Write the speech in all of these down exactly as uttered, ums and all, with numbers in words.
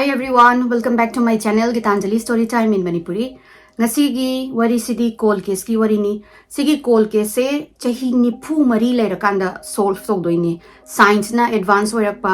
Hey everyone, welcome back to my channel Gitanjali Story Time in Manipuri. ꯉꯁꯤꯒꯤ ꯋꯥꯔꯤꯁꯤꯗꯤ call ꯀꯦꯁꯀꯤ ꯋꯥꯔꯤꯅꯤ꯫ ꯁꯤꯒꯤ call ꯀꯦꯁꯁꯦ ꯆꯍꯤ ꯅꯤꯐꯨ ꯃꯔꯤ ꯂꯩꯔꯀꯥꯟꯗ ꯁꯣꯜꯚ ꯇꯧꯗꯣꯏꯅꯤ꯫ ꯁꯥꯏꯟꯁꯅ ꯑꯦꯗꯚꯥꯟꯁ ꯑꯣꯏꯔꯛꯄ,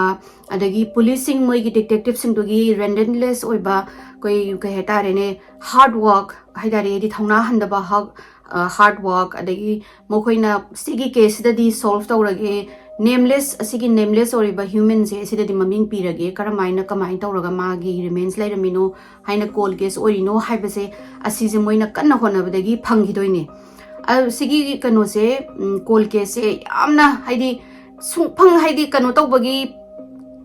ꯑꯗꯒꯤ ꯄꯨꯂꯤꯁꯁꯤꯡ, ꯃꯣꯏꯒꯤ ꯗꯤꯇꯦꯛꯇꯤꯚꯁꯤꯡꯗꯨꯒꯤ ꯔꯦꯟꯗꯝꯂꯦꯁ ꯑꯣꯏꯕ, ꯑꯩꯈꯣꯏ ꯀꯩ ꯍꯥꯏꯇꯥꯔꯦꯅꯦ, ꯍꯥꯔꯗ ꯋꯥꯔꯛ ꯍꯥꯏꯇꯥꯔꯦ, ꯍꯥꯏꯗꯤ ꯊꯧꯅꯥ ꯍꯟꯗꯕ ꯍꯥꯔꯗ ꯋꯥꯔꯛ, ꯑꯗꯒꯤ ꯃꯈꯣꯏꯅ ꯁꯤꯒꯤ ꯀꯦꯁꯁꯤꯗꯗꯤ ꯁꯣꯜꯚ ꯇꯧꯔꯒꯦ, ꯅꯦꯝꯂꯦꯁ, ꯑꯁꯤꯒꯤ ꯅꯦꯝꯂꯦꯁ ꯑꯣꯏꯔꯤꯕ ꯍ꯭ꯌꯨꯃꯟꯁꯦ ꯁꯤꯗꯗꯤ ꯃꯃꯤꯡ ꯄꯤꯔꯒꯦ, ꯀꯔꯝꯍꯥꯏꯅ, ꯀꯃꯥꯏꯅ ꯇꯧꯔꯒ ꯃꯥꯒꯤ ꯔꯤꯃꯦꯟꯁ ꯂꯩꯔꯝꯃꯤꯅꯣ, ꯍꯥꯏꯅ ꯀꯣꯜ ꯀꯦꯁ ꯑꯣꯏꯔꯤꯅꯣ ꯍꯥꯏꯕꯁꯦ ꯑꯁꯤꯁꯦ ꯃꯣꯏꯅ ꯀꯟꯅ ꯍꯣꯠꯅꯕꯗꯒꯤ ꯐꯪꯈꯤꯗꯣꯏꯅꯦ꯫ ꯑꯗꯨ ꯁꯤꯒꯤ ꯀꯩꯅꯣꯁꯦ, ꯎꯝ, ꯀꯣꯜ ꯀꯦꯁꯁꯦ ꯌꯥꯝꯅ, ꯍꯥꯏꯗꯤ, ꯁꯨꯡꯐꯪ, ꯍꯥꯏꯗꯤ, ꯀꯩꯅꯣ ꯇꯧꯕꯒꯤ,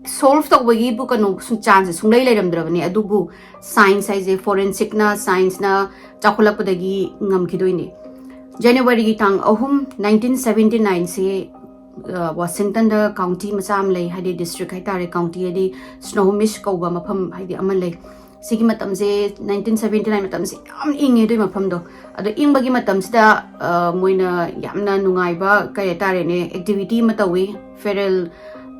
ꯁꯣꯜꯚ ꯇꯧꯕꯒꯤꯕꯨ ꯀꯩꯅꯣ ꯁꯨꯡ-, ꯆꯥꯟꯁꯁꯦ ꯁꯨꯡꯂꯩ ꯂꯩꯔꯝꯗ꯭ꯔꯕꯅꯦ꯫ ꯑꯗꯨꯕꯨ ꯁꯥꯏꯟꯁ ꯍꯥꯏꯁꯦ, ꯐꯣꯔꯦꯟꯁꯤꯛꯅ, ꯁꯥꯏꯟꯁꯅ ꯆꯥꯎꯈꯠꯂꯛꯄꯗꯒꯤ ꯉꯝꯈꯤꯗꯣꯏꯅꯦ꯫ ꯖꯅꯋꯥꯔꯤꯒꯤ ꯇꯥꯡ ꯑꯍꯨꯝ, ꯅꯥꯏꯟꯇꯤꯟ ꯁꯕꯦꯟꯇꯤ ꯅꯥꯏꯟꯁꯦ, ꯑ, ꯋꯥꯁꯤꯡꯇꯟꯗ ꯀꯥꯎꯟꯇꯤ ꯃꯆꯥ ꯑꯃ ꯂꯩ, ꯍꯥꯏꯗꯤ ꯗꯤꯁꯇ꯭ꯔꯤꯛ ꯍꯥꯏꯇꯥꯔꯦ, ꯀꯥꯎꯟꯇꯤ ꯍꯥꯏꯗꯤ ꯁ꯭ꯅꯣꯍꯣꯃꯤꯁ ꯀꯧꯕ ꯃꯐꯝ ꯍꯥꯏꯗꯤ ꯑꯃ ꯂꯩ꯫ ꯁꯤꯒꯤ ꯃꯇꯝꯁꯦ, ꯅꯥꯏꯟꯇꯤꯟ ꯁꯕꯦꯟꯇꯤ ꯅꯥꯏꯟ ꯃꯇꯝꯁꯦ ꯌꯥꯝ ꯏꯪꯉꯦ ꯑꯗꯨꯏ ꯃꯐꯝꯗꯣ꯫ ꯑꯗꯣ ꯏꯪꯕꯒꯤ ꯃꯇꯝꯁꯤꯗ, ꯑ, ꯃꯣꯏꯅ ꯌꯥꯝꯅ ꯅꯨꯡꯉꯥꯏꯕ, ꯀꯩ ꯍꯥꯏꯇꯥꯔꯦꯅꯦ, ꯑꯦꯛꯇꯤꯚꯤꯇꯤ ꯑꯃ ꯇꯧꯏ꯫ ꯐꯦꯔꯦꯜ,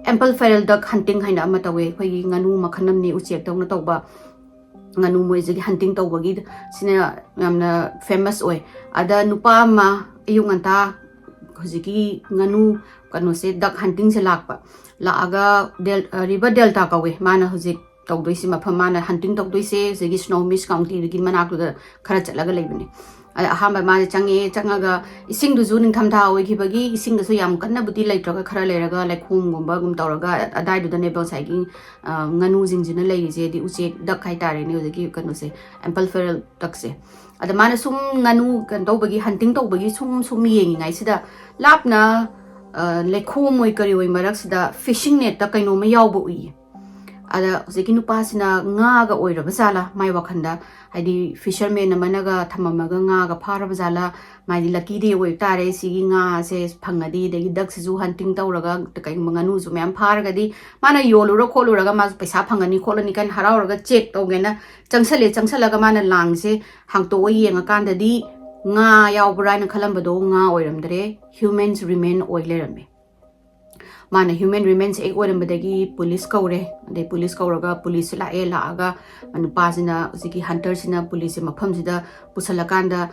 ꯑꯦꯝꯄꯜ ꯐꯦꯔꯦꯜ ꯗꯛ ꯍꯟꯇꯤꯡ ꯍꯥꯏꯅ ꯑꯃ ꯇꯧꯋꯦ꯫ ꯑꯩꯈꯣꯏꯒꯤ ꯉꯥꯅꯨ ꯃꯈꯜ ꯑꯃꯅꯤ, ꯎꯆꯦꯛꯇꯧꯅ ꯇꯧꯕ꯫ ꯉꯥꯅꯨ ꯃꯣꯏꯁꯤꯒꯤ ꯍꯟꯇꯤꯡ ꯇꯧꯕꯒꯤ ꯁꯤꯅ ꯌꯥꯝꯅ ꯐꯦꯃꯁ ꯑꯣꯏ꯫ ꯑꯗ ꯅꯨꯄꯥ ꯑꯃ ꯑꯌꯨꯛ ꯉꯟꯇꯥ ꯍꯧꯖꯤꯛꯀꯤ ꯉꯥꯅꯨ ꯀꯩꯅꯣꯁꯦ, ꯗꯛ ꯍꯟꯇꯤꯡꯁꯦ ꯂꯥꯛꯄ꯫ ꯂꯥꯛꯑꯒ ꯗꯦꯜ-, ꯑ, ꯔꯤꯚꯔ ꯗꯦꯜꯇꯥ ꯀꯧꯋꯦ ꯃꯥꯅ ꯍꯧꯖꯤꯛ ꯇꯧꯗꯣꯏꯁꯦ, ꯃꯐꯝ ꯃꯥꯅ ꯍꯟꯇꯤꯡ ꯇꯧꯗꯣꯏꯁꯦ ꯍꯧꯖꯤꯛꯀꯤ ꯁ꯭ꯅꯣꯍꯣꯃꯤꯁ ꯀꯥꯎꯟꯇꯤꯗꯨꯒꯤ ꯃꯅꯥꯛꯇꯨꯗ ꯈꯔ ꯆꯠꯂꯒ ꯂꯩꯕꯅꯦ꯫ ꯑꯗ ꯑꯍꯥꯟꯕ ꯃꯥꯁꯦ ꯆꯪꯉꯛꯑꯦ, ꯆꯪꯉꯒ ꯏꯁꯤꯡꯗꯨꯁꯨ ꯅꯤꯡꯊꯝꯊꯥ ꯑꯣꯏꯈꯤꯕꯒꯤ ꯏꯁꯤꯡꯗꯁꯨ ꯌꯥꯝ ꯀꯟꯅꯕꯨꯗꯤ ꯂꯩꯇ꯭ꯔꯒ ꯈꯔ ꯂꯩꯔꯒ ꯂꯩꯈꯣꯝꯒꯨꯝꯕꯒꯨꯝ ꯇꯧꯔꯒ ꯑꯗꯥꯏꯗꯨꯗꯅꯦꯕ ꯉꯁꯥꯏꯒꯤ, ꯑ, ꯉꯥꯅꯨꯁꯤꯡꯁꯤꯅ ꯂꯩꯔꯤꯁꯦ, ꯍꯥꯏꯗꯤ ꯎꯆꯦꯛ ꯗꯛ ꯍꯥꯏꯇꯥꯔꯦꯅꯦ, ꯍꯧꯖꯤꯛꯀꯤ ꯀꯩꯅꯣꯁꯦ, ꯑꯦꯝꯄꯜ ꯐꯦꯔꯦꯜ ꯗꯛꯁꯦ꯫ ꯑꯗ ꯃꯥꯅ ꯁꯨꯝ ꯉꯥꯅꯨ ꯀꯩꯅꯣ ꯇꯧꯕꯒꯤ, ꯍꯟꯇꯤꯡ ꯇꯧꯕꯒꯤ ꯁꯨꯝ ꯁꯨꯝ ꯌꯦꯡꯉꯤꯉꯩꯁꯤꯗ ꯂꯥꯞꯅ, ꯑ, ꯂꯩꯈꯣꯝ ꯑꯣꯏ ꯀꯔꯤ ꯑꯣꯏ ꯃꯔꯛꯁꯤꯗ ꯐꯤꯁꯤꯡ ꯅꯦꯠꯇ ꯀꯩꯅꯣꯝꯃ ꯌꯥꯎꯕ ꯎꯏꯌꯦ꯫ ꯑꯗ ꯍꯧꯖꯤꯛꯀꯤ ꯅꯨꯄꯥꯁꯤꯅ ꯉꯥꯒ ꯑꯣꯏꯔꯕ ꯖꯥꯠꯂꯥ ꯃꯥꯏ ꯋꯥꯈꯟꯗ, ꯍꯥꯏꯗꯤ ꯐꯤꯁꯔꯃꯦꯟ ꯑꯃꯅꯒ ꯊꯝꯃꯝꯃꯒ ꯉꯥꯒ ꯐꯥꯔꯕ ꯖꯥꯠꯂꯥ, ꯃꯥꯗꯤ ꯂꯛꯀꯤ ꯗꯦ ꯑꯣꯏꯕ ꯇꯥꯔꯦ, ꯁꯤꯒꯤ ꯉꯥꯁꯦ ꯐꯪꯉꯗꯤ, ꯑꯗꯒꯤ ꯗꯛꯁꯤꯁꯨ ꯍꯟꯇꯤꯡ ꯇꯧꯔꯒ ꯀꯩꯒꯨꯝꯕ ꯉꯥꯅꯨꯁꯨ ꯃꯌꯥꯝ ꯐꯥꯔꯒꯗꯤ ꯃꯥꯅ ꯌꯣꯜꯂꯨꯔ ꯈꯣꯠꯂꯨꯔꯒ ꯃꯥꯁꯨ ꯄꯩꯁꯥ ꯐꯪꯒꯅꯤ ꯈꯣꯠꯂꯅꯤ ꯀꯥꯏꯅ ꯍꯔꯥꯎꯔꯒ ꯆꯦꯛ ꯇꯧꯒꯦꯅ ꯆꯪꯁꯜꯂꯦ꯫ ꯆꯪꯁꯜꯂꯒ ꯃꯥꯅ ꯂꯥꯡꯁꯦ ꯍꯥꯡꯇꯣꯛꯑ ꯌꯦꯡꯉꯀꯥꯟꯗꯗꯤ ꯉꯥ ꯌꯥꯎꯕ꯭ꯔꯥ ꯍꯥꯏꯅ ꯈꯜꯂꯝꯕꯗꯣ ꯉꯥ ꯑꯣꯏꯔꯝꯗ꯭ꯔꯦ, ꯍ꯭ꯌꯨꯃꯦꯟꯁ ꯔꯤꯃꯦꯟ ꯑꯣꯏ ꯂꯩꯔꯝꯃꯦ꯫ ꯃꯥꯅ ꯍ꯭ꯌꯨꯃꯦꯟ ꯔꯤꯃꯦꯟꯁ ꯍꯦꯛ ꯑꯣꯏꯔꯝꯕꯗꯒꯤ ꯄꯨꯂꯤꯁ ꯀꯧꯔꯦ꯫ ꯑꯗꯩ ꯄꯨꯂꯤꯁ ꯀꯧꯔꯒ ꯄꯨꯂꯤꯁꯁꯦ ꯂꯥꯛꯑꯦ꯫ ꯂꯥꯛꯑꯒ ꯅꯨꯄꯥꯁꯤꯅ, ꯍꯧꯖꯤꯛꯀꯤ ꯍꯟꯇꯔꯁꯤꯅ ꯄꯨꯂꯤꯁꯁꯦ ꯃꯐꯝꯁꯤꯗ ꯄꯨꯁꯜꯂꯀꯥꯟꯗ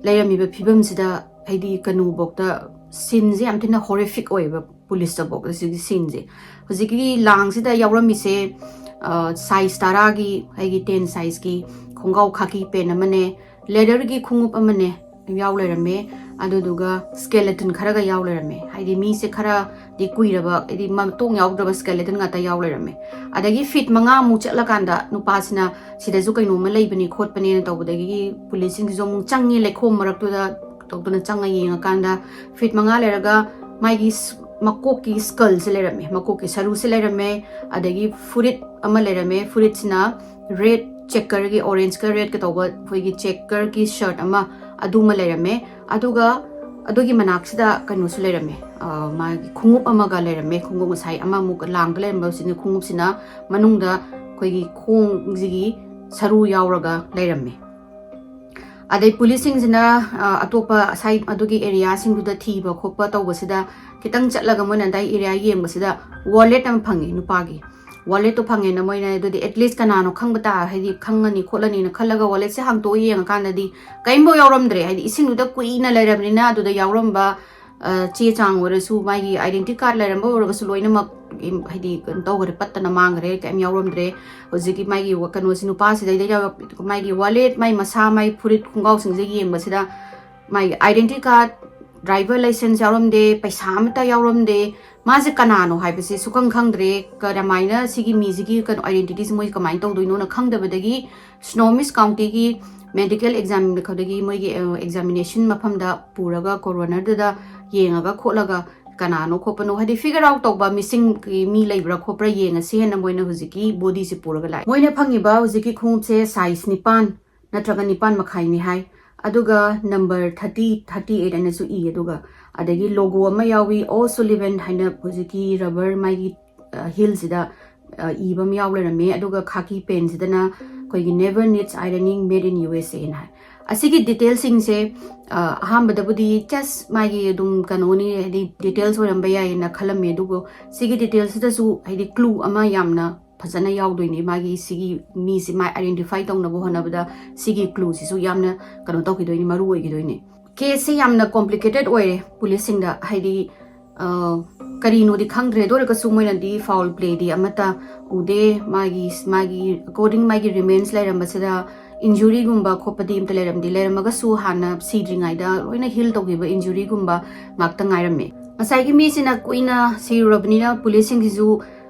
ꯂꯩꯔꯝꯃꯤꯕ ꯐꯤꯕꯝꯁꯤꯗ, ꯍꯥꯏꯗꯤ ꯀꯩꯅꯣꯐꯧꯗ, ꯁꯤꯟꯁꯦ ꯌꯥꯝ ꯊꯤꯅ ꯍꯣꯔꯤꯐꯤꯛ ꯑꯣꯏꯌꯦꯕ ꯄꯨꯂꯤꯁꯇꯐꯧ꯫ ꯑꯁꯤꯒꯤ ꯁꯤꯟꯁꯦ, ꯍꯧꯖꯤꯛꯀꯤ ꯂꯥꯡꯁꯤꯗ ꯌꯥꯎꯔꯝꯃꯤꯁꯦ, ꯁꯥꯏꯖ ꯇꯔꯥꯒꯤ, ꯑꯩꯒꯤ ꯇꯦꯟ ꯁꯥꯏꯖꯀꯤ ꯈꯣꯡꯒ꯭ꯔꯥꯎ ꯈꯥꯀꯤ ꯄꯦꯟ ꯑꯃꯅꯦ, ꯂꯦꯗꯔꯒꯤ ꯈꯣꯡꯎꯞ ꯑꯃꯅꯦ ꯌꯥꯎ ꯂꯩꯔꯝꯃꯦ꯫ ꯑꯗꯨꯗꯨꯒ ꯁ꯭ꯀꯦꯂꯦꯇꯟ ꯈꯔꯒ ꯌꯥꯎ ꯂꯩꯔꯝꯃꯦ꯫ ꯍꯥꯏꯗꯤ ꯃꯤꯁꯦ ꯈꯔꯗꯤ ꯀꯨꯏꯔꯕ, ꯍꯥꯏꯗꯤ ꯃꯇꯣꯡ ꯌꯥꯎꯗ꯭ꯔꯕ ꯁ꯭ꯀꯦꯂꯦꯇꯟ ꯉꯥꯛꯇ ꯌꯥꯎ ꯂꯩꯔꯝꯃꯦ꯫ ꯑꯗꯒꯤ ꯐꯤꯠ ꯃꯉꯥꯃꯨꯛ ꯆꯠꯂꯀꯥꯟꯗ ꯅꯨꯄꯥꯁꯤꯅ ꯁꯤꯗꯁꯨ ꯀꯩꯅꯣꯝꯃ ꯂꯩꯕꯅꯤ ꯈꯣꯠꯄꯅꯦꯅ ꯇꯧꯕꯗꯒꯤ ꯄꯨꯂꯤꯁꯁꯤꯡꯁꯤꯁꯨ ꯑꯃꯨꯛ ꯆꯪꯉꯦ ꯂꯩꯈꯣꯝ ꯃꯔꯛꯇꯨꯗ꯫ ꯇꯧꯗꯨꯅ ꯆꯪꯉ ꯌꯦꯡꯉꯀꯥꯟꯗ ꯐꯤꯠ ꯃꯉꯥ ꯂꯩꯔꯒ ꯃꯥꯒꯤ ꯁ-, ꯃꯀꯣꯛꯀꯤ ꯁ꯭ꯀꯜꯁꯦ ꯂꯩꯔꯝꯃꯦ, ꯃꯀꯣꯛꯀꯤ ꯁꯔꯨꯁꯦ ꯂꯩꯔꯝꯃꯦ꯫ ꯑꯗꯒꯤ ꯐꯨꯔꯤꯠ ꯑꯃ ꯂꯩꯔꯝꯃꯦ꯫ ꯐꯨꯔꯤꯠꯁꯤꯅ ꯔꯦꯗ ꯆꯦꯀꯔꯒꯤ, ꯑꯣꯔꯦꯟꯖꯀ ꯔꯦꯗꯀ ꯇꯧꯕ ꯑꯩꯈꯣꯏꯒꯤ ꯆꯦꯀꯔꯒꯤ ꯁꯔꯠ ꯑꯃ, ꯑꯗꯨꯃ ꯂꯩꯔꯝꯃꯦ꯫ ꯑꯗꯨꯒ ꯑꯗꯨꯒꯤ ꯃꯅꯥꯛꯁꯤꯗ ꯀꯩꯅꯣꯁꯨ ꯂꯩꯔꯝꯃꯦ, ꯑ, ꯃꯥꯒꯤ ꯈꯣꯡꯎꯞ ꯑꯃꯒ ꯂꯩꯔꯝꯃꯦ꯫ ꯈꯣꯡꯎꯞ ꯉꯁꯥꯏ ꯑꯃꯃꯨꯛ ꯂꯥꯡꯗ ꯂꯩꯔꯝꯕꯁꯤꯅ, ꯈꯣꯡꯎꯞꯁꯤꯅ ꯃꯅꯨꯡꯗ ꯑꯩꯈꯣꯏꯒꯤ ꯈꯣꯡꯁꯤꯒꯤ ꯁꯔꯨ ꯌꯥꯎꯔꯒ ꯂꯩꯔꯝꯃꯦ꯫ ꯑꯗꯩ ꯄꯨꯂꯤꯁꯁꯤꯡꯁꯤꯅ, ꯑ, ꯑꯇꯣꯞꯄ ꯁꯥꯏ-, ꯑꯗꯨꯒꯤ ꯑꯦꯔꯤꯌꯥꯁꯤꯡꯗꯨꯗ ꯊꯤꯕ ꯈꯣꯠꯄ ꯇꯧꯕꯁꯤꯗ, ꯈꯤꯇꯪ ꯆꯠꯂꯒ ꯃꯣꯏꯅ ꯑꯗꯥꯏ ꯑꯦꯔꯤꯌꯥ ꯌꯦꯡꯕꯁꯤꯗ ꯋꯥꯂꯦꯠ ꯑꯃ ꯐꯪꯉꯦ ꯅꯨꯄꯥꯒꯤ꯫ ꯋꯥꯂꯦꯠꯇꯣ ꯐꯪꯉꯦꯅ ꯃꯣꯏꯅ ꯑꯗꯨꯗꯤ at least ꯀꯅꯥꯅꯣ ꯈꯪꯕ ꯇꯥ-, ꯍꯥꯏꯗꯤ ꯈꯪꯉꯅꯤ ꯈꯣꯠꯂꯅꯤꯅ ꯈꯜꯂꯒ ꯋꯥꯂꯦꯠꯁꯦ ꯍꯥꯡꯇꯣꯛꯑ ꯌꯦꯡꯉꯀꯥꯟꯗꯗꯤ ꯀꯔꯤꯝꯐꯥꯎ ꯌꯥꯎꯔꯝꯗ꯭ꯔꯦ꯫ ꯍꯥꯏꯗꯤ ꯏꯁꯤꯡꯗꯨꯗ ꯀꯨꯏꯅ ꯂꯩꯔꯕꯅꯤꯅ ꯑꯗꯨꯗ ꯌꯥꯎꯔꯝꯕ, ꯑ, ꯆꯦ ꯆꯥꯡ ꯑꯣꯏꯔꯁꯨ, ꯃꯥꯒꯤ identity card ꯂꯩꯔꯝꯕ ꯑꯣꯏꯔꯒꯁꯨ ꯂꯣꯏꯅꯃꯛ, ꯏꯝ, ꯍꯥꯏꯗꯤ ꯀꯩꯅꯣ ꯇꯧꯈ꯭ꯔꯦ, ꯄꯠꯇꯅ ꯃꯥꯡꯈ꯭ꯔꯦ, ꯀꯔꯤꯝ ꯌꯥꯎꯔꯝꯗ꯭ꯔꯦ꯫ ꯍꯧꯖꯤꯛꯀꯤ ꯃꯥꯒꯤ ꯋ-, ꯀꯩꯅꯣꯁꯤ, ꯅꯨꯄꯥꯁꯤꯗꯩꯗ ꯌꯥꯎꯔꯛ-, ꯃꯥꯒꯤ ꯋꯥꯂꯦꯠ, ꯃꯥꯒꯤ ꯃꯁꯥ, ꯃꯥꯒꯤ ꯐꯨꯔꯤꯠ ꯈꯣꯡꯒ꯭ꯔꯥꯎꯁꯤꯡꯁꯦ ꯌꯦꯡꯕꯁꯤꯗ ꯃꯥꯒꯤ identity card, driver license ꯌꯥꯎꯔꯝꯗꯦ, ꯄꯩꯁꯥ ꯑꯃꯠꯇ ꯌꯥꯎꯔꯝꯗꯦ꯫ ꯃꯥꯁꯦ ꯀꯅꯥꯅꯣ ꯍꯥꯏꯕꯁꯦ ꯁꯨꯈꯪ ꯈꯪꯗ꯭ꯔꯦ꯫ ꯀꯔꯝꯍꯥꯏꯅ ꯁꯤꯒꯤ ꯃꯤꯁꯤꯒꯤ ꯀꯩꯅꯣ identityꯁꯦ ꯃꯣꯏ ꯀꯃꯥꯏꯅ ꯇꯧꯗꯣꯏꯅꯣꯅ ꯈꯪꯗꯕꯗꯒꯤ Snohomish Countyꯒꯤ medical exam ꯈꯛꯇꯒꯤ ꯃꯣꯏꯒꯤ, ꯑ, examination ꯃꯐꯝꯗ ꯄꯨꯔꯒ coronerꯗꯨꯗ ꯌꯦꯡꯉꯒ ꯈꯣꯠꯂꯒ ꯀꯅꯥꯅꯣ ꯈꯣꯠꯄꯅꯣ, ꯍꯥꯏꯗꯤ figure out ꯇꯧꯕ, missingꯒꯤ ꯃꯤ ꯂꯩꯕ꯭ꯔꯥ ꯈꯣꯠꯄ꯭ꯔꯥ ꯌꯦꯡꯉꯁꯤ ꯍꯥꯏꯅ ꯃꯣꯏꯅ ꯍꯧꯖꯤꯛꯀꯤ bodyꯁꯦ ꯄꯨꯔꯒ ꯂꯥꯛꯑꯦ꯫ ꯃꯣꯏꯅ ꯐꯪꯉꯤꯕ ꯍꯧꯖꯤꯛꯀꯤ ꯈꯣꯡꯎꯞꯁꯦ size ꯅꯤꯄꯥꯟ ꯅꯠꯇ꯭ꯔꯒ ꯅꯤꯄꯥꯟ ꯃꯈꯥꯏꯅꯤ ꯍꯥꯏ꯫ ꯑꯗꯨꯒ number thirty, thirty eight ꯍꯥꯏꯅꯁꯨ ꯏ꯫ ꯑꯗꯨꯒ ꯑꯗꯒꯤ logo ꯑꯃ ꯌꯥꯎꯏ, O'Sullivan ꯍꯥꯏꯅ ꯍꯧꯖꯤꯛꯀꯤ rubber ꯃꯥꯒꯤ, ꯑ, heelꯁꯤꯗ, ꯑ, ꯏꯕ ꯑꯃ ꯌꯥꯎ ꯂꯩꯔꯝꯃꯦ꯫ ꯑꯗꯨꯒ ꯈꯥꯀꯤ ꯄꯦꯟꯁꯤꯗꯅ ꯑꯩꯈꯣꯏꯒꯤ Never Needs Ironing, Made in U S A ꯅ ꯍꯥꯏ꯫ ꯑꯁꯤꯒꯤ ꯗꯤꯇꯦꯜꯁꯤꯡꯁꯦ ꯑꯍꯥꯟꯕꯗꯕꯨꯗꯤ ꯖꯁ ꯃꯥꯒꯤ ꯑꯗꯨꯝ ꯀꯩꯅꯣꯅꯤ, ꯍꯥꯏꯗꯤ ꯗꯤꯇꯦꯜꯁ ꯑꯣꯏꯔꯝꯕ ꯌꯥꯏꯌꯦꯅ ꯈꯜꯂꯝꯃꯦ, ꯑꯗꯨꯕꯨ ꯁꯤꯒꯤ ꯗꯤꯇꯦꯜꯁꯤꯗꯁꯨ ꯍꯥꯏꯗꯤ ꯀ꯭ꯂꯨ ꯑꯃ ꯌꯥꯝꯅ ꯐꯖꯅ ꯌꯥꯎꯗꯣꯏꯅꯤ꯫ ꯃꯥꯒꯤ ꯁꯤꯒꯤ ꯃꯤꯁꯤ ꯃꯥ ꯑꯥꯏꯗꯦꯟꯇꯤꯐꯥꯏ ꯇꯧꯅꯕ ꯍꯣꯠꯅꯕꯗ ꯁꯤꯒꯤ ꯀ꯭ꯂꯨꯁꯤꯁꯨ ꯌꯥꯝꯅ ꯀꯩꯅꯣ ꯇꯧꯈꯤꯗꯣꯏꯅꯤ, ꯃꯔꯨ ꯑꯣꯏꯈꯤꯗꯣꯏꯅꯤ꯫ ꯀꯦꯁꯁꯦ ꯌꯥꯝꯅ ꯀꯣꯝꯄ꯭ꯂꯤꯀꯦꯇꯦꯠ ꯑꯣꯏꯔꯦ ꯄꯨꯂꯤꯁꯁꯤꯡꯗ, ꯍꯥꯏꯗꯤ ꯀꯔꯤꯅꯣꯗꯤ ꯈꯪꯗ꯭ꯔꯦ꯫ ꯑꯗꯨ ꯑꯣꯏꯔꯒꯁꯨ ꯃꯣꯏꯅꯗꯤ ꯐꯥꯎꯜ ꯄ꯭ꯂꯦꯗꯤ ꯑꯃꯠꯇ ꯎꯗꯦ꯫ ꯃꯥꯒꯤ ꯃꯥꯒꯤ ꯑꯦꯀꯣꯔꯗꯤꯡ ꯃꯥꯒꯤ ꯔꯤꯃꯦꯟꯁ ꯂꯩꯔꯝꯕꯁꯤꯗ ꯏꯟꯖꯨꯔꯤꯒꯨꯝꯕ ꯈꯣꯠꯄꯗꯤ ꯑꯝꯇ ꯂꯩꯔꯝꯗꯦ꯫ ꯂꯩꯔꯝꯃꯒꯁꯨ ꯍꯥꯟꯅ ꯁꯤꯗ꯭ꯔꯤꯉꯩꯗ ꯂꯣꯏꯅ ꯍꯤꯜ ꯇꯧꯈꯤꯕ ꯏꯟꯖꯨꯔꯤꯒꯨꯝꯕ ꯉꯥꯛꯇ ꯉꯥꯏꯔꯝꯃꯦ꯫ ꯉꯁꯥꯏꯒꯤ ꯃꯤꯁꯤꯅ ꯀꯨꯏꯅ ꯁꯤꯔꯨꯔꯕꯅꯤꯅ ꯄꯨꯂꯤꯁꯁꯤꯡꯁꯤꯁꯨ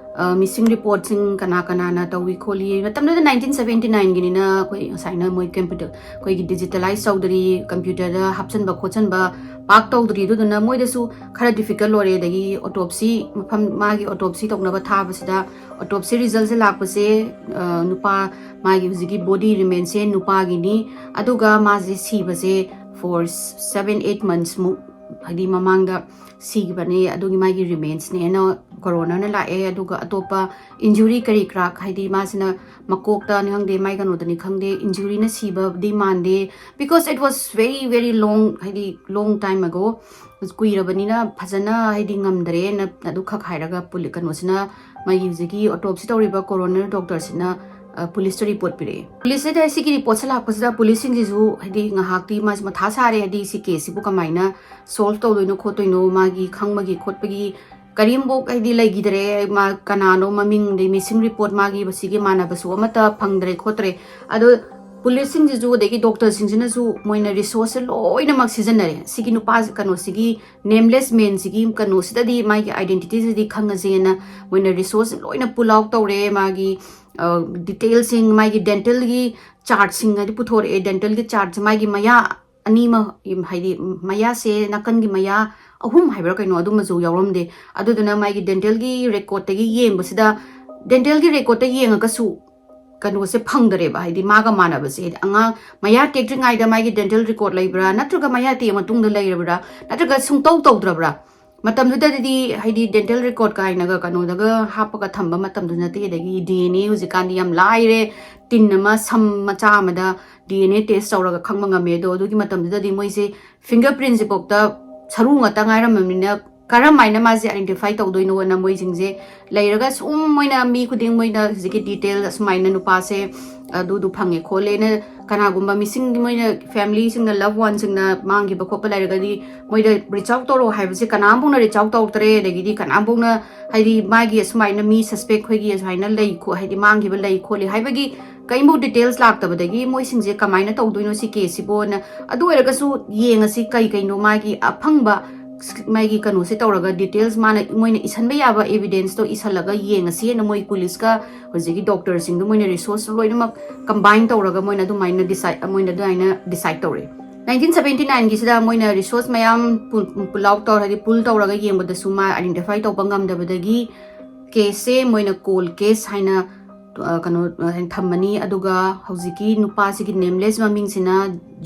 ꯃꯤꯁꯤꯡ ꯔꯤꯄꯣꯔꯠꯁꯤꯡ ꯀꯅꯥ ꯀꯅꯥꯅ ꯇꯧꯏ ꯈꯣꯠꯂꯤ, ꯃꯇꯝꯗꯨꯗ ꯅꯥꯏꯟꯇꯤꯟ ꯁꯕꯦꯟꯇꯤ ꯅꯥꯏꯟꯒꯤꯅꯤꯅ ꯑꯩꯈꯣꯏ ꯉꯁꯥꯏꯅ ꯃꯣꯏ ꯀꯝꯄ꯭ꯌꯨꯇꯔ ꯑꯩꯈꯣꯏꯒꯤ ꯗꯤꯖꯤꯇꯦꯂꯥꯏꯁ ꯇꯧꯗ꯭ꯔꯤ, ꯀꯝꯄ꯭ꯌꯨꯇꯔꯗ ꯍꯥꯞꯆꯤꯟꯕ ꯈꯣꯠꯆꯤꯟꯕ ꯄꯥꯛ ꯇꯧꯗ꯭ꯔꯤ꯫ ꯑꯗꯨꯗꯨꯅ ꯃꯣꯏꯗꯁꯨ ꯈꯔ ꯗꯤꯐꯤꯀꯜ ꯑꯣꯏꯔꯦ꯫ ꯑꯗꯒꯤ ꯑꯣꯇꯣꯞꯁꯤ ꯃꯐꯝ ꯃꯥꯒꯤ ꯑꯣꯇꯣꯞꯁꯤ ꯇꯧꯅꯕ ꯊꯥꯕꯁꯤꯗ ꯑꯣꯇꯣꯞꯁꯤ ꯔꯤꯖꯜꯁꯦ ꯂꯥꯛꯄꯁꯦ ꯅꯨꯄꯥ ꯃꯥꯒꯤ ꯍꯧꯖꯤꯛꯀꯤ ꯕꯣꯗꯤ ꯔꯤꯃꯦꯟꯁꯦ ꯅꯨꯄꯥꯒꯤꯅꯤ꯫ ꯑꯗꯨꯒ ꯃꯥꯁꯦ ꯁꯤꯕꯁꯦ ꯐꯣꯔ ꯁꯕꯦꯟ ꯑꯩꯠ ꯃꯟꯁꯃꯨꯛ ꯍꯥꯏꯗꯤ ꯃꯃꯥꯡꯗ ꯁꯤꯈꯤꯕꯅꯦ꯫ ꯑꯗꯨꯒꯤ ꯃꯥꯒꯤ ꯔꯤꯃꯦꯟꯁꯅꯦꯅ ꯀꯣꯔꯣꯅꯔꯅ ꯂꯥꯛꯑꯦ꯫ ꯑꯗꯨꯒ ꯑꯇꯣꯞꯄ ꯏꯟꯖꯨꯔꯤ ꯀꯔꯤ ꯀꯔꯥ ꯍꯥꯏꯗꯤ ꯃꯥꯁꯤꯅ ꯃꯀꯣꯛꯇꯅꯤ ꯈꯪꯗꯦ, ꯃꯥꯏ ꯀꯩꯅꯣꯗꯅꯤ ꯈꯪꯗꯦ, ꯏꯟꯖꯨꯔꯤꯅ ꯁꯤꯕꯗꯤ ꯃꯥꯟꯗꯦ꯫ Because it was very very long, ꯍꯥꯏꯗꯤ long time ago, ꯀꯨꯏꯔꯕꯅꯤꯅ ꯐꯖꯅ ꯍꯥꯏꯗꯤ ꯉꯝꯗ꯭ꯔꯦꯅ ꯑꯗꯨꯈꯛ ꯍꯥꯏꯔꯒ ꯀꯩꯅꯣꯁꯤꯅ ꯃꯥꯒꯤ ꯍꯧꯖꯤꯛꯀꯤ ꯑꯣꯇꯣꯞꯁꯤ ꯇꯧꯔꯤꯕ ꯀꯣꯔꯣꯅꯔ ꯗꯣꯛꯇꯔꯁꯤꯅ ꯄꯨꯂꯤꯁꯇ ꯔꯤꯄꯣꯔꯠ ꯄꯤꯔꯛꯑꯦ꯫ ꯄꯨꯂꯤꯁꯁꯤꯗ ꯁꯤꯒꯤ ꯔꯤꯄꯣꯔꯠꯁꯦ ꯂꯥꯛꯄꯁꯤꯗ ꯄꯨꯂꯤꯁꯁꯤꯡꯁꯤꯁꯨ ꯍꯥꯏꯗꯤ ꯉꯥꯏꯍꯥꯛꯇꯤ ꯃꯥꯁꯦ ꯃꯊꯥ ꯁꯥꯔꯦ, ꯍꯥꯏꯗꯤ ꯁꯤ ꯀꯦꯁꯁꯤꯕꯨ ꯀꯃꯥꯏꯅ ꯁꯣꯜꯕ ꯇꯧꯗꯣꯏꯅꯣ ꯈꯣꯠꯇꯣꯏꯅꯣ, ꯃꯥꯒꯤ ꯈꯪꯕꯒꯤ ꯈꯣꯠꯄꯒꯤ ꯀꯔꯤꯝꯐꯥꯎ ꯍꯥꯏꯗꯤ ꯂꯩꯈꯤꯗ꯭ꯔꯦ꯫ ꯃꯥ ꯀꯅꯥꯅꯣ ꯃꯃꯤꯡ, ꯑꯗꯩ ꯃꯤꯁꯤꯡ ꯔꯤꯄꯣꯔꯠ ꯃꯥꯒꯤ ꯁꯤꯒꯤ ꯃꯥꯟꯅꯕꯁꯨ ꯑꯃꯠꯇ ꯐꯪꯗ꯭ꯔꯦ ꯈꯣꯠꯇ꯭ꯔꯦ꯫ ꯑꯗꯣ ꯄꯨꯂꯤꯁꯁꯤꯡꯁꯤꯁꯨ ꯑꯗꯒꯤ ꯗꯣꯛꯇꯔꯁꯤꯡꯁꯤꯅꯁꯨ ꯃꯣꯏꯅ ꯔꯤꯁꯣꯔꯁꯁꯦ ꯂꯣꯏꯅꯃꯛ ꯁꯤꯖꯤꯟꯅꯔꯦ꯫ ꯁꯤꯒꯤ ꯅꯨꯄꯥ ꯀꯩꯅꯣꯁꯤꯒꯤ ꯅꯦꯝꯂꯦꯁ ꯃꯦꯟꯁꯤꯒꯤ ꯀꯩꯅꯣꯁꯤꯗꯗꯤ ꯃꯥꯒꯤ ꯑꯥꯏꯗꯦꯟꯇꯤꯇꯤꯁꯤꯗꯤ ꯈꯪꯉꯁꯦꯅ ꯃꯣꯏꯅ ꯔꯤꯁꯣꯔꯁ ꯂꯣꯏꯅ ꯄꯨꯜ ꯑꯥꯎꯠ ꯇꯧꯔꯦ꯫ ꯃꯥꯒꯤ ꯗꯤꯇꯦꯜꯁꯤꯡ, ꯃꯥꯒꯤ ꯗꯦꯟꯇꯦꯜꯒꯤ ꯆꯥꯔꯠꯁꯤꯡ ꯍꯥꯏꯗꯤ ꯄꯨꯊꯣꯔꯛꯑꯦ꯫ ꯗꯦꯟꯇꯦꯜꯒꯤ ꯆꯥꯔꯠꯁꯦ ꯃꯥꯒꯤ ꯃꯌꯥ ꯑꯅꯤꯃꯛ, ꯍꯥꯏꯗꯤ ꯃꯌꯥꯁꯦ ꯅꯥꯀꯟꯒꯤ ꯃꯌꯥ ꯑꯍꯨꯝ ꯍꯥꯏꯕ꯭ꯔꯥ ꯀꯩꯅꯣ ꯑꯗꯨꯃꯁꯨ ꯌꯥꯎꯔꯝꯗꯦ꯫ ꯑꯗꯨꯗꯨꯅ ꯃꯥꯒꯤ ꯗꯦꯟꯇꯦꯜꯒꯤ ꯔꯦꯀꯣꯔꯠꯇꯒꯤ ꯌꯦꯡꯕꯁꯤꯗ, ꯗꯦꯟꯇꯦꯜꯒꯤ ꯔꯦꯀꯣꯔꯠꯇ ꯌꯦꯡꯉꯒꯁꯨ ꯀꯩꯅꯣꯁꯦ ꯐꯪꯗꯔꯦꯕ, ꯍꯥꯏꯗꯤ ꯃꯥꯒ ꯃꯥꯟꯅꯕꯁꯦ꯫ ꯍꯥꯏꯗꯤ ꯑꯉꯥꯡ ꯃꯌꯥ ꯇꯦꯛꯇ꯭ꯔꯤꯉꯩꯗ ꯃꯥꯒꯤ ꯗꯦꯟꯇꯦꯜ ꯔꯦꯀꯣꯔꯠ ꯂꯩꯕ꯭ꯔꯥ, ꯅꯠꯇ꯭ꯔꯒ ꯃꯌꯥ ꯇꯦꯛꯑ ꯃꯇꯨꯡꯗ ꯂꯩꯔꯕ꯭ꯔꯥ, ꯅꯠꯇ꯭ꯔꯒ ꯁꯨꯡꯇꯧ ꯇꯧꯗ꯭ꯔꯕ꯭ꯔꯥ? ꯃꯇꯝꯗꯨꯗꯗꯤ ꯍꯥꯏꯗꯤ dental record ꯀꯥꯏꯅꯒ ꯀꯩꯅꯣꯗꯒ ꯍꯥꯞꯄꯒ ꯊꯝꯕ ꯃꯇꯝꯗꯨ ꯅꯠꯇꯦ꯫ ꯑꯗꯒꯤ DNA ꯍꯧꯖꯤꯛꯀꯥꯟꯗꯤ ꯌꯥꯝ ꯂꯥꯏꯔꯦ, ꯇꯤꯟ ꯑꯃ, ꯁꯝ ꯃꯆꯥ ꯑꯃꯗ DNA test ꯇꯧꯔꯒ ꯈꯪꯕ ꯉꯝꯃꯦ꯫ ꯑꯗꯣ ꯑꯗꯨꯒꯤ ꯃꯇꯝꯗꯨꯗꯗꯤ ꯃꯣꯏꯁꯦ finger printꯁꯤꯐꯥꯎꯗ ꯁꯔꯨ ꯉꯥꯛꯇ ꯉꯥꯏꯔꯝꯃꯕꯅꯤꯅ ꯀꯔꯝ ꯍꯥꯏꯅ ꯃꯥꯁꯦ identify ꯇꯧꯗꯣꯏꯅꯣꯅ ꯃꯣꯏꯁꯤꯡꯁꯦ ꯂꯩꯔꯒ ꯁꯨꯝ ꯃꯣꯏꯅ ꯃꯤ ꯈꯨꯗꯤꯡ ꯃꯣꯏꯅ ꯍꯧꯖꯤꯛꯀꯤ detail ꯑꯁꯨꯃꯥꯏꯅ ꯅꯨꯄꯥꯁꯦ ꯑꯗꯨꯗꯨ ꯐꯪꯉꯦ ꯈꯣꯠꯂꯦꯅ, ꯀꯅꯥꯒꯨꯝꯕ missing ꯃꯣꯏꯅ familyꯁꯤꯡꯅ, loved oneꯁꯤꯡꯅ ꯃꯥꯡꯈꯤꯕ ꯈꯣꯠꯄ ꯂꯩꯔꯒꯗꯤ ꯃꯣꯏꯗ reach out ꯇꯧꯔꯛꯑꯣ ꯍꯥꯏꯕꯁꯦ ꯀꯅꯥꯝꯐꯥꯎꯅ reach out ꯇꯧꯔꯛꯇ꯭ꯔꯦ꯫ ꯑꯗꯒꯤꯗꯤ ꯀꯅꯥꯝꯐꯥꯎꯅ ꯍꯥꯏꯗꯤ ꯃꯥꯒꯤ ꯑꯁꯨꯃꯥꯏꯅ ꯃꯤ suspect ꯑꯩꯈꯣꯏꯒꯤ ꯑꯁꯨꯃꯥꯏꯅ ꯂꯩ ꯈꯣ-, ꯍꯥꯏꯗꯤ ꯃꯥꯡꯈꯤꯕ ꯂꯩ ꯈꯣꯠꯂꯤ ꯍꯥꯏꯕꯒꯤ ꯀꯔꯤꯝꯐꯥꯎ details ꯂꯥꯛꯇꯕꯗꯒꯤ ꯃꯣꯏꯁꯤꯡꯁꯦ ꯀꯃꯥꯏꯅ ꯇꯧꯗꯣꯏꯅꯣ ꯁꯤ caseꯁꯤꯕꯣꯅ꯫ ꯑꯗꯨ ꯑꯣꯏꯔꯒꯁꯨ ꯌꯦꯡꯉꯁꯤ ꯀꯩ ꯀꯩꯅꯣ ꯃꯥꯒꯤ ꯑꯐꯪꯕ ꯃꯥꯒꯤ ꯀꯩꯅꯣꯁꯦ ꯇꯧꯔꯒ details ꯃꯥꯅ, ꯃꯣꯏꯅ ꯏꯁꯟꯕ ꯌꯥꯕ evidenceꯇꯣ ꯏꯁꯜꯂꯒ ꯌꯦꯡꯉꯁꯤꯅ ꯃꯣꯏ policeꯀ ꯍꯧꯖꯤꯛꯀꯤ doctorꯁꯤꯡꯗꯣ ꯃꯣꯏꯅ resource ꯂꯣꯏꯅꯃꯛ combine ꯇꯧꯔꯒ ꯃꯣꯏꯅ ꯑꯗꯨꯃꯥꯏꯅ decide, ꯃꯣꯏꯅ ꯑꯗꯨꯃꯥꯏꯅ decide ꯇꯧꯔꯛꯑꯦ꯫ Nineteen seventy nineꯒꯤꯁꯤꯗ ꯃꯣꯏꯅ resource ꯃꯌꯥꯝ pull, pull out ꯇꯧꯔ, ꯍꯥꯏꯗꯤ pool ꯇꯧꯔꯒ ꯌꯦꯡꯕꯗꯁꯨ ꯃꯥ identify ꯇꯧꯕ ꯉꯝꯗꯕꯗꯒꯤ caseꯁꯦ ꯃꯣꯏꯅ cold case ꯍꯥꯏꯅ, ꯑ, ꯀꯩꯅꯣ, ꯑ, ꯊꯝꯃꯅꯤ꯫ ꯑꯗꯨꯒ ꯍꯧꯖꯤꯛꯀꯤ ꯅꯨꯄꯥꯁꯤꯒꯤ nameless ꯃꯃꯤꯡꯁꯤꯅ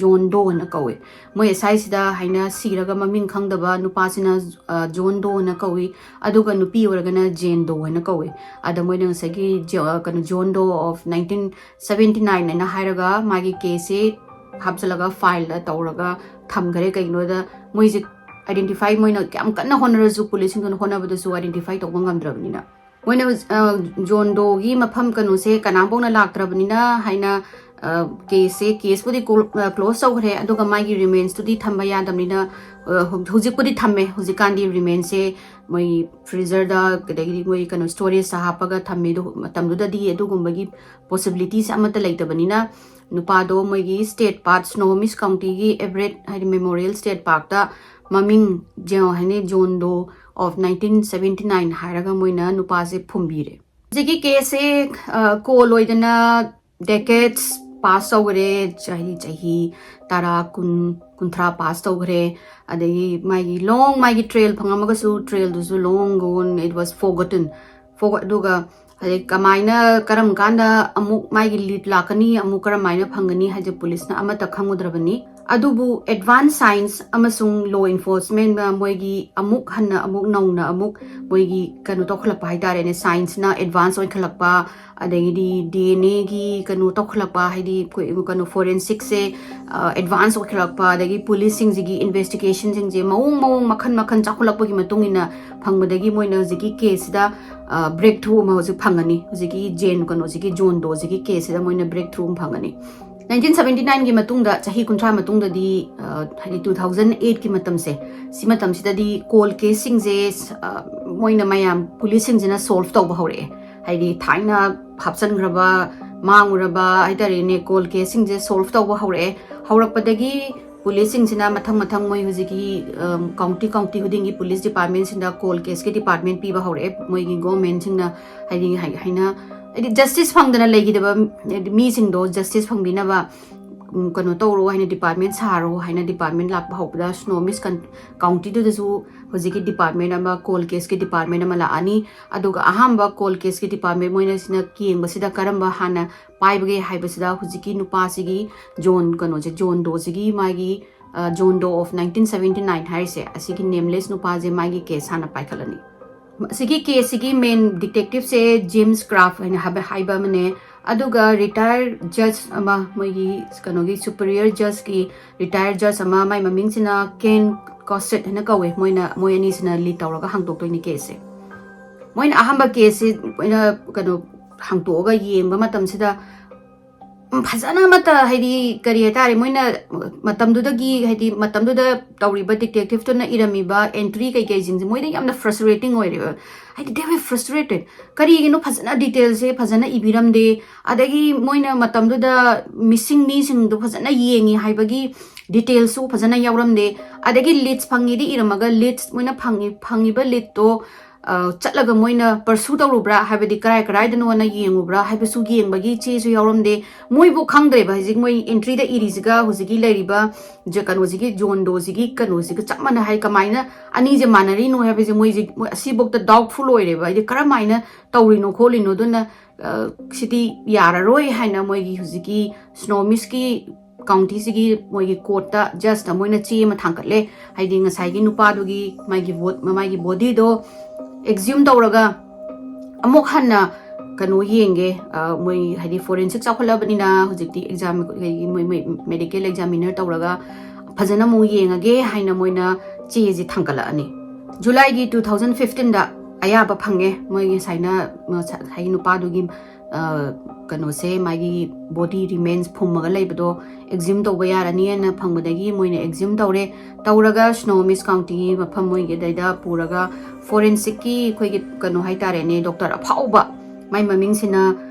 John Doe ꯍꯥꯏꯅ ꯀꯧꯋꯦ꯫ ꯃꯣꯏ ꯑꯁꯥꯏꯁꯤꯗ ꯍꯥꯏꯅ ꯁꯤꯔꯒ ꯃꯃꯤꯡ ꯈꯪꯗꯕ ꯅꯨꯄꯥꯁꯤꯅ, ꯑ, John Doe ꯍꯥꯏꯅ ꯀꯧꯏ, ꯑꯗꯨꯒ ꯅꯨꯄꯤ ꯑꯣꯏꯔꯒꯅ Jane Doe ꯍꯥꯏꯅ ꯀꯧꯏ꯫ ꯑꯗ ꯃꯣꯏꯅ ꯉꯁꯥꯏꯒꯤ ꯖꯣ-, ꯑ, ꯀꯩꯅꯣ, John Doe of nineteen seventy nine ꯍꯥꯏꯅ ꯍꯥꯏꯔꯒ ꯃꯥꯒꯤ caseꯁꯦ ꯍꯥꯞꯆꯤꯜꯂꯒ file ꯇꯧꯔꯒ ꯊꯝꯈꯔꯦ꯫ ꯀꯩꯒꯤꯅꯣꯗ ꯃꯣꯏꯁꯦ identify ꯃꯣꯏꯅ ꯌꯥꯝ ꯀꯟꯅ ꯍꯣꯠꯅꯔꯁꯨ policeꯁꯤꯡꯗꯨꯅ ꯍꯣꯠꯅꯕꯗꯁꯨ identify ꯇꯧꯕ ꯉꯝꯗ꯭ꯔꯕꯅꯤꯅ꯫ ꯃꯣꯏꯅ, ꯑ, John Doeꯒꯤ ꯃꯐꯝ ꯀꯩꯅꯣꯁꯦ ꯀꯅꯥꯝꯐꯥꯎꯅ ꯂꯥꯛꯇ꯭ꯔꯕꯅꯤꯅ ꯍꯥꯏꯅ, ꯑ, caseꯁꯦ, caseꯄꯨꯗꯤ ꯀ꯭ꯂꯣ-, ꯑ, close ꯇꯧꯈ꯭ꯔꯦ, ꯑꯗꯨꯒ ꯃꯥꯒꯤ remaindsꯇꯨꯗꯤ ꯊꯝꯕ ꯌꯥꯗꯕꯅꯤꯅ, ꯑ, ꯍꯧ-, ꯍꯧꯖꯤꯛꯄꯨꯗꯤ ꯊꯝꯃꯦ꯫ ꯍꯧꯖꯤꯛꯀꯥꯟꯗꯤ remaindsꯁꯦ ꯃꯣꯏ freezerꯗ, ꯑꯗꯒꯤꯗꯤ ꯃꯣꯏ ꯀꯩꯅꯣ storageꯇ ꯍꯥꯞꯄꯒ ꯊꯝꯃꯦ꯫ ꯑꯗꯨ ꯃꯇꯝꯗꯨꯗꯗꯤ ꯑꯗꯨꯒꯨꯝꯕꯒꯤ possibilityꯁꯦ ꯑꯃꯠꯇ ꯂꯩꯇꯕꯅꯤꯅ ꯅꯨꯄꯥꯗꯣ ꯃꯣꯏꯒꯤ state park, Snohomish Countyꯒꯤ Everett ꯍꯥꯏꯗꯤ Memorial State Parkꯇ ꯃꯃꯤꯡ ꯖꯣ-, ꯍꯥꯏꯅꯤ John Doe of nineteen seventy nine ꯍꯥꯏꯔꯒ ꯃꯣꯏꯅ ꯅꯨꯄꯥꯁꯦ ꯐꯨꯝꯕꯤꯔꯦ꯫ ꯍꯧꯖꯤꯛꯀꯤ caseꯁꯦ, ꯑ, cold ꯑꯣꯏꯗꯅ decades pass ꯇꯧꯈꯔꯦ, ꯆꯍꯤ, ꯆꯍꯤ ꯇꯔꯥ, ꯀꯨꯟ, ꯀꯨꯟꯊ꯭ꯔꯥ pass ꯇꯧꯈ꯭ꯔꯦ꯫ ꯑꯗꯒꯤ ꯃꯥꯒꯤ long, ꯃꯥꯒꯤ trail ꯐꯪꯉꯝꯃꯒꯁꯨ trailꯗꯨꯁꯨ long gone, it was forgotten꯫ Forgo-, ꯑꯗꯨꯒ ꯑꯗꯩ ꯀꯃꯥꯏꯅ, ꯀꯔꯝ ꯀꯥꯟꯗ ꯑꯃꯨꯛ ꯃꯥꯒꯤ lead ꯂꯥꯛꯀꯅꯤ, ꯑꯃꯨꯛ ꯀꯔꯝ ꯍꯥꯏꯅ ꯐꯪꯒꯅꯤ ꯍꯥꯏꯁꯦ policeꯅ ꯑꯃꯠꯇ ꯈꯪꯉꯨꯗ꯭ꯔꯕꯅꯤ꯫ ꯑꯗꯨꯕꯨ advance science ꯑꯃꯁꯨꯡ law enforcement ꯃꯣꯏꯒꯤ ꯑꯃꯨꯛ ꯍꯟꯅ ꯑꯃꯨꯛ ꯅꯧꯅ ꯑꯃꯨꯛ ꯃꯣꯏꯒꯤ ꯀꯩꯅꯣ ꯇꯧꯈꯠꯂꯛꯄ ꯍꯥꯏꯇꯥꯔꯦꯅꯦ, science ꯅ advance ꯑꯣꯏꯈꯠꯂꯛꯄ, ꯑꯗꯒꯤꯗꯤ D N A ꯒꯤ ꯀꯩꯅꯣ ꯇꯧꯈꯠꯂꯛꯄ, ꯍꯥꯏꯗꯤ ꯑꯩꯈꯣꯏ ꯀꯩꯅꯣ forensic ꯁꯦ advance ꯑꯣꯏꯈꯠꯂꯛꯄ, ꯑꯗꯒꯤ ꯄꯨꯂꯤꯁꯁꯤꯡꯁꯤꯒꯤ investigation ꯁꯤꯡꯁꯦ ꯃꯑꯣꯡ ꯃꯑꯣꯡ ꯃꯈꯜ ꯃꯈꯜ ꯆꯥꯎꯈꯠꯂꯛꯄꯒꯤ ꯃꯇꯨꯡ ꯏꯟꯅ ꯐꯪꯕꯗꯒꯤ ꯃꯣꯏꯅ ꯍꯧꯖꯤꯛꯀꯤ case ꯁꯤꯗ breakthrough ꯑꯃ ꯍꯧꯖꯤꯛ ꯐꯪꯒꯅꯤ꯫ ꯍꯧꯖꯤꯛꯀꯤ ꯖꯦꯟ ꯀꯩꯅꯣꯁꯤꯒꯤ, ꯖꯣꯟ ꯗꯣꯁꯤꯒꯤ case ꯁꯤꯗ ꯃꯣꯏꯅ breakthrough ꯑꯃ ꯐꯪꯒꯅꯤ꯫ Nineteen seventy nine ꯒꯤ ꯃꯇꯨꯡꯗ, ꯆꯍꯤ ꯀꯨꯟꯊ꯭ꯔꯥ ꯃꯇꯨꯡꯗꯗꯤ, ꯑ, ꯍꯥꯏꯗꯤ two thousand eight ꯀꯤ ꯃꯇꯝꯁꯦ, ꯁꯤ ꯃꯇꯝꯁꯤꯗꯗꯤ cold case ꯁꯤꯡꯁꯦ, ꯑ, ꯃꯣꯏꯅ ꯃꯌꯥꯝ ꯄꯨꯂꯤꯁꯁꯤꯡꯁꯤꯅ solve ꯇꯧꯕ ꯍꯧꯔꯛꯑꯦ꯫ ꯍꯥꯏꯗꯤ ꯊꯥꯏꯅ ꯍꯥꯞꯆꯟꯈ꯭ꯔꯕ, ꯃꯥꯡꯉꯨꯔꯕ ꯍꯥꯏꯇꯥꯔꯦꯅꯦ, cold case ꯁꯤꯡꯁꯦ solve ꯇꯧꯕ ꯍꯧꯔꯛꯑꯦ꯫ ꯍꯧꯔꯛꯄꯗꯒꯤ ꯄꯨꯂꯤꯁꯁꯤꯡꯁꯤꯅ ꯃꯊꯪ ꯃꯊꯪ ꯃꯣꯏ ꯍꯧꯖꯤꯛꯀꯤ, ꯑꯝ, county county ꯈꯨꯗꯤꯡꯒꯤ police department ꯁꯤꯡꯗ cold case ꯀꯤ department ꯄꯤꯕ ꯍꯧꯔꯛꯑꯦ꯫ ꯃꯣꯏꯒꯤ government ꯁꯤꯡꯅ ꯍꯥꯏꯗꯤ ꯍꯥꯏ-, ꯍꯥꯏꯅ ꯍꯥꯏꯗꯤ justice ꯐꯪꯗꯅ ꯂꯩꯈꯤꯗꯕ, ꯍꯥꯏꯗꯤ ꯃꯤꯁꯤꯡꯗꯣ justice ꯐꯪꯕꯤꯅꯕ, ꯎꯝ, ꯀꯩꯅꯣ ꯇꯧꯔꯣ ꯍꯥꯏꯅ department ꯁꯥꯔꯣ ꯍꯥꯏꯅ department ꯂꯥꯛꯄ ꯍꯧꯕꯗ Snohomish ꯀꯟ-, county ꯗꯨꯗꯁꯨ ꯍꯧꯖꯤꯛꯀꯤ department ꯑꯃ, cold case ꯀꯤ department ꯑꯃ ꯂꯥꯛꯑꯅꯤ꯫ ꯑꯗꯨꯒ ꯑꯍꯥꯟꯕ cold case ꯀꯤ department ꯃꯣꯏꯅ ꯁꯤꯅ ꯌꯦꯡꯕꯁꯤꯗ ꯀꯔꯝꯕ ꯍꯥꯟꯅ ꯄꯥꯏꯕꯒꯦ ꯍꯥꯏꯕꯁꯤꯗ ꯍꯧꯖꯤꯛꯀꯤ ꯅꯨꯄꯥꯁꯤꯒꯤ ꯖꯣꯟ, ꯀꯩꯅꯣꯁꯦ, ꯖꯣꯟ ꯗꯣꯁꯤꯒꯤ ꯃꯥꯒꯤ, ꯑ, John Doe of nineteen seventy nine ꯍꯥꯏꯔꯤꯁꯦ, ꯑꯁꯤꯒꯤ nameless ꯅꯨꯄꯥꯁꯦ ꯃꯥꯒꯤ case ꯍꯥꯟꯅ ꯄꯥꯏꯈꯠꯂꯅꯤ꯫ ꯑꯁꯤꯒꯤ case ꯁꯤꯒꯤ main detective ꯁꯦ James Kraft ꯍꯥꯏꯅ ꯍꯥꯏꯕ, ꯍꯥꯏꯕ ꯑꯃꯅꯦ, ꯑꯗꯨꯒ retired judge ꯑꯃ, ꯃꯣꯏꯒꯤ ꯀꯩꯅꯣꯒꯤ superior judge ꯀꯤ retired judge ꯑꯃ, ꯃꯥꯏ ꯃꯃꯤꯡꯁꯤꯅ Ken Cossett ꯍꯥꯏꯅ ꯀꯧꯋꯦ꯫ ꯃꯣꯏꯅ, ꯃꯣꯏ ꯑꯅꯤꯁꯤꯅ lead ꯇꯧꯔꯒ ꯍꯥꯡꯗꯣꯛꯇꯣꯏꯅꯤ case ꯁꯦ꯫ ꯃꯣꯏꯅ ꯑꯍꯥꯟꯕ case ꯁꯤ ꯃꯣꯏꯅ ꯀꯩꯅꯣ ꯍꯥꯡꯇꯣꯛꯑꯒ ꯌꯦꯡꯕ ꯃꯇꯝꯁꯤꯗ, ꯎꯝ, ꯐꯖꯅ ꯑꯃꯠꯇ, ꯍꯥꯏꯗꯤ, ꯀꯔꯤ ꯍꯥꯏꯇꯥꯔꯦ, ꯃꯣꯏꯅ ꯃꯇꯝꯗꯨꯗꯒꯤ, ꯍꯥꯏꯗꯤ, ꯃꯇꯝꯗꯨꯗ ꯇꯧꯔꯤꯕ detective ꯇꯨꯅ ꯏꯔꯝꯃꯤꯕ entry ꯀꯩꯀꯩꯁꯤꯡꯁꯦ ꯃꯣꯏꯗ ꯌꯥꯝꯅ frustrating ꯑꯣꯏꯔꯦꯕ꯫ ꯍꯥꯏꯗꯤ, they were frustrated꯫ ꯀꯔꯤꯒꯤꯅꯣ ꯐꯖꯅ detail ꯁꯦ ꯐꯖꯅ ꯏꯕꯤꯔꯝꯗꯦ, ꯑꯗꯒꯤ ꯃꯣꯏꯅ ꯃꯇꯝꯗꯨꯗ missing ꯃꯤꯁꯤꯡꯗꯣ ꯐꯖꯅ ꯌꯦꯡꯉꯤ ꯍꯥꯏꯕꯒꯤ detail ꯁꯨ ꯐꯖꯅ ꯌꯥꯎꯔꯝꯗꯦ, ꯑꯗꯒꯤ leads ꯐꯪꯉꯤꯗꯤ ꯏꯔꯝꯃꯒ leads, ꯃꯣꯏꯅ ꯐꯪꯉꯤ-, ꯐꯪꯉꯤꯕ lead ꯇꯣ ꯑ, ꯆꯠꯂꯒ ꯃꯣꯏꯅ pursue ꯇꯧꯔꯨꯕ꯭ꯔꯥ ꯍꯥꯏꯕꯗꯤ ꯀꯔꯥꯏ ꯀꯔꯥꯏꯗꯅꯣꯅ ꯌꯦꯡꯉꯨꯕ꯭ꯔꯥ ꯍꯥꯏꯕꯁꯨ ꯌꯦꯡꯕꯒꯤ ꯆꯦꯁꯨ ꯌꯥꯎꯔꯝꯗꯦ꯫ ꯃꯣꯏꯕꯨ ꯈꯪꯗ꯭ꯔꯦꯕ ꯍꯧꯖꯤꯛ ꯃꯣꯏ entry ꯗ ꯏꯔꯤꯁꯤꯒ ꯍꯧꯖꯤꯛꯀꯤ ꯂꯩꯔꯤꯕ ꯖ-, ꯀꯩꯅꯣꯁꯤꯒꯤ, ꯖꯣꯟ ꯗꯣꯁꯤꯒꯤ ꯀꯩꯅꯣꯁꯤꯒ ꯆꯞ ꯃꯥꯟꯅ ꯍꯥꯏ, ꯀꯃꯥꯏꯅ ꯑꯅꯤꯁꯦ ꯃꯥꯟꯅꯔꯤꯅꯣ ꯍꯥꯏꯕꯁꯦ ꯃꯣꯏꯁꯦ, ꯃꯣꯏ ꯑꯁꯤꯐꯧꯗ doubtful ꯑꯣꯏꯔꯦꯕ꯫ ꯍꯥꯏꯗꯤ ꯀꯔꯝꯍꯥꯏꯅ ꯇꯧꯔꯤꯅꯣ ꯈꯣꯠꯂꯤꯅꯣ, ꯑꯗꯨꯅ, ꯑ, ꯁꯤꯗꯤ ꯌꯥꯔꯔꯣꯏ ꯍꯥꯏꯅ ꯃꯣꯏꯒꯤ ꯍꯧꯖꯤꯛꯀꯤ Snohomish ꯀꯤ ꯀꯥꯎꯟꯇꯤꯁꯤꯒꯤ ꯃꯣꯏꯒꯤ ꯀꯣꯔꯠꯇ ꯖꯁꯇ ꯃꯣꯏꯅ ꯆꯦ ꯑꯃ ꯊꯥꯡꯒꯠꯂꯦ꯫ ꯍꯥꯏꯗꯤ ꯉꯁꯥꯏꯒꯤ ꯅꯨꯄꯥꯗꯨꯒꯤ ꯃꯥꯒꯤ ꯕꯣꯠ ꯃꯥꯒꯤ ꯕꯣꯗꯤꯗꯣ ꯑꯦꯛꯖ꯭ꯌꯨꯝ ꯇꯧꯔꯒ ꯑꯃꯨꯛ ꯍꯟꯅ ꯀꯩꯅꯣ ꯌꯦꯡꯒꯦ, ꯑ, ꯃꯣꯏ ꯍꯥꯏꯗꯤ ꯐꯣꯔꯦꯟꯁꯤꯛ ꯆꯥꯎꯈꯠꯂꯕꯅꯤꯅ ꯍꯧꯖꯤꯛꯇꯤ ꯑꯦꯛꯖꯥꯝ ꯃꯣꯏ ꯃꯣꯏ ꯃꯦꯗꯤꯀꯦꯜ ꯑꯦꯛꯖꯥꯃꯤꯅꯔ ꯇꯧꯔꯒ ꯐꯖꯅ ꯑꯃꯨꯛ ꯌꯦꯡꯉꯒꯦ ꯍꯥꯏꯅ ꯃꯣꯏꯅ ꯆꯦꯁꯤ ꯊꯥꯡꯒꯠꯂꯛꯑꯅꯤ꯫ ꯖꯨꯂꯥꯏꯒꯤ ꯇꯨ ꯊꯥꯎꯖꯟ ꯐꯤꯐꯇꯤꯟꯗ ꯑꯌꯥꯕ ꯐꯪꯉꯦ꯫ ꯃꯣꯏꯒꯤ ꯁꯥꯏꯅ ꯉꯁꯥꯏꯒꯤ ꯅꯨꯄꯥꯗꯨꯒꯤ, ꯑ, ꯀꯩꯅꯣꯁꯦ, ꯃꯥꯒꯤ ꯕꯣꯗꯤ ꯔꯤꯃꯦꯟꯁ ꯐꯨꯝꯃꯒ ꯂꯩꯕꯗꯣ ꯑꯦꯛꯖ꯭ꯌꯨꯝ ꯇꯧꯕ ꯌꯥꯔꯅꯤꯅ ꯐꯪꯕꯗꯒꯤ ꯃꯣꯏꯅ ꯑꯦꯛꯖ꯭ꯌꯨꯝ ꯇꯧꯔꯦ꯫ ꯇꯧꯔꯒ ꯁ꯭ꯅꯣꯍꯣꯃꯤꯁ ꯀꯥꯎꯟꯇꯤꯒꯤ ꯃꯐꯝ ꯃꯣꯏꯒꯤ ꯑꯗꯩꯗ ꯄꯨꯔꯒ ꯐꯣꯔꯦꯟꯁꯤꯛꯀꯤ ꯑꯩꯈꯣꯏꯒꯤ ꯀꯩꯅꯣ ꯍꯥꯏꯇꯥꯔꯦꯅꯦ, ꯗꯣꯛꯇꯔ ꯑꯐꯥꯎꯕ ꯃꯥꯏ ꯃꯃꯤꯡꯁꯤꯅ,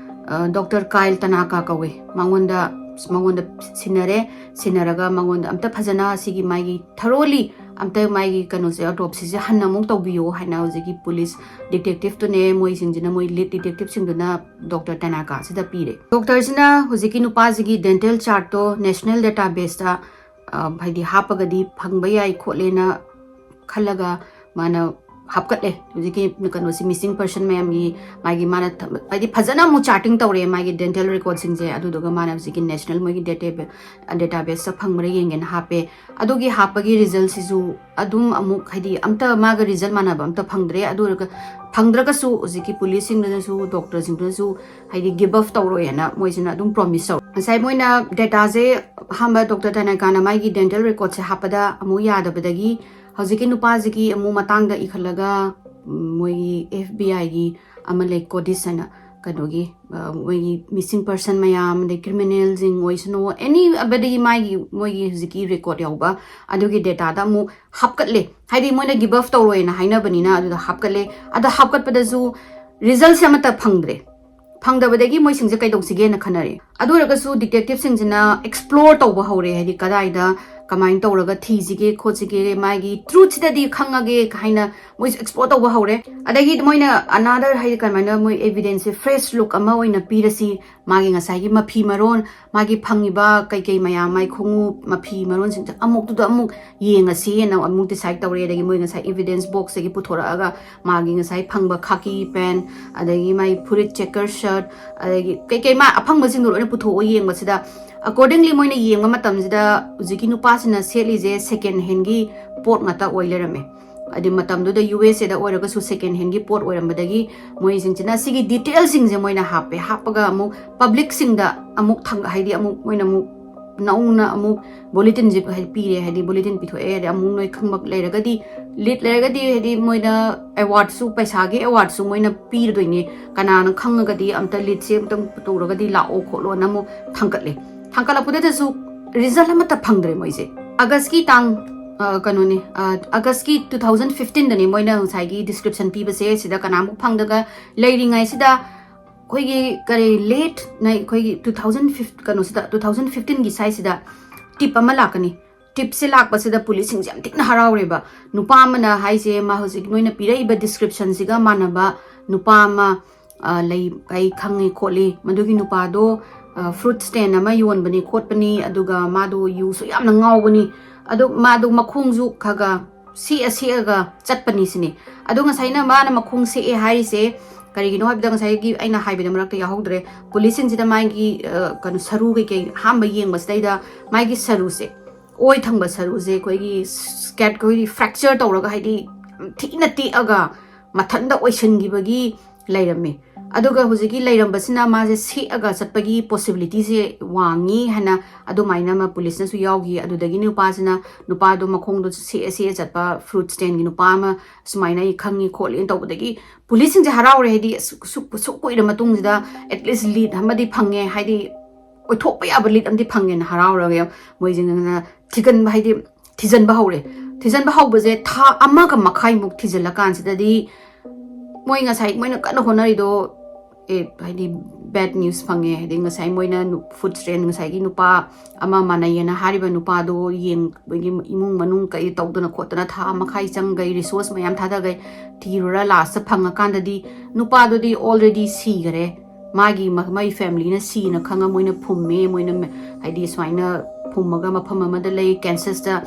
ꯑ, ꯗꯣꯛꯇꯔ ꯀꯥꯏꯜ ꯇꯅꯥꯀꯥ ꯀꯧꯋꯦ꯫ ꯃꯉꯣꯟꯗ, ꯃꯉꯣꯟꯗ ꯁꯤꯟꯅꯔꯦ꯫ ꯁꯤꯟꯅꯔꯒ ꯃꯉꯣꯟꯗ ꯑꯝꯇ ꯐꯖꯅ ꯁꯤꯒꯤ ꯃꯥꯒꯤ ꯊꯔꯣꯂꯤ ꯑꯝꯇ ꯃꯥꯒꯤ ꯀꯩꯅꯣꯁꯦ, ꯑꯣꯇꯣꯞꯁꯤꯁꯦ ꯍꯟꯅ ꯑꯃꯨꯛ ꯇꯧꯕꯤꯌꯣ ꯍꯥꯏꯅ ꯍꯧꯖꯤꯛꯀꯤ ꯄꯨꯂꯤꯁ ꯗꯤꯇꯦꯛꯇꯤꯞꯇꯨꯅꯦ, ꯃꯣꯏꯁꯤꯡꯁꯤꯅ, ꯃꯣꯏ ꯂꯤꯗ ꯗꯤꯇꯦꯛꯇꯤꯞꯁꯤꯡꯗꯨꯅ ꯗꯣꯛꯇꯔ ꯇꯅꯥꯀꯥꯁꯤꯗ ꯄꯤꯔꯦ꯫ ꯗꯣꯛꯇꯔꯁꯤꯅ ꯍꯧꯖꯤꯛꯀꯤ ꯅꯨꯄꯥꯁꯤꯒꯤ ꯗꯦꯟꯇꯦꯜ ꯆꯥꯔꯠꯇꯣ ꯅꯦꯁꯅꯦꯜ ꯗꯦꯇꯥꯕꯦꯁꯇ, ꯑ, ꯍꯥꯏꯗꯤ ꯍꯥꯞꯄꯒꯗꯤ ꯐꯪꯕ ꯌꯥꯏ ꯈꯣꯠꯂꯦꯅ ꯈꯜꯂꯒ ꯃꯥꯅ ꯍꯥꯞꯀꯠꯂꯦ꯫ ꯍꯧꯖꯤꯛꯀꯤ ꯀꯩꯅꯣꯁꯤ, ꯃꯤꯁꯤꯡ ꯄꯔꯁꯟ ꯃꯌꯥꯝꯒꯤ ꯃꯥꯒꯤ ꯃꯥꯅ ꯊꯝ-, ꯍꯥꯏꯗꯤ ꯐꯖꯅ ꯑꯃꯨꯛ ꯆꯥꯔꯇꯤꯡ ꯇꯧꯔꯦ ꯃꯥꯒꯤ ꯗꯦꯟꯇꯦꯜ ꯔꯦꯀꯣꯔꯠꯁꯤꯡꯁꯦ꯫ ꯑꯗꯨꯗꯨꯒ ꯃꯥꯅ ꯍꯧꯖꯤꯛꯀꯤ ꯅꯦꯁꯅꯦꯜ ꯃꯣꯏꯒꯤ ꯗꯦꯇꯥ-, ꯗꯦꯇꯥꯕꯦꯁꯇ ꯐꯪꯕ꯭ꯔꯥ ꯌꯦꯡꯒꯦꯅ ꯍꯥꯞꯄꯦ꯫ ꯑꯗꯨꯒꯤ ꯍꯥꯞꯄꯒꯤ ꯔꯤꯖꯜꯁꯤꯁꯨ ꯑꯗꯨꯝ ꯑꯃꯨꯛ ꯍꯥꯏꯗꯤ ꯑꯝꯇ ꯃꯥꯒ ꯔꯤꯖꯜ ꯃꯥꯟꯅꯕ ꯑꯝꯇ ꯐꯪꯗ꯭ꯔꯦ꯫ ꯑꯗꯨ ꯑꯣꯏꯔꯒ ꯐꯪꯗ꯭ꯔꯒꯁꯨ ꯍꯧꯖꯤꯛꯀꯤ ꯄꯨꯂꯤꯁꯁꯤꯡꯗꯨꯅꯁꯨ ꯗꯣꯛꯇꯔꯁꯤꯡꯗꯨꯅꯁꯨ ꯍꯥꯏꯗꯤ ꯒꯤꯞ ꯑꯞ ꯇꯧꯔꯣꯏꯅ ꯃꯣꯏꯁꯤꯅ ꯑꯗꯨꯝ ꯄ꯭ꯔꯣꯃꯤꯁ ꯇꯧꯔꯦ꯫ ꯉꯁꯥꯏ ꯃꯣꯏꯅ ꯗꯦꯇꯥꯁꯦ ꯑꯍꯥꯟꯕ ꯗꯣꯛꯇꯔ ꯇꯅꯥꯀꯥꯅ ꯃꯥꯒꯤ ꯗꯦꯟꯇꯦꯜ ꯔꯦꯀꯣꯔꯠꯁꯦ ꯍꯥꯞꯄꯗ ꯑꯃꯨꯛ ꯌꯥꯗꯕꯗꯒꯤ ꯍꯧꯖꯤꯛꯀꯤ ꯅꯨꯄꯥꯁꯤꯒꯤ ꯑꯃꯨꯛ ꯃꯇꯥꯡꯗ ꯏꯈꯠꯂꯒ, ꯎꯝ, ꯃꯣꯏꯒꯤ ꯑꯦꯐ ꯕꯤ ꯑꯥꯏꯒꯤ ꯑꯃ ꯂꯩ, ꯀꯣꯗꯤꯁ ꯍꯥꯏꯅ, ꯀꯩꯅꯣꯒꯤ, ꯑ, ꯃꯣꯏꯒꯤ ꯃꯤꯁꯤꯡ ꯄꯔꯁꯟ ꯃꯌꯥꯝ, ꯑꯗꯩ ꯀ꯭ꯔꯤꯃꯤꯅꯦꯜꯁꯤꯡ ꯑꯣꯏꯁꯅꯨ, ꯑꯦꯅꯤ ꯑꯕꯗꯒꯤ ꯃꯥꯒꯤ, ꯃꯣꯏꯒꯤ ꯍꯧꯖꯤꯛꯀꯤ ꯔꯦꯀꯣꯔꯠ ꯌꯥꯎꯕ ꯑꯗꯨꯒꯤ ꯗꯦꯇꯥꯗ ꯑꯃꯨꯛ ꯍꯥꯞꯀꯠꯂꯦ꯫ ꯍꯥꯏꯗꯤ ꯃꯣꯏꯅ ꯒꯤꯞ ꯑꯞ ꯇꯧꯔꯣꯏꯅ ꯍꯥꯏꯅꯕꯅꯤꯅ ꯑꯗꯨꯗ ꯍꯥꯞꯀꯠꯂꯦ꯫ ꯑꯗ ꯍꯥꯞꯀꯠꯄꯗꯁꯨ ꯔꯤꯖꯜꯁꯦ ꯑꯃꯠꯇ ꯐꯪꯗ꯭ꯔꯦ꯫ ꯐꯪꯗꯕꯗꯒꯤ ꯃꯣꯏꯁꯤꯡꯁꯦ ꯀꯩꯗꯧꯁꯤꯒꯦꯅ ꯈꯟꯅꯔꯦ꯫ ꯑꯗꯨ ꯑꯣꯏꯔꯒꯁꯨ ꯗꯤꯇꯦꯛꯇꯤꯞꯁꯤꯡꯁꯤꯅ ꯑꯦꯛꯁꯄ꯭ꯂꯣꯔ ꯇꯧꯕ ꯍꯧꯔꯦ, ꯍꯥꯏꯗꯤ ꯀꯗꯥꯏꯗ ꯀꯃꯥꯏꯅ ꯇꯧꯔꯒ ꯊꯤꯁꯤꯒꯦ ꯈꯣꯠꯁꯤꯒꯦ, ꯃꯥꯒꯤ ꯇ꯭ꯔꯨꯠꯁꯤꯗꯗꯤ ꯈꯪꯉꯒꯦ ꯍꯥꯏꯅ ꯃꯣꯏꯁꯨ ꯑꯦꯛꯁꯄ꯭ꯂꯣꯔ ꯇꯧꯕ ꯍꯧꯔꯦ꯫ ꯑꯗꯒꯤ ꯃꯣꯏꯅ ꯑꯅꯥꯗꯔ ꯍꯥꯏꯗꯤ ꯀꯃꯥꯏꯅ ꯃꯣꯏ ꯑꯦꯚꯤꯗꯦꯟꯁꯁꯦ ꯐ꯭ꯔꯦꯁ ꯂꯨꯛ ꯑꯃ ꯑꯣꯏꯅ ꯄꯤꯔꯁꯤ, ꯃꯥꯒꯤ ꯉꯁꯥꯏꯒꯤ ꯃꯐꯤ ꯃꯔꯣꯟ, ꯃꯥꯒꯤ ꯐꯪꯉꯤꯕ ꯀꯩꯀꯩ ꯃꯌꯥꯝ, ꯃꯥꯏ ꯈꯣꯡꯎꯞ, ꯃꯐꯤ ꯃꯔꯣꯟꯁꯤꯡꯁꯦ ꯑꯃꯨꯛꯇꯨꯗ ꯑꯃꯨꯛ ꯌꯦꯡꯉꯁꯤꯅ ꯑꯃꯨꯛ ꯗꯤꯁꯥꯏꯠ ꯇꯧꯔꯦ꯫ ꯑꯗꯒꯤ ꯃꯣꯏ ꯉꯁꯥꯏ ꯏꯚꯤꯗꯦꯟꯁ ꯕꯣꯛꯁꯇꯒꯤ ꯄꯨꯊꯣꯔꯛꯑꯒ ꯃꯥꯒꯤ ꯉꯁꯥꯏ ꯐꯪꯕ ꯈꯥꯀꯤ ꯄꯦꯟ, ꯑꯗꯒꯤ ꯃꯥꯒꯤ ꯐꯨꯔꯤꯠ ꯆꯦꯀꯔ ꯁꯔꯠ, ꯑꯗꯒꯤ ꯀꯩꯀꯩ ꯃꯥ ꯑꯐꯪꯕꯁꯤꯡꯗꯣ ꯂꯣꯏꯅ ꯄꯨꯊꯣꯛꯑ ꯌꯦꯡꯕꯁꯤꯗ Accordingly, ꯃꯣꯏꯅ ꯌꯦꯡꯕ ꯃꯇꯝꯁꯤꯗ ꯍꯧꯖꯤꯛꯀꯤ ꯅꯨꯄꯥꯁꯤꯅ ꯁꯦꯠꯂꯤꯁꯦ second handꯒꯤ ꯄꯣꯠ ꯉꯥꯛꯇ ꯑꯣꯏ ꯂꯩꯔꯝꯃꯦ꯫ ꯍꯥꯏꯗꯤ ꯃꯇꯝꯗꯨꯗ ꯌꯨ ꯑꯦꯁ ꯑꯦꯗ ꯑꯣꯏꯔꯒꯁꯨ second handꯒꯤ ꯄꯣꯠ ꯑꯣꯏꯔꯝꯕꯗꯒꯤ ꯃꯣꯏꯁꯤꯡꯁꯤꯅ ꯁꯤꯒꯤ detailꯁꯤꯡꯁꯦ ꯃꯣꯏꯅ ꯍꯥꯞꯄꯦ꯫ ꯍꯥꯞꯄꯒ ꯑꯃꯨꯛ publicꯁꯤꯡꯗ ꯑꯃꯨꯛ ꯊꯪ-, ꯍꯥꯏꯗꯤ ꯑꯃꯨꯛ ꯃꯣꯏꯅ ꯑꯃꯨꯛ ꯅꯧꯅ ꯑꯃꯨꯛ bulletinꯁꯦ ꯍꯥꯏꯗꯤ ꯄꯤꯔꯦ, ꯍꯥꯏꯗꯤ bulletin ꯄꯤꯊꯣꯛꯑꯦ, ꯍꯥꯏꯗꯤ ꯑꯃꯨꯛ ꯅꯣꯏ ꯈꯪꯕ ꯂꯩꯔꯒꯗꯤ, lead ꯂꯩꯔꯒꯗꯤ ꯍꯥꯏꯗꯤ ꯃꯣꯏꯅ awardꯁꯨ, ꯄꯩꯁꯥꯒꯤ awardꯁꯨ ꯃꯣꯏꯅ ꯄꯤꯔꯗꯣꯏꯅꯦ꯫ ꯀꯅꯥꯅ ꯈꯪꯉꯒꯗꯤ ꯑꯝꯇ leadꯁꯦ ꯑꯝꯇꯪ ꯇꯧꯔꯒꯗꯤ ꯂꯥꯛꯑꯣ ꯈꯣꯠꯂꯣꯅ ꯑꯃꯨꯛ ꯊꯥꯡꯒꯠꯂꯦ꯫ ꯊꯥꯡꯒꯠꯂꯛꯄꯗꯨꯗꯁꯨ result ꯑꯃꯠꯇ ꯐꯪꯗ꯭ꯔꯦ ꯃꯣꯏꯁꯦ꯫ Augustꯀꯤ ꯇꯥꯡ, ꯑ, ꯀꯩꯅꯣꯅꯦ, ꯑ, Augustꯀꯤ two thousand fifteenꯗꯅꯦ ꯃꯣꯏꯅ ꯉꯁꯥꯏꯒꯤ description ꯄꯤꯕꯁꯦ, ꯁꯤꯗ ꯀꯅꯥꯃꯨꯛ ꯐꯪꯗꯒ ꯂꯩꯔꯤꯉꯩꯁꯤꯗ ꯑꯩꯈꯣꯏꯒꯤ ꯀꯔꯤ late ꯅ ꯑꯩꯈꯣꯏꯒꯤ two thousand fifteen, ꯀꯩꯅꯣꯁꯤꯗ, two thousand fifteenꯒꯤ ꯁ꯭ꯋꯥꯏꯁꯤꯗ tip ꯑꯃ ꯂꯥꯛꯀꯅꯤ꯫ Tipꯁꯦ ꯂꯥꯛꯄꯁꯤꯗ policeꯁꯤꯡꯁꯦ ꯌꯥꯝ ꯊꯤꯅ ꯍꯔꯥꯎꯔꯦꯕ꯫ ꯅꯨꯄꯥ ꯑꯃꯅ ꯍꯥꯏꯁꯦ, ꯃꯥ ꯍꯧꯖꯤꯛ ꯅꯣꯏꯅ ꯄꯤꯔꯛꯏꯕ descriptionꯁꯤꯒ ꯃꯥꯟꯅꯕ ꯅꯨꯄꯥ ꯑꯃ, ꯑ, ꯂꯩ, ꯑꯩ ꯈꯪꯉꯤ ꯈꯣꯠꯂꯤ, ꯃꯗꯨꯒꯤ ꯅꯨꯄꯥꯗꯣ, ꯑ, fruit stand ꯑꯃ ꯌꯣꯟꯕꯅꯤ ꯈꯣꯠꯄꯅꯤ, ꯑꯗꯨꯒ ꯃꯥꯗꯣ ꯌꯨꯁꯨ ꯌꯥꯝꯅ ꯉꯥꯎꯕꯅꯤ, ꯑꯗꯣ ꯃꯥꯗꯣ ꯃꯈꯣꯡꯁꯨ ꯈꯔ ꯈꯔ ꯁꯦꯛꯑ ꯁꯦꯛꯑꯒ ꯆꯠꯄꯅꯤ ꯁꯤꯅꯤ꯫ ꯑꯗꯣ ꯉꯁꯥꯏꯅ ꯃꯥꯅ ꯃꯈꯣꯡ ꯁꯦꯛꯑꯦ ꯍꯥꯏꯔꯤꯁꯦ ꯀꯔꯤꯒꯤꯅꯣ ꯍꯥꯏꯕꯗ, ꯉꯁꯥꯏꯒꯤ ꯑꯩꯅ ꯍꯥꯏꯕꯗ ꯃꯔꯛꯇ ꯌꯥꯎꯍꯧꯗ꯭ꯔꯦ, policeꯁꯤꯡꯁꯤꯗ ꯃꯥꯒꯤ, ꯑ, ꯀꯩꯅꯣ, ꯁꯔꯨ ꯀꯩꯀꯩ ꯑꯍꯥꯟꯕ ꯌꯦꯡꯕꯁꯤꯗꯩꯗ ꯃꯥꯒꯤ ꯁꯔꯨꯁꯦ, ꯑꯣꯏ ꯊꯪꯕ ꯁꯔꯨꯁꯦ ꯑꯩꯈꯣꯏꯒꯤ scathed, ꯑꯩꯈꯣꯏꯒꯤ fracture ꯇꯧꯔꯒ, ꯍꯥꯏꯗꯤ ꯌꯥꯝ ꯊꯤꯅ ꯇꯦꯛꯑꯒ ꯃꯊꯟꯇ ꯑꯣꯏꯁꯤꯟꯈꯤꯕꯒꯤ ꯂꯩꯔꯝꯃꯦ꯫ ꯑꯗꯨꯒ ꯍꯧꯖꯤꯛꯀꯤ ꯂꯩꯔꯝꯕꯁꯤꯅ ꯃꯥꯁꯦ ꯁꯦꯛꯑꯒ ꯆꯠꯄꯒꯤ possibilityꯁꯦ ꯋꯥꯡꯉꯤ ꯍꯥꯏꯅ ꯑꯗꯨꯃꯥꯏꯅ ꯑꯃ policeꯅꯁꯨ ꯌꯥꯎꯈꯤ꯫ ꯑꯗꯨꯗꯒꯤ ꯅꯨꯄꯥꯁꯤꯅ, ꯅꯨꯄꯥꯗꯣ ꯃꯈꯣꯡꯗꯣ ꯁꯦꯛꯑ ꯁꯦꯛꯑ ꯆꯠꯄ fruit standꯒꯤ ꯅꯨꯄꯥ ꯑꯃ ꯁꯨꯃꯥꯏꯅ ꯑꯩ ꯈꯪꯉꯤ ꯈꯣꯠꯂꯤꯅ ꯇꯧꯕꯗꯒꯤ policeꯁꯤꯡꯁꯦ ꯍꯔꯥꯎꯔꯦ, ꯍꯥꯏꯗꯤ ꯑꯁ, ꯁꯨꯛ, ꯁꯨꯛ ꯀꯨꯏꯔ ꯃꯇꯨꯡꯁꯤꯗ at least lead ꯑꯃꯗꯤ ꯐꯪꯉꯦ, ꯍꯥꯏꯗꯤ ꯑꯣꯏꯊꯣꯛꯄ ꯌꯥꯕ lead ꯑꯃꯗꯤ ꯐꯪꯉꯦꯅ ꯍꯔꯥꯎꯔꯒ ꯃꯣꯏꯁꯤꯡꯁꯤꯅ ꯊꯤꯒꯟꯕ, ꯍꯥꯏꯗꯤ ꯊꯤꯖꯟꯕ ꯍꯧꯔꯦ꯫ ꯊꯤꯖꯟꯕ ꯍꯧꯕꯁꯦ ꯊꯥ ꯑꯃꯒ ꯃꯈꯥꯏꯃꯨꯛ ꯊꯤꯖꯜꯂꯀꯥꯟꯁꯤꯗꯗꯤ ꯃꯣꯏ ꯉꯁꯥꯏ ꯃꯣꯏꯅ ꯀꯟꯅ ꯍꯣꯠꯅꯔꯤꯗꯣ, ꯑꯦ, ꯍꯥꯏꯗꯤ bad news ꯐꯪꯉꯦ, ꯍꯥꯏꯗꯤ ꯉꯁꯥꯏ ꯃꯣꯏꯅ ꯅꯨ-, fruit stand, ꯉꯁꯥꯏꯒꯤ ꯅꯨꯄꯥ ꯑꯃ ꯃꯥꯟꯅꯩꯌꯦꯅ ꯍꯥꯏꯔꯤꯕ ꯅꯨꯄꯥꯗꯣ ꯌꯦꯡꯕꯒꯤ ꯏꯃꯨꯡ ꯃꯅꯨꯡ ꯀꯩ ꯇꯧꯗꯅ ꯈꯣꯠꯇꯅ ꯊꯥ ꯃꯈꯥꯏ ꯆꯪꯈꯩ, resource ꯃꯌꯥꯝ ꯊꯥꯗꯈꯩ ꯊꯤꯔꯨꯔ lastꯇ ꯐꯪꯉꯀꯥꯟꯗꯗꯤ ꯅꯨꯄꯥꯗꯨꯗꯤ already ꯁꯤꯈꯔꯦ꯫ ꯃꯥꯒꯤ ꯃ-, ꯃꯥꯒꯤ familyꯅ ꯁꯤꯅ ꯈꯪꯉ ꯃꯣꯏꯅ ꯐꯨꯝꯃꯦ, ꯃꯣꯏꯅ ꯃ-, ꯍꯥꯏꯗꯤ ꯁꯨꯃꯥꯏꯅ ꯐꯨꯝꯃꯒ ꯃꯐꯝ ꯑꯃꯗ ꯂꯩ, Kansasꯇ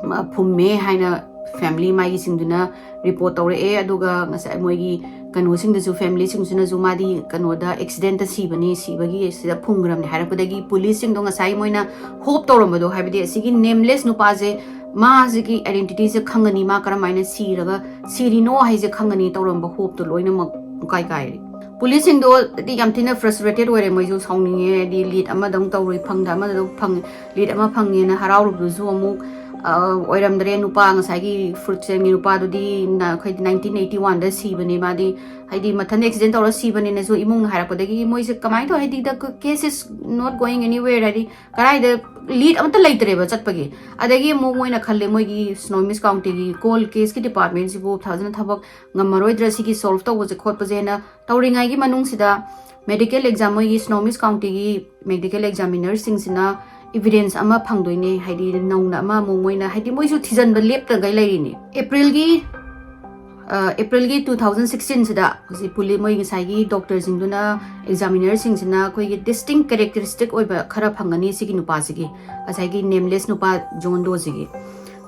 ꯃ-, ꯐꯨꯝꯃꯦ ꯍꯥꯏꯅ ꯐꯦꯃꯤꯂꯤ ꯃꯥꯒꯤꯁꯤꯡꯗꯨꯅ ꯔꯤꯄꯣꯔꯠ ꯇꯧꯔꯛꯑꯦ꯫ ꯑꯗꯨꯒ ꯉꯁꯥꯏ ꯃꯣꯏꯒꯤ ꯀꯩꯅꯣꯁꯤꯡꯗꯁꯨ, ꯐꯦꯃꯤꯂꯤꯁꯤꯡꯁꯤꯅꯁꯨ ꯃꯥꯗꯤ ꯀꯩꯅꯣꯗ ꯑꯦꯛꯁꯤꯗꯦꯟꯇ ꯁꯤꯕꯅꯤ, ꯁꯤꯕꯒꯤ ꯁꯤꯗ ꯐꯨꯝꯈ꯭ꯔꯕꯅꯤ ꯍꯥꯏꯔꯛꯄꯗꯒꯤ ꯄꯨꯂꯤꯁꯁꯤꯡꯗꯣ ꯉꯁꯥꯏ ꯃꯣꯏꯅ ꯍꯣꯞ ꯇꯧꯔꯝꯕꯗꯣ, ꯍꯥꯏꯕꯗꯤ ꯑꯁꯤꯒꯤ ꯅꯦꯝꯂꯦꯁ ꯅꯨꯄꯥꯁꯦ, ꯃꯥꯁꯤꯒꯤ ꯑꯥꯏꯗꯦꯟꯇꯤꯇꯤꯁꯦ ꯈꯪꯒꯅꯤ, ꯃꯥ ꯀꯔꯝꯍꯥꯏꯅ ꯁꯤꯔꯒ ꯁꯤꯔꯤꯅꯣ ꯍꯥꯏꯁꯦ ꯈꯪꯒꯅꯤ ꯇꯧꯔꯝꯕ ꯍꯣꯞꯇꯣ ꯂꯣꯏꯅꯃꯛ ꯄꯨꯡꯀꯥꯏ ꯀꯥꯏꯔꯦ꯫ ꯄꯨꯂꯤꯁꯁꯤꯡꯗꯣ ꯍꯥꯏꯗꯤ ꯌꯥꯝ ꯊꯤꯅ ꯐ꯭ꯔꯁꯇ꯭ꯔꯦꯇꯦꯠ ꯑꯣꯏꯔꯦ, ꯃꯣꯏꯁꯨ ꯁꯥꯎꯅꯤꯡꯉꯦ꯫ ꯍꯥꯏꯗꯤ ꯂꯤꯗ ꯑꯃꯗ ꯑꯃꯨꯛ ꯇꯧꯔꯨꯏ, ꯐꯪꯗ ꯑꯃꯗ ꯑꯃꯨꯛ ꯐꯪꯉꯦ, ꯂꯤꯗ ꯑꯃ ꯐꯪꯉꯦꯅ ꯍꯔꯥꯎꯔꯨꯕꯗꯨꯁꯨ ꯑꯃꯨꯛ ꯑ, ꯑꯣꯏꯔꯝꯗ꯭ꯔꯦ꯫ ꯅꯨꯄꯥ ꯉꯁꯥꯏꯒꯤ ꯐ꯭ꯔꯨꯠ ꯁꯦꯝꯒꯤ ꯅꯨꯄꯥꯗꯨꯗꯤ ꯅ-, ꯑꯩꯈꯣꯏꯗꯤ ꯅꯥꯏꯟꯇꯤꯟ ꯑꯩꯠꯇꯤ ꯋꯥꯟꯗ ꯁꯤꯕꯅꯦ, ꯃꯥꯗꯤ ꯍꯥꯏꯗꯤ ꯃꯊꯟꯇ ꯑꯦꯛꯁꯤꯗꯦꯟ ꯇꯧꯔ ꯁꯤꯕꯅꯤꯅꯁꯨ ꯏꯃꯨꯡꯅ ꯍꯥꯏꯔꯛꯄꯗꯒꯤ ꯃꯣꯏꯁꯦ ꯀꯃꯥꯏꯅ ꯇꯧ, ꯍꯥꯏꯗꯤ the case is not going anywhere, ꯍꯥꯏꯗꯤ ꯀꯗꯥꯏꯗ ꯂꯤꯗ ꯑꯃꯠꯇ ꯂꯩꯇ꯭ꯔꯦꯕ ꯆꯠꯄꯒꯤ꯫ ꯑꯗꯒꯤ ꯑꯃꯨꯛ ꯃꯣꯏꯅ ꯈꯜꯂꯦ, ꯃꯣꯏꯒꯤ ꯁ꯭ꯅꯣꯃꯤꯁ ꯀꯥꯎꯟꯇꯤꯒꯤ ꯀꯣꯜ ꯀꯦꯁꯀꯤ ꯗꯤꯄꯥꯔꯠꯃꯦꯟꯁꯤꯕꯨ ꯐꯖꯅ ꯊꯕꯛ ꯉꯝꯃꯔꯣꯏꯗ꯭ꯔꯥ, ꯁꯤꯒꯤ ꯁꯣꯜꯕ ꯇꯧꯕꯁꯦ ꯈꯣꯠꯄꯁꯦꯅ ꯇꯧꯔꯤꯉꯩꯒꯤ ꯃꯅꯨꯡꯁꯤꯗ ꯃꯦꯗꯤꯀꯦꯜ ꯑꯦꯛꯖꯥꯝ, ꯃꯣꯏꯒꯤ ꯁ꯭ꯅꯣꯃꯤꯁ ꯀꯥꯎꯟꯇꯤꯒꯤ ꯃꯦꯗꯤꯀꯦꯜ ꯑꯦꯛꯖꯥꯃꯤꯅꯔꯁꯤꯡꯁꯤꯅ ꯏꯚꯤꯗꯦꯟꯁ ꯑꯃ ꯐꯪꯗꯣꯏꯅꯦ, ꯍꯥꯏꯗꯤ ꯅꯧꯅ ꯑꯃ ꯑꯃꯨꯛ ꯃꯣꯏꯅ, ꯍꯥꯏꯗꯤ ꯃꯣꯏꯁꯨ ꯊꯤꯖꯤꯟꯕ ꯂꯦꯞꯇꯈꯩ ꯂꯩꯔꯤꯅꯤ꯫ ꯑꯦꯄ꯭ꯔꯤꯜꯒꯤ ꯑ, ꯑꯦꯄ꯭ꯔꯤꯜꯒꯤ ꯇꯨ ꯊꯥꯎꯖꯟ ꯁꯤꯛꯁꯇꯤꯟꯁꯤꯗ ꯍꯧꯖꯤꯛ ꯄꯨꯂꯤ-, ꯃꯣꯏ ꯉꯁꯥꯏꯒꯤ ꯗꯣꯛꯇꯔꯁꯤꯡꯗꯨꯅ, ꯑꯦꯛꯖꯥꯃꯤꯅꯔꯁꯤꯡꯁꯤꯅ ꯑꯩꯈꯣꯏꯒꯤ ꯗꯤꯁꯇꯤꯡ ꯀꯦꯔꯦꯛꯇꯔꯤꯁꯇꯤꯛ ꯑꯣꯏꯕ ꯈꯔ ꯐꯪꯒꯅꯤ ꯁꯤꯒꯤ ꯅꯨꯄꯥꯁꯤꯒꯤ, ꯉꯁꯥꯏꯒꯤ ꯅꯦꯝꯂꯦꯁ ꯅꯨꯄꯥ ꯖꯣꯟ ꯗꯣꯁꯤꯒꯤ꯫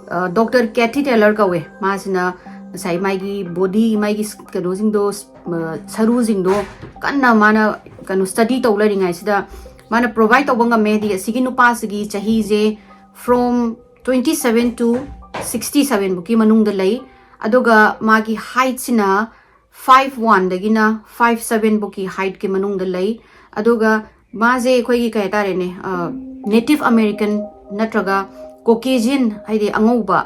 ꯑ, ꯗꯣꯛꯇꯔ ꯀꯦꯊꯤ ꯇꯦꯂꯔ ꯀꯧꯋꯦ꯫ ꯃꯥꯁꯤꯅ ꯉꯁꯥꯏ ꯃꯥꯒꯤ ꯕꯣꯗꯤ, ꯃꯥꯒꯤ ꯀꯩꯅꯣꯁꯤꯡꯗꯣ, ꯑ, ꯁꯔꯨꯁꯤꯡꯗꯣ ꯀꯟꯅ ꯃꯥꯅ ꯀꯩꯅꯣ ꯁ꯭ꯇꯗꯤ ꯇꯧ ꯂꯩꯔꯤꯉꯩꯁꯤꯗ ꯃꯥꯅ ꯄ꯭ꯔꯣꯚꯥꯏꯠ ꯇꯧꯕ ꯉꯝꯃꯦ꯫ ꯍꯥꯏꯗꯤ ꯑꯁꯤꯒꯤ ꯅꯨꯄꯥꯁꯤꯒꯤ ꯆꯍꯤꯁꯦ from twenty seven to sixty seven ꯐꯥꯎꯀꯤ ꯃꯅꯨꯡꯗ ꯂꯩ꯫ ꯑꯗꯨꯒ ꯃꯥꯒꯤ ꯍꯥꯏꯠꯁꯤꯅ ꯐꯥꯏꯚ ꯋꯥꯟꯗꯒꯤꯅ ꯐꯥꯏꯚ ꯁꯚꯦꯟ ꯐꯥꯎꯀꯤ ꯍꯥꯏꯠꯀꯤ ꯃꯅꯨꯡꯗ ꯂꯩ꯫ ꯑꯗꯨꯒ ꯃꯥꯁꯦ ꯑꯩꯈꯣꯏꯒꯤ ꯀꯩ ꯍꯥꯏꯇꯥꯔꯦꯅꯦ, ꯅꯦꯇꯤꯚ ꯑꯃꯦꯔꯤꯀꯟ ꯅꯠꯇ꯭ꯔꯒ ꯀꯣꯀꯦꯖꯤꯌꯟ, ꯍꯥꯏꯗꯤ ꯑꯉꯧꯕ,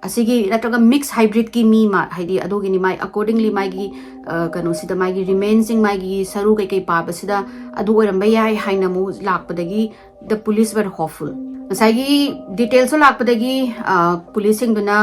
ꯑꯁꯤꯒꯤ ꯅꯠꯇ꯭ꯔꯒ ꯃꯤꯛꯁ ꯍꯥꯏꯕ꯭ꯔꯤꯠꯀꯤ ꯃꯤ ꯑꯃ, ꯍꯥꯏꯗꯤ ꯑꯗꯨꯒꯤꯅꯤ ꯃꯥꯏ, ꯑꯦꯀꯣꯔꯗꯤꯡꯂꯤ ꯃꯥꯒꯤ, ꯑ, ꯀꯩꯅꯣꯁꯤꯗ ꯃꯥꯒꯤ ꯔꯤꯃꯦꯟꯁꯤꯡ, ꯃꯥꯒꯤ ꯁꯔꯨ ꯀꯩꯀꯩ ꯄꯥꯕꯁꯤꯗ ꯑꯗꯨ ꯑꯣꯏꯔꯝꯕ ꯌꯥꯏ ꯍꯥꯏꯅ ꯑꯃꯨꯛ ꯂꯥꯛꯄꯗꯒꯤ the police were hopeful꯫ ꯉꯁꯥꯏꯒꯤ ꯗꯤꯇꯦꯜꯁꯁꯨ ꯂꯥꯛꯄꯗꯒꯤ, ꯑ, ꯄꯨꯂꯤꯁꯁꯤꯡꯗꯨꯅ,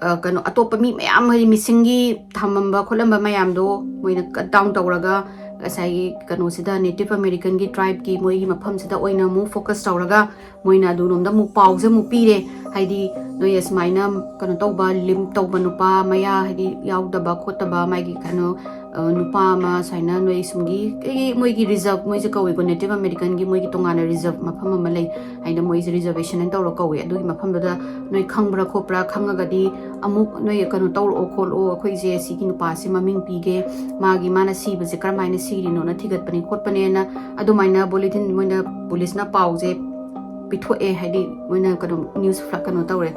ꯑ, ꯀꯩꯅꯣ, ꯑꯇꯣꯞꯄ ꯃꯤ ꯃꯌꯥꯝ, ꯍꯥꯏꯗꯤ ꯃꯤꯁꯤꯡꯒꯤ ꯊꯝꯃꯝꯕ ꯈꯣꯠꯂꯝꯕ ꯃꯌꯥꯝꯗꯣ ꯃꯣꯏꯅ ꯀꯠ ꯗꯥꯎꯟ ꯇꯧꯔꯒ ꯉꯁꯥꯏꯒꯤ ꯀꯩꯅꯣꯁꯤꯗ, ꯅꯦꯇꯤꯚ ꯑꯃꯦꯔꯤꯀꯟꯒꯤ ꯇ꯭ꯔꯥꯏꯕꯀꯤ ꯃꯣꯏꯒꯤ ꯃꯐꯝꯁꯤꯗ ꯑꯣꯏꯅ ꯑꯃꯨꯛ ꯐꯣꯀꯁ ꯇꯧꯔꯒ ꯃꯣꯏꯅ ꯑꯗꯨꯔꯣꯝꯗ ꯑꯃꯨꯛ ꯄꯥꯎꯁꯦ ꯑꯃꯨꯛ ꯄꯤꯔꯦ꯫ ꯍꯥꯏꯗꯤ ꯅꯣꯏ ꯑꯁꯨꯃꯥꯏꯅ ꯀꯩꯅꯣ ꯇꯧꯕ, ꯂꯤꯝꯞ ꯇꯧꯕ ꯅꯨꯄꯥ, ꯃꯌꯥ ꯍꯥꯏꯗꯤ ꯌꯥꯎꯗꯕ ꯈꯣꯠꯇꯕ, ꯃꯥꯒꯤ ꯀꯩꯅꯣ, ꯅꯨꯄꯥ ꯑꯃ ꯁꯨꯃꯥꯏꯅ ꯅꯣꯏ ꯁꯨꯝꯒꯤ ꯀꯩ ꯃꯣꯏꯒꯤ ꯔꯤꯖꯔꯕ, ꯃꯣꯏꯁꯦ ꯀꯧꯏꯀꯣ, ꯅꯦꯇꯤꯚ ꯑꯃꯦꯔꯤꯀꯟꯒꯤ ꯃꯣꯏꯒꯤ ꯇꯣꯉꯥꯟꯅ ꯔꯤꯖꯔꯕ ꯃꯐꯝ ꯑꯃ ꯂꯩ ꯍꯥꯏꯅ, ꯃꯣꯏꯁꯦ ꯔꯤꯖꯔꯕꯦꯁꯟ ꯍꯥꯏꯅ ꯇꯧꯔ ꯀꯧꯏ꯫ ꯑꯗꯨꯒꯤ ꯃꯐꯝꯗꯨꯗ ꯅꯣꯏ ꯈꯪꯕ꯭ꯔꯥ ꯈꯣꯠꯄ꯭ꯔꯥ, ꯈꯪꯉꯒꯗꯤ ꯑꯃꯨꯛ ꯅꯣꯏ ꯀꯩꯅꯣ ꯇꯧꯔꯛꯑꯣ ꯈꯣꯠꯂꯛꯑꯣ, ꯑꯩꯈꯣꯏꯁꯦ ꯁꯤꯒꯤ ꯅꯨꯄꯥꯁꯦ ꯃꯃꯤꯡ ꯄꯤꯒꯦ, ꯃꯥꯒꯤ, ꯃꯥꯅ ꯁꯤꯕꯁꯦ ꯀꯔꯝꯍꯥꯏꯅ ꯁꯤꯔꯤꯅꯣꯅ ꯊꯤꯒꯠꯄꯅꯦ ꯈꯣꯠꯄꯅꯦꯅ ꯑꯗꯨꯃꯥꯏꯅ ꯕꯨꯂꯦꯇꯤꯟ ꯃꯣꯏꯅ ꯄꯨꯂꯤꯁꯅ ꯄꯥꯎꯁꯦ ꯄꯤꯊꯣꯛꯑꯦ, ꯍꯥꯏꯗꯤ ꯃꯣꯏꯅ ꯀꯩꯅꯣ ꯅ꯭ꯌꯨꯁ ꯀꯩꯅꯣ ꯇꯧꯔꯦ,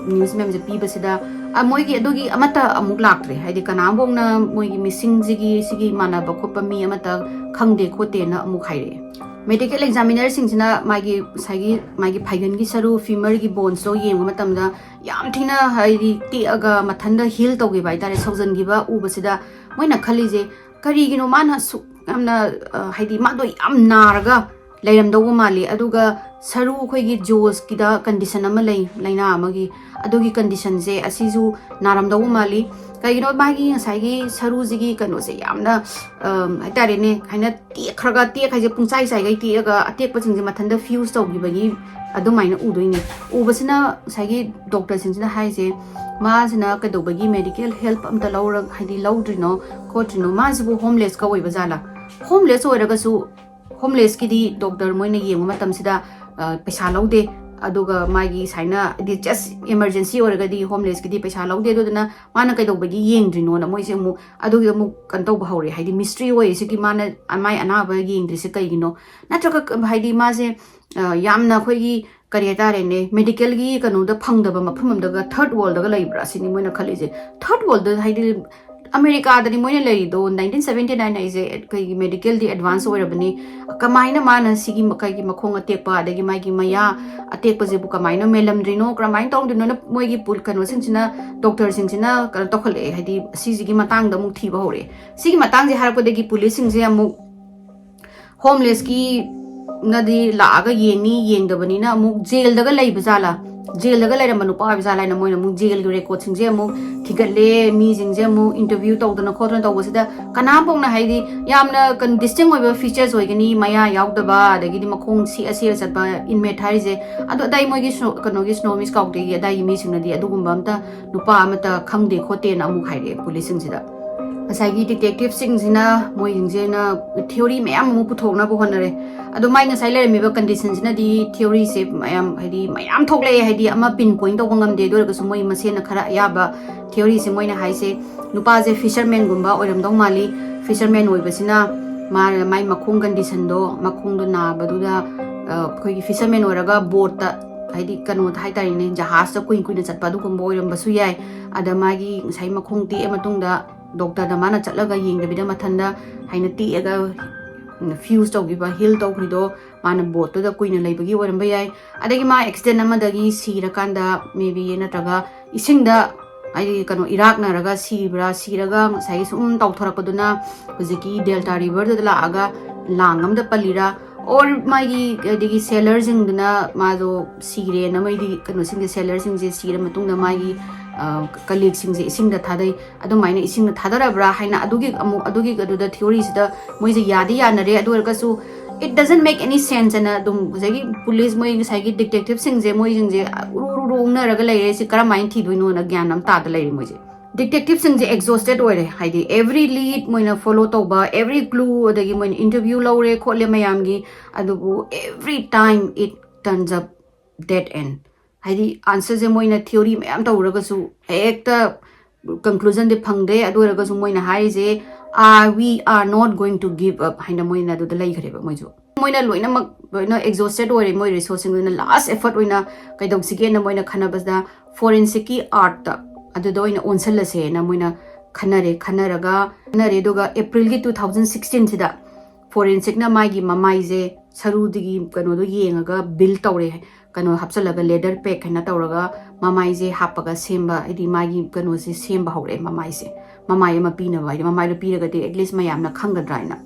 ꯅ꯭ꯌꯨꯁ ꯃꯌꯥꯝꯁꯦ ꯄꯤꯕꯁꯤꯗ ꯃꯣꯏꯒꯤ ꯑꯗꯨꯒꯤ ꯑꯃꯠꯇ ꯑꯃꯨꯛ ꯂꯥꯛꯇ꯭ꯔꯦ꯫ ꯍꯥꯏꯗꯤ ꯀꯅꯥꯝꯐꯥꯎꯅ ꯃꯣꯏꯒꯤ ꯃꯤꯁꯤꯡꯁꯤꯒꯤ ꯁꯤꯒꯤ ꯃꯥꯟꯅꯕ ꯈꯣꯠꯄ ꯃꯤ ꯑꯃꯠꯇ ꯈꯪꯗꯦ ꯈꯣꯠꯇꯦꯅ ꯑꯃꯨꯛ ꯍꯥꯏꯔꯛꯑꯦ꯫ ꯃꯦꯗꯤꯀꯦꯜ ꯑꯦꯛꯖꯥꯃꯤꯅꯔꯁꯤꯡꯁꯤꯅ ꯃꯥꯒꯤ ꯉꯁꯥꯏꯒꯤ ꯃꯥꯒꯤ ꯐꯥꯏꯒꯟꯒꯤ ꯁꯔꯨ, ꯐꯤꯃꯔꯒꯤ ꯕꯣꯟꯁꯇꯣ ꯌꯦꯡꯕ ꯃꯇꯝꯗ ꯌꯥꯝ ꯊꯤꯅ ꯍꯥꯏꯗꯤ ꯇꯦꯛꯑꯒ ꯃꯊꯟꯇ ꯍꯤꯜ ꯇꯧꯈꯤꯕ ꯍꯥꯏꯇꯥꯔꯦ, ꯁꯧꯖꯟꯈꯤꯕ ꯎꯕꯁꯤꯗ ꯃꯣꯏꯅ ꯈꯜꯂꯤꯁꯦ, ꯀꯔꯤꯒꯤꯅꯣ ꯃꯥꯅ ꯑꯁꯨꯛ ꯌꯥꯝꯅ, ꯑ, ꯍꯥꯏꯗꯤ ꯃꯥꯗꯣ ꯌꯥꯝ ꯅꯥꯔꯒ ꯂꯩꯔꯝꯗꯧꯕ ꯃꯥꯜꯂꯤ, ꯑꯗꯨꯒ ꯁꯔꯨ ꯑꯩꯈꯣꯏꯒꯤ ꯖꯣꯁꯀꯤꯗ ꯀꯟꯗꯤꯁꯟ ꯑꯃ ꯂꯩ, ꯂꯥꯏꯅꯥ ꯑꯃꯒꯤ, ꯑꯗꯨꯒꯤ ꯀꯟꯗꯤꯁꯟꯁꯦ ꯑꯁꯤꯁꯨ ꯅꯥꯔꯝꯗꯧꯕ ꯃꯥꯜꯂꯤ꯫ ꯀꯩꯒꯤꯅꯣ ꯃꯥꯒꯤ ꯉꯁꯥꯏꯒꯤ ꯁꯔꯨꯁꯤꯒꯤ ꯀꯩꯅꯣꯁꯦ ꯌꯥꯝꯅ, ꯑ, ꯍꯥꯏꯇꯥꯔꯦꯅꯦ, ꯍꯥꯏꯅ ꯇꯦꯛꯈ꯭ꯔꯒ, ꯇꯦꯛ ꯍꯥꯏꯁꯦ ꯄꯨꯡꯆꯥꯏ ꯆꯥꯏꯒꯩ ꯇꯦꯛꯑꯒ ꯑꯇꯦꯛꯄꯁꯤꯡꯁꯦ ꯃꯊꯟꯇ ꯐ꯭ꯌꯨꯁ ꯇꯧꯈꯤꯕꯒꯤ ꯑꯗꯨꯃꯥꯏꯅ ꯎꯗꯣꯏꯅꯦ꯫ ꯎꯕꯁꯤꯅ ꯉꯁꯥꯏꯒꯤ ꯗꯣꯛꯇꯔꯁꯤꯡꯁꯤꯅ ꯍꯥꯏꯁꯦ, ꯃꯥꯁꯤꯅ ꯀꯩꯗꯧꯕꯒꯤ ꯃꯦꯗꯤꯀꯦꯜ ꯍꯦꯜꯞ ꯑꯝꯇ ꯂꯧꯔ ꯍꯥꯏꯗꯤ ꯂꯧꯗ꯭ꯔꯤꯅꯣ ꯈꯣꯠꯇ꯭ꯔꯤꯅꯣ, ꯃꯥꯁꯤꯕꯨ ꯍꯣꯝꯂꯦꯁꯀ ꯑꯣꯏꯕ ꯖꯥꯠꯂꯥ? ꯍꯣꯝꯂꯦꯁ ꯑꯣꯏꯔꯒꯁꯨ, ꯍꯣꯝꯂꯦꯁꯀꯤꯗꯤ ꯗꯣꯛꯇꯔ ꯃꯣꯏꯅ ꯌꯦꯡꯕ ꯃꯇꯝꯁꯤꯗ, ꯑ, ꯄꯩꯁꯥ ꯂꯧꯗꯦ꯫ ꯑꯗꯨꯒ ꯃꯥꯒꯤ ꯁꯨꯃꯥꯏꯅ ꯍꯥꯏꯗꯤ ꯖꯁ ꯏꯃꯔꯖꯦꯟꯁꯤ ꯑꯣꯏꯔꯒꯗꯤ ꯍꯣꯝꯂꯦꯁꯀꯤꯗꯤ ꯄꯩꯁꯥ ꯂꯧꯗꯦ꯫ ꯑꯗꯨꯗꯨꯅ ꯃꯥꯅ ꯀꯩꯗꯧꯕꯒꯤ ꯌꯦꯡꯗ꯭ꯔꯤꯅꯣꯅ ꯃꯣꯏꯁꯦ ꯑꯃꯨꯛ ꯑꯗꯨꯒꯤ ꯑꯃꯨꯛ ꯀꯩꯅꯣ ꯇꯧꯕ ꯍꯧꯔꯦ, ꯍꯥꯏꯗꯤ ꯃꯤꯁꯇ꯭ꯔꯤ ꯑꯣꯏ ꯁꯤꯒꯤ ꯃꯥꯅ ꯃꯥꯏ ꯑꯅꯥꯕ ꯌꯦꯡꯗ꯭ꯔꯤꯁꯦ ꯀꯩꯒꯤꯅꯣ? ꯅꯠꯇ꯭ꯔꯒ ꯀ-, ꯍꯥꯏꯗꯤ ꯃꯥꯁꯦ, ꯑ, ꯌꯥꯝꯅ ꯑꯩꯈꯣꯏꯒꯤ ꯀꯔꯤ ꯍꯥꯏꯇꯥꯔꯦꯅꯦ, ꯃꯦꯗꯤꯀꯦꯜꯒꯤ ꯀꯩꯅꯣꯗ ꯐꯪꯗꯕ ꯃꯐꯝ ꯑꯃꯗꯒ ꯊꯔꯠ ꯋꯥꯔꯜꯗꯒ ꯂꯩꯕ꯭ꯔꯥ ꯁꯤꯅꯤ ꯃꯣꯏꯅ ꯈꯜꯂꯤꯁꯦ꯫ ꯊꯔꯠ ꯋꯥꯔꯜꯗ ꯍꯥꯏꯗꯤ ꯑꯃꯦꯔꯤꯀꯥꯗꯗꯤ ꯃꯣꯏꯅ ꯂꯩꯔꯤꯗꯣ ꯅꯥꯏꯟꯇꯤꯟ ꯁꯕꯦꯟꯇꯤ ꯅꯥꯏꯟ ꯍꯥꯏꯁꯦ ꯑꯩꯈꯣꯏꯒꯤ ꯃꯦꯗꯤꯀꯦꯜꯗꯤ ꯑꯦꯗꯚꯥꯟꯁ ꯑꯣꯏꯔꯕꯅꯤ, ꯀꯃꯥꯏꯅ ꯃꯥꯅ ꯁꯤꯒꯤ ꯃ-, ꯀꯩꯒꯤ ꯃꯈꯣꯡ ꯑꯇꯦꯛꯄ ꯑꯗꯒꯤ ꯃꯥꯒꯤ ꯃꯌꯥ ꯑꯇꯦꯛꯄꯁꯤꯕꯨ ꯀꯃꯥꯏꯅ ꯃꯦꯜꯂꯝꯗ꯭ꯔꯤꯅꯣ, ꯀꯔꯝꯍꯥꯏꯅ ꯇꯧꯔꯝꯗ꯭ꯔꯤꯅꯣꯅ ꯃꯣꯏꯒꯤ ꯄꯨꯜ-, ꯀꯩꯅꯣꯁꯤꯡꯁꯤꯅ, ꯗꯣꯛꯇꯔꯁꯤꯡꯁꯤꯅ ꯀꯩꯅꯣ ꯇꯧꯈꯠꯂꯛꯑꯦ, ꯍꯥꯏꯗꯤ ꯁꯤꯁꯤꯒꯤ ꯃꯇꯥꯡꯗ ꯑꯃꯨꯛ ꯊꯤꯕ ꯍꯧꯔꯛꯑꯦ꯫ ꯁꯤꯒꯤ ꯃꯇꯥꯡꯁꯦ ꯍꯥꯏꯔꯛꯄꯗꯒꯤ ꯄꯨꯂꯤꯁꯁꯤꯡꯁꯦ ꯑꯃꯨꯛ ꯍꯣꯝꯂꯦꯁꯀꯤ ꯅꯗꯤ ꯂꯥꯛꯑꯒ ꯌꯦꯡꯅꯤ, ꯌꯦꯡꯗꯕꯅꯤꯅ ꯑꯃꯨꯛ ꯖꯦꯜꯗꯒ ꯂꯩꯕ ꯖꯥꯠꯂꯥ, ꯖꯦꯜꯗꯒ ꯂꯩꯔꯝꯕ ꯅꯨꯄꯥ ꯑꯣꯏꯕ ꯖꯥꯠꯂꯥ ꯍꯥꯏꯅ ꯃꯣꯏꯅ ꯑꯃꯨꯛ ꯖꯦꯜꯒꯤ ꯔꯦꯀꯣꯔꯠꯁꯤꯡꯁꯦ ꯑꯃꯨꯛ ꯊꯤꯒꯠꯂꯦ, ꯃꯤꯁꯤꯡꯁꯦ ꯑꯃꯨꯛ ꯏꯟꯇꯔꯚ꯭ꯌꯨ ꯇꯧꯗꯅ ꯈꯣꯠꯇꯅ ꯇꯧꯕꯁꯤꯗ ꯀꯅꯥꯝꯐꯥꯎꯅ ꯍꯥꯏꯗꯤ ꯌꯥꯝꯅ ꯀꯟ-, ꯗꯤꯁꯇꯤꯡ ꯑꯣꯏꯕ ꯐꯤꯆꯔꯁ ꯑꯣꯏꯒꯅꯤ, ꯃꯌꯥ ꯌꯥꯎꯗꯕ, ꯑꯗꯒꯤꯗꯤ ꯃꯈꯣꯡ ꯁꯤꯛꯑ ꯁꯤꯛꯑ ꯆꯠꯄ ꯏꯟꯃꯦꯠ ꯍꯥꯏꯔꯤꯁꯦ꯫ ꯑꯗꯣ ꯑꯗꯥꯏ ꯃꯣꯏꯒꯤ ꯁ꯭ꯅꯣ-, ꯀꯩꯅꯣꯒꯤ ꯁ꯭ꯅꯣꯃꯤꯁ ꯀꯥꯎꯟꯇꯤꯒꯤ ꯑꯗꯥꯏꯒꯤ ꯃꯤꯁꯤꯡꯅꯗꯤ ꯑꯗꯨꯒꯨꯝꯕ ꯑꯝꯇ ꯅꯨꯄꯥ ꯑꯃꯠꯇ ꯈꯪꯗꯦ ꯈꯣꯠꯇꯦꯅ ꯑꯃꯨꯛ ꯍꯥꯏꯔꯛꯑꯦ ꯄꯨꯂꯤꯁꯁꯤꯡꯁꯤꯗ꯫ ꯉꯁꯥꯏꯒꯤ ꯗꯤꯇꯦꯛꯇꯤꯚꯁꯤꯡꯁꯤꯅ ꯃꯣꯏꯁꯤꯡꯁꯤꯅ ꯊꯤꯑꯣꯔꯤ ꯃꯌꯥꯝ ꯑꯃ ꯄꯨꯊꯣꯛꯅꯕ ꯍꯣꯠꯅꯔꯦ꯫ ꯑꯗꯣ ꯃꯥꯏ ꯉꯁꯥꯏ ꯂꯩꯔꯝꯃꯤꯕ ꯀꯟꯗꯤꯁꯟꯁꯤꯅꯗꯤ ꯊꯤꯑꯣꯔꯤꯁꯦ ꯃꯌꯥꯝ, ꯍꯥꯏꯗꯤ, ꯃꯌꯥꯝ ꯊꯣꯛꯂꯛꯑꯦ, ꯍꯥꯏꯗꯤ, ꯑꯃ ꯄꯤꯟ ꯄꯣꯏꯟ ꯇꯧꯕ ꯉꯝꯗꯦ꯫ ꯑꯗꯨ ꯑꯣꯏꯔꯒꯁꯨ ꯃꯣꯏ ꯃꯁꯦꯟꯅ ꯈꯔ ꯑꯌꯥꯕ ꯊꯤꯑꯣꯔꯤꯁꯦ ꯃꯣꯏꯅ ꯍꯥꯏꯁꯦ, ꯅꯨꯄꯥꯁꯦ ꯐꯤꯁꯔꯃꯦꯟꯒꯨꯝꯕ ꯑꯣꯏꯔꯝꯗꯧ ꯃꯥꯜꯂꯤ꯫ ꯐꯤꯁꯔꯃꯦꯟ ꯑꯣꯏꯕꯁꯤꯅ ꯃꯥ, ꯃꯥꯏ ꯃꯈꯣꯡ ꯀꯟꯗꯤꯁꯟꯗꯣ, ꯃꯈꯣꯡꯗꯣ ꯅꯥꯕꯗꯨꯗ, ꯑ, ꯑꯩꯈꯣꯏꯒꯤ ꯐꯤꯁꯔꯃꯦꯟ ꯑꯣꯏꯔꯒ ꯕꯣꯠꯇ, ꯍꯥꯏꯗꯤ, ꯀꯩꯅꯣꯗ ꯍꯥꯏꯇꯥꯔꯦꯅꯦ, ꯖꯍꯥꯖꯇ ꯀꯨꯏ ꯀꯨꯏꯅ ꯆꯠꯄ ꯑꯗꯨꯒꯨꯝꯕ ꯑꯣꯏꯔꯝꯕꯁꯨ ꯌꯥꯏ꯫ ꯑꯗ ꯃꯥꯒꯤ ꯉꯁꯥꯏ ꯃꯈꯣꯡ ꯇꯦꯛꯑ ꯃꯇꯨꯡꯗ ꯗꯣꯛꯇꯔꯗ ꯃꯥꯅ ꯆꯠꯂꯒ ꯌꯦꯡꯗꯕꯤꯗ ꯃꯊꯟꯗ ꯍꯥꯏꯅ ꯇꯦꯛꯑꯒ ꯐ꯭ꯌꯨꯁ ꯇꯧꯈꯤꯕ, ꯍꯤꯜ ꯇꯧꯈ꯭ꯔꯤꯗꯣ ꯃꯥꯅ ꯕꯣꯠꯇꯨꯗ ꯀꯨꯏꯅ ꯂꯩꯕꯒꯤ ꯑꯣꯏꯔꯝꯕ ꯌꯥꯏ꯫ ꯑꯗꯒꯤ ꯃꯥ ꯑꯦꯛꯁꯤꯗꯦꯟ ꯑꯃꯗꯒꯤ ꯁꯤꯔꯀꯥꯟꯗ maybe, ꯅꯠꯇ꯭ꯔꯒ ꯏꯁꯤꯡꯗ, ꯍꯥꯏꯗꯤ, ꯀꯩꯅꯣ, ꯏꯔꯥꯛꯅꯔꯒ ꯁꯤꯕ꯭ꯔꯥ, ꯁꯤꯔꯒ ꯉꯁꯥꯏꯒꯤ ꯁꯨꯝ ꯇꯧꯊꯣꯔꯛꯄꯗꯨꯅ ꯍꯧꯖꯤꯛꯀꯤ ꯗꯦꯜꯇꯥ ꯔꯤꯚꯔꯗꯨꯗ ꯂꯥꯛꯑꯒ ꯂꯥꯡ ꯑꯃꯗ ꯄꯜꯂꯤꯔꯥ, or ꯃꯥꯒꯤ, ꯑꯗꯒꯤ ꯁꯦꯂꯔꯁꯤꯡꯗꯨꯅ ꯃꯥꯗꯣ ꯁꯤꯔꯦꯅ, ꯃꯣꯏꯗꯤ ꯀꯩꯅꯣꯁꯤꯡꯁꯦ, ꯁꯦꯂꯔꯁꯤꯡꯁꯦ ꯁꯤꯔ ꯃꯇꯨꯡꯗ ꯃꯥꯒꯤ, ꯑ, ꯀꯂꯤꯛꯁꯤꯡꯁꯦ ꯏꯁꯤꯡꯗ ꯊꯥꯗꯩ꯫ ꯑꯗꯨꯃꯥꯏꯅ ꯏꯁꯤꯡꯗ ꯊꯥꯗꯔꯕ꯭ꯔꯥ ꯍꯥꯏꯅ ꯑꯗꯨꯒꯤ ꯑꯃꯨꯛ, ꯑꯗꯨꯒꯤ ꯑꯗꯨꯗ ꯊꯤꯑꯣꯔꯤꯁꯤꯗ ꯃꯣꯏꯁꯦ ꯌꯥꯗꯤ ꯌꯥꯅꯔꯦ꯫ ꯑꯗꯨ ꯑꯣꯏꯔꯒꯁꯨ it doesn't make any sense ꯍꯥꯏꯅ ꯑꯗꯨꯝ ꯉꯁꯥꯏꯒꯤ ꯄꯨꯂꯤꯁ, ꯃꯣꯏ ꯉꯁꯥꯏꯒꯤ ꯗꯤꯇꯦꯛꯇꯤꯚꯁꯤꯡꯁꯦ, ꯃꯣꯏꯁꯤꯡꯁꯦ ꯎꯔꯨ ꯎꯔꯨ ꯎꯔꯨ ꯎꯪꯅꯔꯒ ꯂꯩꯔꯦ꯫ ꯁꯤ ꯀꯔꯝꯍꯥꯏꯅ ꯊꯤꯗꯣꯏꯅꯣꯅ ꯒ꯭ꯌꯥꯟ ꯑꯃ ꯇꯥꯗ ꯂꯩꯔꯦ ꯃꯣꯏꯁꯦ꯫ ꯗꯤꯇꯦꯛꯇꯤꯚꯁꯤꯡꯁꯦ ꯑꯦꯛꯖꯣꯁꯇꯦꯠ ꯑꯣꯏꯔꯦ, ꯍꯥꯏꯗꯤ every lead ꯃꯣꯏꯅ ꯐꯣꯂꯣ ꯇꯧꯕ, every clue, ꯑꯗꯒꯤ ꯃꯣꯏꯅ ꯏꯟꯇꯔꯚ꯭ꯌꯨ ꯂꯧꯔꯦ ꯈꯣꯠꯂꯦ ꯃꯌꯥꯝꯒꯤ, ꯑꯗꯨꯕꯨ every time it turns up dead end꯫ ꯍꯥꯏꯗꯤ ꯑꯟꯁꯔꯁꯦ ꯃꯣꯏꯅ ꯊꯤꯑꯣꯔꯤ ꯃꯌꯥꯝ ꯇꯧꯔꯒꯁꯨ ꯍꯦꯛꯇ ꯀꯟꯀ꯭ꯂꯨꯖꯟꯗꯤ ꯐꯪꯗꯦ꯫ ꯑꯗꯨ ꯑꯣꯏꯔꯒꯁꯨ ꯃꯣꯏꯅ ꯍꯥꯏꯔꯤꯁꯦ, "Ah, we are not going to give up" ꯍꯥꯏꯅ ꯃꯣꯏꯅ ꯑꯗꯨꯗ ꯂꯩꯈ꯭ꯔꯦꯕ ꯃꯣꯏꯁꯨ꯫ ꯃꯣꯏꯅ ꯂꯣꯏꯅꯃꯛ ꯂꯣꯏꯅ ꯑꯦꯛꯖꯣꯁꯇꯦꯠ ꯑꯣꯏꯔꯦ ꯃꯣꯏ ꯔꯤꯁꯣꯔꯁꯁꯤꯡꯗꯨꯅ꯫ ꯂꯥꯁ ꯑꯦꯐꯔꯠ ꯑꯣꯏꯅ ꯀꯩꯗꯧꯁꯤꯒꯦꯅ ꯃꯣꯏꯅ ꯈꯟꯅꯕꯁꯤꯗ ꯐꯣꯔꯦꯟꯁꯤꯛꯀꯤ ꯑꯥꯔꯠꯇ ꯑꯗꯨꯗ ꯑꯣꯏꯅ ꯑꯣꯟꯁꯤꯜꯂꯁꯦꯅ ꯃꯣꯏꯅ ꯈꯟꯅꯔꯦ꯫ ꯈꯟꯅꯔꯒ, ꯈꯟꯅꯔꯦ꯫ ꯑꯗꯨꯒ ꯑꯦꯄ꯭ꯔꯤꯜꯒꯤ two thousand sixteen ꯁꯤꯗ ꯐꯣꯔꯦꯟꯁꯤꯛꯅ ꯃꯥꯒꯤ ꯃꯃꯥꯏꯁꯦ ꯁꯔꯨꯗꯒꯤ ꯀꯩꯅꯣꯗꯣ ꯌꯦꯡꯉꯒ ꯕꯤꯜ ꯇꯧꯔꯦ, ꯀꯩꯅꯣ ꯍꯥꯞꯆꯜꯂꯒ, ꯂꯦꯗꯔ ꯄꯦꯛ ꯍꯥꯏꯅ ꯇꯧꯔꯒ ꯃꯃꯥꯏꯁꯦ ꯍꯥꯞꯄꯒ ꯁꯦꯝꯕ, ꯍꯥꯏꯗꯤ ꯃꯥꯒꯤ ꯀꯩꯅꯣꯁꯦ ꯁꯦꯝꯕ ꯍꯧꯔꯛꯑꯦ꯫ ꯃꯃꯥꯏꯁꯦ, ꯃꯃꯥꯏ ꯑꯃ ꯄꯤꯅꯕ, ꯍꯥꯏꯗꯤ ꯃꯃꯥꯏꯗꯣ ꯄꯤꯔꯒꯗꯤ ꯑꯦꯠꯂꯤꯁ ꯃꯌꯥꯝꯅ ꯈꯪꯒꯗ꯭ꯔꯥ ꯍꯥꯏꯅ꯫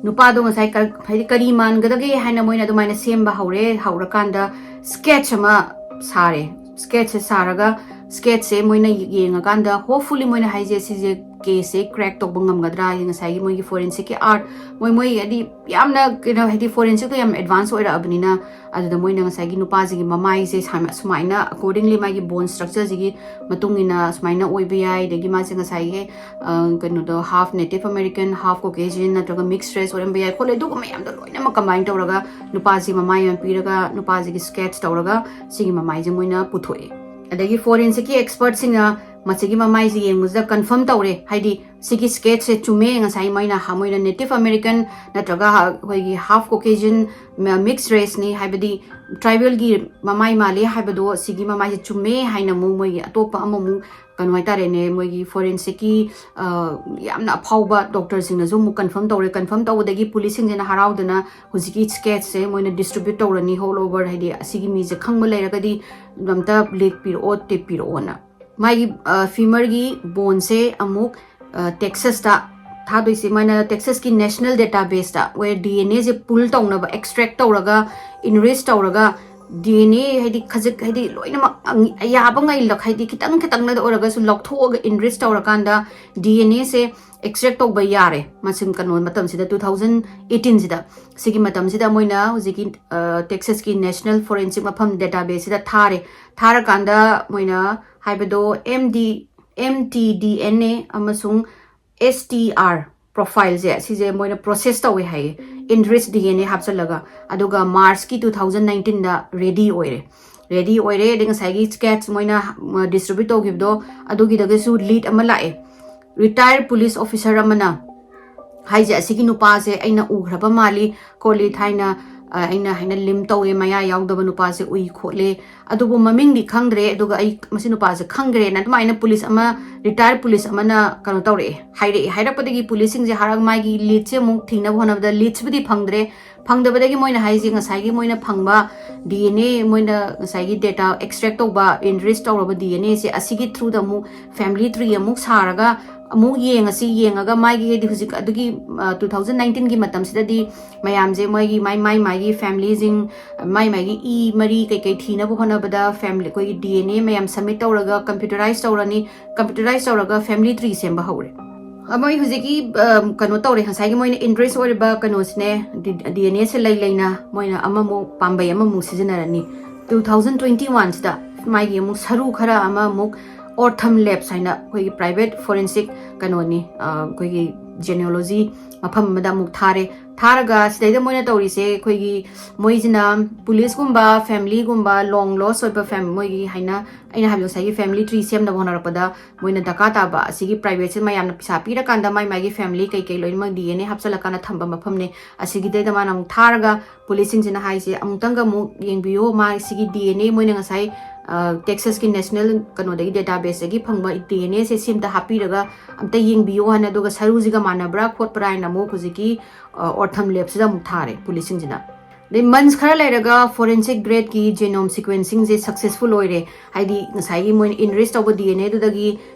ꯅꯨꯄꯥꯗꯣ ꯉꯁꯥꯏ ꯀ-, ꯍꯥꯏꯗꯤ ꯀꯔꯤ ꯃꯥꯟꯒꯗꯒꯦ ꯍꯥꯏꯅ ꯃꯣꯏꯅ ꯑꯗꯨꯃꯥꯏꯅ ꯁꯦꯝꯕ ꯍꯧꯔꯦ꯫ ꯍꯧꯔꯀꯥꯟꯗ ꯁ꯭ꯀꯦꯠꯆ ꯑꯃ ꯁꯥꯔꯦ꯫ ꯁ꯭ꯀꯦꯠꯆꯁꯦ ꯁꯥꯔꯒ Sketchꯁꯦ ꯃꯣꯏꯅ ꯌꯦꯡꯉꯀꯥꯟꯗ, hopefully, ꯃꯣꯏꯅ ꯍꯥꯏꯁꯦ ꯁꯤꯁꯦ caseꯁꯦ crack ꯇꯧꯕ ꯉꯝꯒꯗ꯭ꯔꯥ ꯍꯥꯏꯗꯤ ꯉꯁꯥꯏꯒꯤ ꯃꯣꯏꯒꯤ forensicꯀꯤ art, ꯃꯣꯏ ꯃꯣꯏ ꯍꯥꯏꯗꯤ ꯌꯥꯝꯅ ꯀꯩꯅꯣ ꯍꯥꯏꯗꯤ forensicꯇꯣ ꯌꯥꯝ advance ꯑꯣꯏꯔꯛꯑꯕꯅꯤꯅ, ꯑꯗꯨꯗ ꯃꯣꯏꯅ ꯉꯁꯥꯏꯒꯤ ꯅꯨꯄꯥꯁꯤꯒꯤ ꯃꯃꯥꯏꯁꯦ ꯁꯥꯏꯃ- ꯁꯨꯃꯥꯏꯅ accordingly ꯃꯥꯒꯤ bone structureꯁꯤꯒꯤ ꯃꯇꯨꯡ ꯏꯟꯅ ꯁꯨꯃꯥꯏꯅ ꯑꯣꯏꯕ ꯌꯥꯏ, ꯑꯗꯒꯤ ꯃꯥꯁꯦ ꯉꯁꯥꯏꯒꯤ ꯑ, ꯀꯩꯅꯣꯗꯣ half Native American, half Caucasian ꯅꯠꯇ꯭ꯔꯒ mixed race ꯑꯣꯏꯔꯝꯕ ꯌꯥꯏ ꯈꯣꯠꯂꯦ, ꯑꯗꯨꯒꯨꯝꯕ ꯃꯌꯥꯝꯗꯣ ꯂꯣꯏꯅꯃꯛ combine ꯇꯧꯔꯒ ꯅꯨꯄꯥꯁꯤ ꯃꯃꯥꯏ ꯑꯃ ꯄꯤꯔꯒ ꯅꯨꯄꯥꯁꯤꯒꯤ sketch ꯇꯧꯔꯒ ꯁꯤꯒꯤ ꯃꯃꯥꯏꯁꯦ ꯃꯣꯏꯅ ꯄꯨꯊꯣꯛꯑꯦ꯫ ꯑꯗꯒꯤ forensicꯀꯤ expertꯁꯤꯡꯅ ꯃꯁꯤꯒꯤ ꯃꯃꯥꯏꯁꯦ ꯌꯦꯡꯕꯁꯤꯗ confirm ꯇꯧꯔꯦ, ꯍꯥꯏꯗꯤ ꯁꯤꯒꯤ sketchꯁꯦ ꯆꯨꯝꯃꯦ, ꯉꯁꯥꯏ ꯃꯣꯏꯅ ꯍ- ꯃꯣꯏꯅ Native American ꯅꯠꯇ꯭ꯔꯒ ꯍ- ꯑꯩꯈꯣꯏꯒꯤ half Caucasian, ꯃ- mixed raceꯅꯤ, ꯍꯥꯏꯕꯗꯤ tribalꯒꯤ ꯃꯃꯥꯏ ꯃꯥꯜꯂꯦ ꯍꯥꯏꯕꯗꯣ ꯁꯤꯒꯤ ꯃꯃꯥꯏꯁꯦ ꯆꯨꯝꯃꯦ ꯍꯥꯏꯅ ꯑꯃꯨꯛ ꯃꯣꯏꯒꯤ ꯑꯇꯣꯞꯄ ꯑꯃꯃꯨꯛ ꯀꯩꯅꯣ ꯍꯥꯏꯇꯥꯔꯦꯅꯦ, ꯃꯣꯏꯒꯤ forensicꯀꯤ, ꯑ, ꯌꯥꯝꯅ ꯑꯐꯥꯎꯕ doctorꯁꯤꯡꯅꯁꯨ ꯑꯃꯨꯛ confirm ꯇꯧꯔꯦ꯫ Confirm ꯇꯧꯕꯗꯒꯤ policeꯁꯤꯡꯁꯤꯅ ꯍꯔꯥꯎꯗꯅ ꯍꯧꯖꯤꯛꯀꯤ sketchꯁꯦ ꯃꯣꯏꯅ distribute ꯇꯧꯔꯅꯤ all over, ꯍꯥꯏꯗꯤ ꯑꯁꯤꯒꯤ ꯃꯤꯁꯦ ꯈꯪꯕ ꯂꯩꯔꯒꯗꯤ ꯑꯝꯇ lead ꯄꯤꯔꯛꯑꯣ, tip ꯄꯤꯔꯛꯑꯣꯅ꯫ ꯃꯥꯒꯤ, ꯑ, femurꯒꯤ boneꯁꯦ ꯑꯃꯨꯛ, ꯑ, Texasꯇ ꯊꯥꯗꯣꯏꯁꯦ, ꯃꯥꯅ Texasꯀꯤ national databaseꯇ where DNAꯁꯦ pull ꯇꯧꯅꯕ, extract ꯇꯧꯔꯒ, enrich ꯇꯧꯔꯒ, DNA ꯍꯥꯏꯗꯤ ꯈꯖꯤꯛ ꯍꯥꯏꯗꯤ ꯂꯣꯏꯅꯃꯛ ꯑꯪ- ꯑꯌꯥꯕ ꯉꯩꯂꯛ ꯍꯥꯏꯗꯤ ꯈꯤꯇꯪ ꯈꯤꯇꯪꯅꯗ ꯑꯣꯏꯔꯒꯁꯨ ꯂꯧꯊꯣꯛꯑꯒ enrich ꯇꯧꯔꯀꯥꯟꯗ DNAꯁꯦ extract ꯇꯧꯕ ꯌꯥꯔꯦ꯫ ꯃꯁꯤꯡ ꯀꯩꯅꯣ ꯃꯇꯝꯁꯤꯗ two thousand eighteenꯁꯤꯗ, ꯁꯤꯒꯤ ꯃꯇꯝꯁꯤꯗ ꯃꯣꯏꯅ ꯍꯧꯖꯤꯛꯀꯤ, ꯑ, Texasꯀꯤ national forensic ꯃꯐꯝ databaseꯁꯤꯗ ꯊꯥꯔꯦ꯫ ꯊꯥꯔꯀꯥꯟꯗ ꯃꯣꯏꯅ ꯍꯥꯏꯕꯗꯣ MD, MTDNA ꯑꯃꯁꯨꯡ STR profileꯁꯦ ꯁꯤꯁꯦ ꯃꯣꯏꯅ process ꯇꯧꯋꯦ ꯍꯥꯏꯌꯦ, enrich DNA ꯍꯥꯞꯆꯜꯂꯒ꯫ ꯑꯗꯨꯒ Marchꯀꯤ two thousand nineteenꯗ ready ꯑꯣꯏꯔꯦ꯫ Ready ꯑꯣꯏꯔꯦ, ꯑꯗꯩ ꯉꯁꯥꯏꯒꯤ sketch ꯃꯣꯏꯅ, ꯎꯝ, distribute ꯇꯧꯈꯤꯕꯗꯣ ꯑꯗꯨꯒꯤꯗꯒꯤꯁꯨ lead ꯑꯃ ꯂꯥꯛꯑꯦ꯫ Retired police officer ꯑꯃꯅ ꯍꯥꯏꯁꯦ, "ꯑꯁꯤꯒꯤ ꯅꯨꯄꯥꯁꯦ ꯑꯩꯅ ꯎꯈ꯭ꯔꯕ ꯃꯥꯜꯂꯤ ꯈꯣꯠꯂꯤ, ꯊꯥꯏꯅ, ꯑ, ꯑꯩꯅ ꯍꯥꯏꯅ limp ꯇꯧꯋꯦ, ꯃꯌꯥ ꯌꯥꯎꯗꯕ ꯅꯨꯄꯥꯁꯦ ꯎꯏ ꯈꯣꯠꯂꯦ, ꯑꯗꯨꯕꯨ ꯃꯃꯤꯡꯗꯤ ꯈꯪꯗ꯭ꯔꯦ, ꯑꯗꯨꯒ ꯑꯩ ꯃꯁꯤ ꯅꯨꯄꯥꯁꯦ ꯈꯪꯈ꯭ꯔꯦꯅ" ꯑꯗꯨꯃꯥꯏꯅ police ꯑꯃ, retired police ꯑꯃꯅ ꯀꯩꯅꯣ ꯇꯧꯔꯛꯑꯦ, ꯍꯥꯏꯔꯛꯑꯦ꯫ ꯍꯥꯏꯔꯛꯄꯗꯒꯤ policeꯁꯤꯡꯁꯦ ꯍꯔꯥꯎ, ꯃꯥꯒꯤ leadꯁꯦ ꯑꯃꯨꯛ ꯊꯤꯅꯕ ꯍꯣꯠꯅꯕꯗ leadsꯕꯨꯗꯤ ꯐꯪꯗ꯭ꯔꯦ꯫ ꯐꯪꯗꯕꯗꯒꯤ ꯃꯣꯏꯅ ꯍꯥꯏꯁꯦ, ꯉꯁꯥꯏꯒꯤ ꯃꯣꯏꯅ ꯐꯪꯕ DNA, ꯃꯣꯏꯅ ꯉꯁꯥꯏꯒꯤ data extract ꯇꯧꯕ, enrich ꯇꯧꯔꯕ DNAꯁꯦ ꯑꯁꯤꯒꯤ throughꯗ ꯑꯃꯨꯛ family tree ꯑꯃꯨꯛ ꯁꯥꯔꯒ, ꯑꯃꯨꯛ ꯌꯦꯡꯉꯁꯤ꯫ ꯌꯦꯡꯉꯒ ꯃꯥꯒꯤ, ꯍꯥꯏꯗꯤ ꯍꯧꯖꯤꯛ ꯑꯗꯨꯒꯤ two thousand nineteenꯒꯤ ꯃꯇꯝꯁꯤꯗꯗꯤ ꯃꯌꯥꯝꯁꯦ ꯃꯣꯏꯒꯤ ꯃꯥꯏ ꯃꯥꯏ ꯃꯥꯒꯤ familyꯁꯤꯡ, ꯃꯥꯏ ꯃꯥꯒꯤ ꯏ ꯃꯔꯤ ꯀꯩꯀꯩ ꯊꯤꯅꯕ ꯍꯣꯠꯅꯕꯗ family, ꯑꯩꯈꯣꯏꯒꯤ D N A ꯃꯌꯥꯝ submit ꯇꯧꯔꯒ computerize ꯇꯧꯔꯅꯤ꯫ Computerize ꯇꯧꯔꯒ family tree ꯁꯦꯝꯕ ꯍꯧꯔꯦ꯫ ꯃꯣꯏ ꯍꯧꯖꯤꯛꯀꯤ ꯀꯩꯅꯣ ꯇꯧꯔꯦ, ꯉꯁꯥꯏꯒꯤ ꯃꯣꯏꯅ interest ꯑꯣꯏꯔꯤꯕ ꯀꯩꯅꯣꯁꯤꯅꯦ, D N Aꯁꯦ ꯂꯩ ꯂꯩꯅ ꯃꯣꯏꯅ ꯑꯃꯃꯨꯛ ꯄꯥꯝꯕꯩ ꯑꯃꯃꯨꯛ ꯁꯤꯖꯤꯟꯅꯔꯅꯤ꯫ Two thousand twenty oneꯁꯤꯗ ꯃꯥꯒꯤ ꯑꯃꯨꯛ ꯁꯔꯨ ꯈꯔ ꯑꯃ ꯑꯃꯨꯛ Ortham Labs ꯍꯥꯏꯅ ꯑꯩꯈꯣꯏꯒꯤ private forensic ꯀꯩꯅꯣꯅꯤ, ꯑꯩꯈꯣꯏꯒꯤ genealogy ꯃꯐꯝ ꯑꯃꯗ ꯑꯃꯨꯛ ꯊꯥꯔꯦ꯫ ꯊꯥꯔꯒ ꯁꯤꯗꯩꯗ ꯃꯣꯏꯅ ꯇꯧꯔꯤꯁꯦ, ꯑꯩꯈꯣꯏꯒꯤ ꯃꯣꯏꯁꯤꯅ policeꯀꯨꯝꯕ, familyꯒꯨꯝꯕ, long lost ꯑꯣꯏꯕ ꯐꯦꯝ-, ꯃꯣꯏꯒꯤ ꯍꯥꯏꯅ, ꯑꯩꯅ ꯍꯥꯏꯕꯗꯣ ꯉꯁꯥꯏꯒꯤ family tree ꯁꯦꯝꯅꯕ ꯍꯣꯠꯅꯔꯛꯄꯗ ꯃꯣꯏꯅ ꯗꯔꯀꯥꯔ ꯇꯥꯕ ꯑꯁꯤꯒꯤ privateꯁꯦ ꯃꯌꯥꯝꯅ ꯄꯩꯁꯥ ꯄꯤꯔꯀꯥꯟꯗ ꯃꯥꯏ ꯃꯥꯒꯤ family ꯀꯩꯀꯩ ꯂꯣꯏꯅꯃꯛ D N A ꯍꯥꯞꯆꯤꯜꯂꯀꯥꯟꯗ ꯊꯝꯕ ꯃꯐꯝꯅꯦ꯫ ꯑꯁꯤꯒꯤꯗꯩꯗ ꯃꯥꯅ ꯑꯃꯨꯛ ꯊꯥꯔꯒ policeꯁꯤꯡꯁꯤꯅ ꯍꯥꯏꯁꯦ, "ꯑꯃꯨꯛꯇꯪꯒ ꯑꯃꯨꯛ ꯌꯦꯡꯕꯤꯌꯣ, ꯃꯥ ꯁꯤꯒꯤ D N A ꯃꯣꯏꯅ ꯉꯁꯥꯏ Texasꯀꯤ national ꯀꯩꯅꯣꯗꯒꯤ databaseꯇꯒꯤ ꯐꯪꯕ D N Aꯁꯦ ꯁꯤ ꯑꯝꯇ ꯍꯥꯞꯄꯤꯔꯒ ꯑꯝꯇ ꯌꯦꯡꯕꯤꯌꯣ" ꯍꯥꯏꯅ, ꯑꯗꯨꯒ ꯁꯔꯨꯁꯤꯒ ꯃꯥꯟꯅꯕ꯭ꯔꯥ ꯈꯣꯠꯄ꯭ꯔꯥ ꯍꯥꯏꯅ ꯑꯃꯨꯛ ꯍꯧꯖꯤꯛꯀꯤ Ortham Labꯁꯤꯗ ꯑꯃꯨꯛ ꯊꯥꯔꯦ policeꯁꯤꯡꯁꯤꯅ꯫ ꯑꯗꯩ months ꯈꯔ ꯂꯩꯔꯒ forensic gradeꯀꯤ genome sequencingꯁꯦ successful ꯑꯣꯏꯔꯦ꯫ ꯍꯥꯏꯗꯤ ꯉꯁꯥꯏꯒꯤ ꯃꯣꯏꯅ enrich ꯇꯧꯕ D N Aꯗꯨꯗꯒꯤ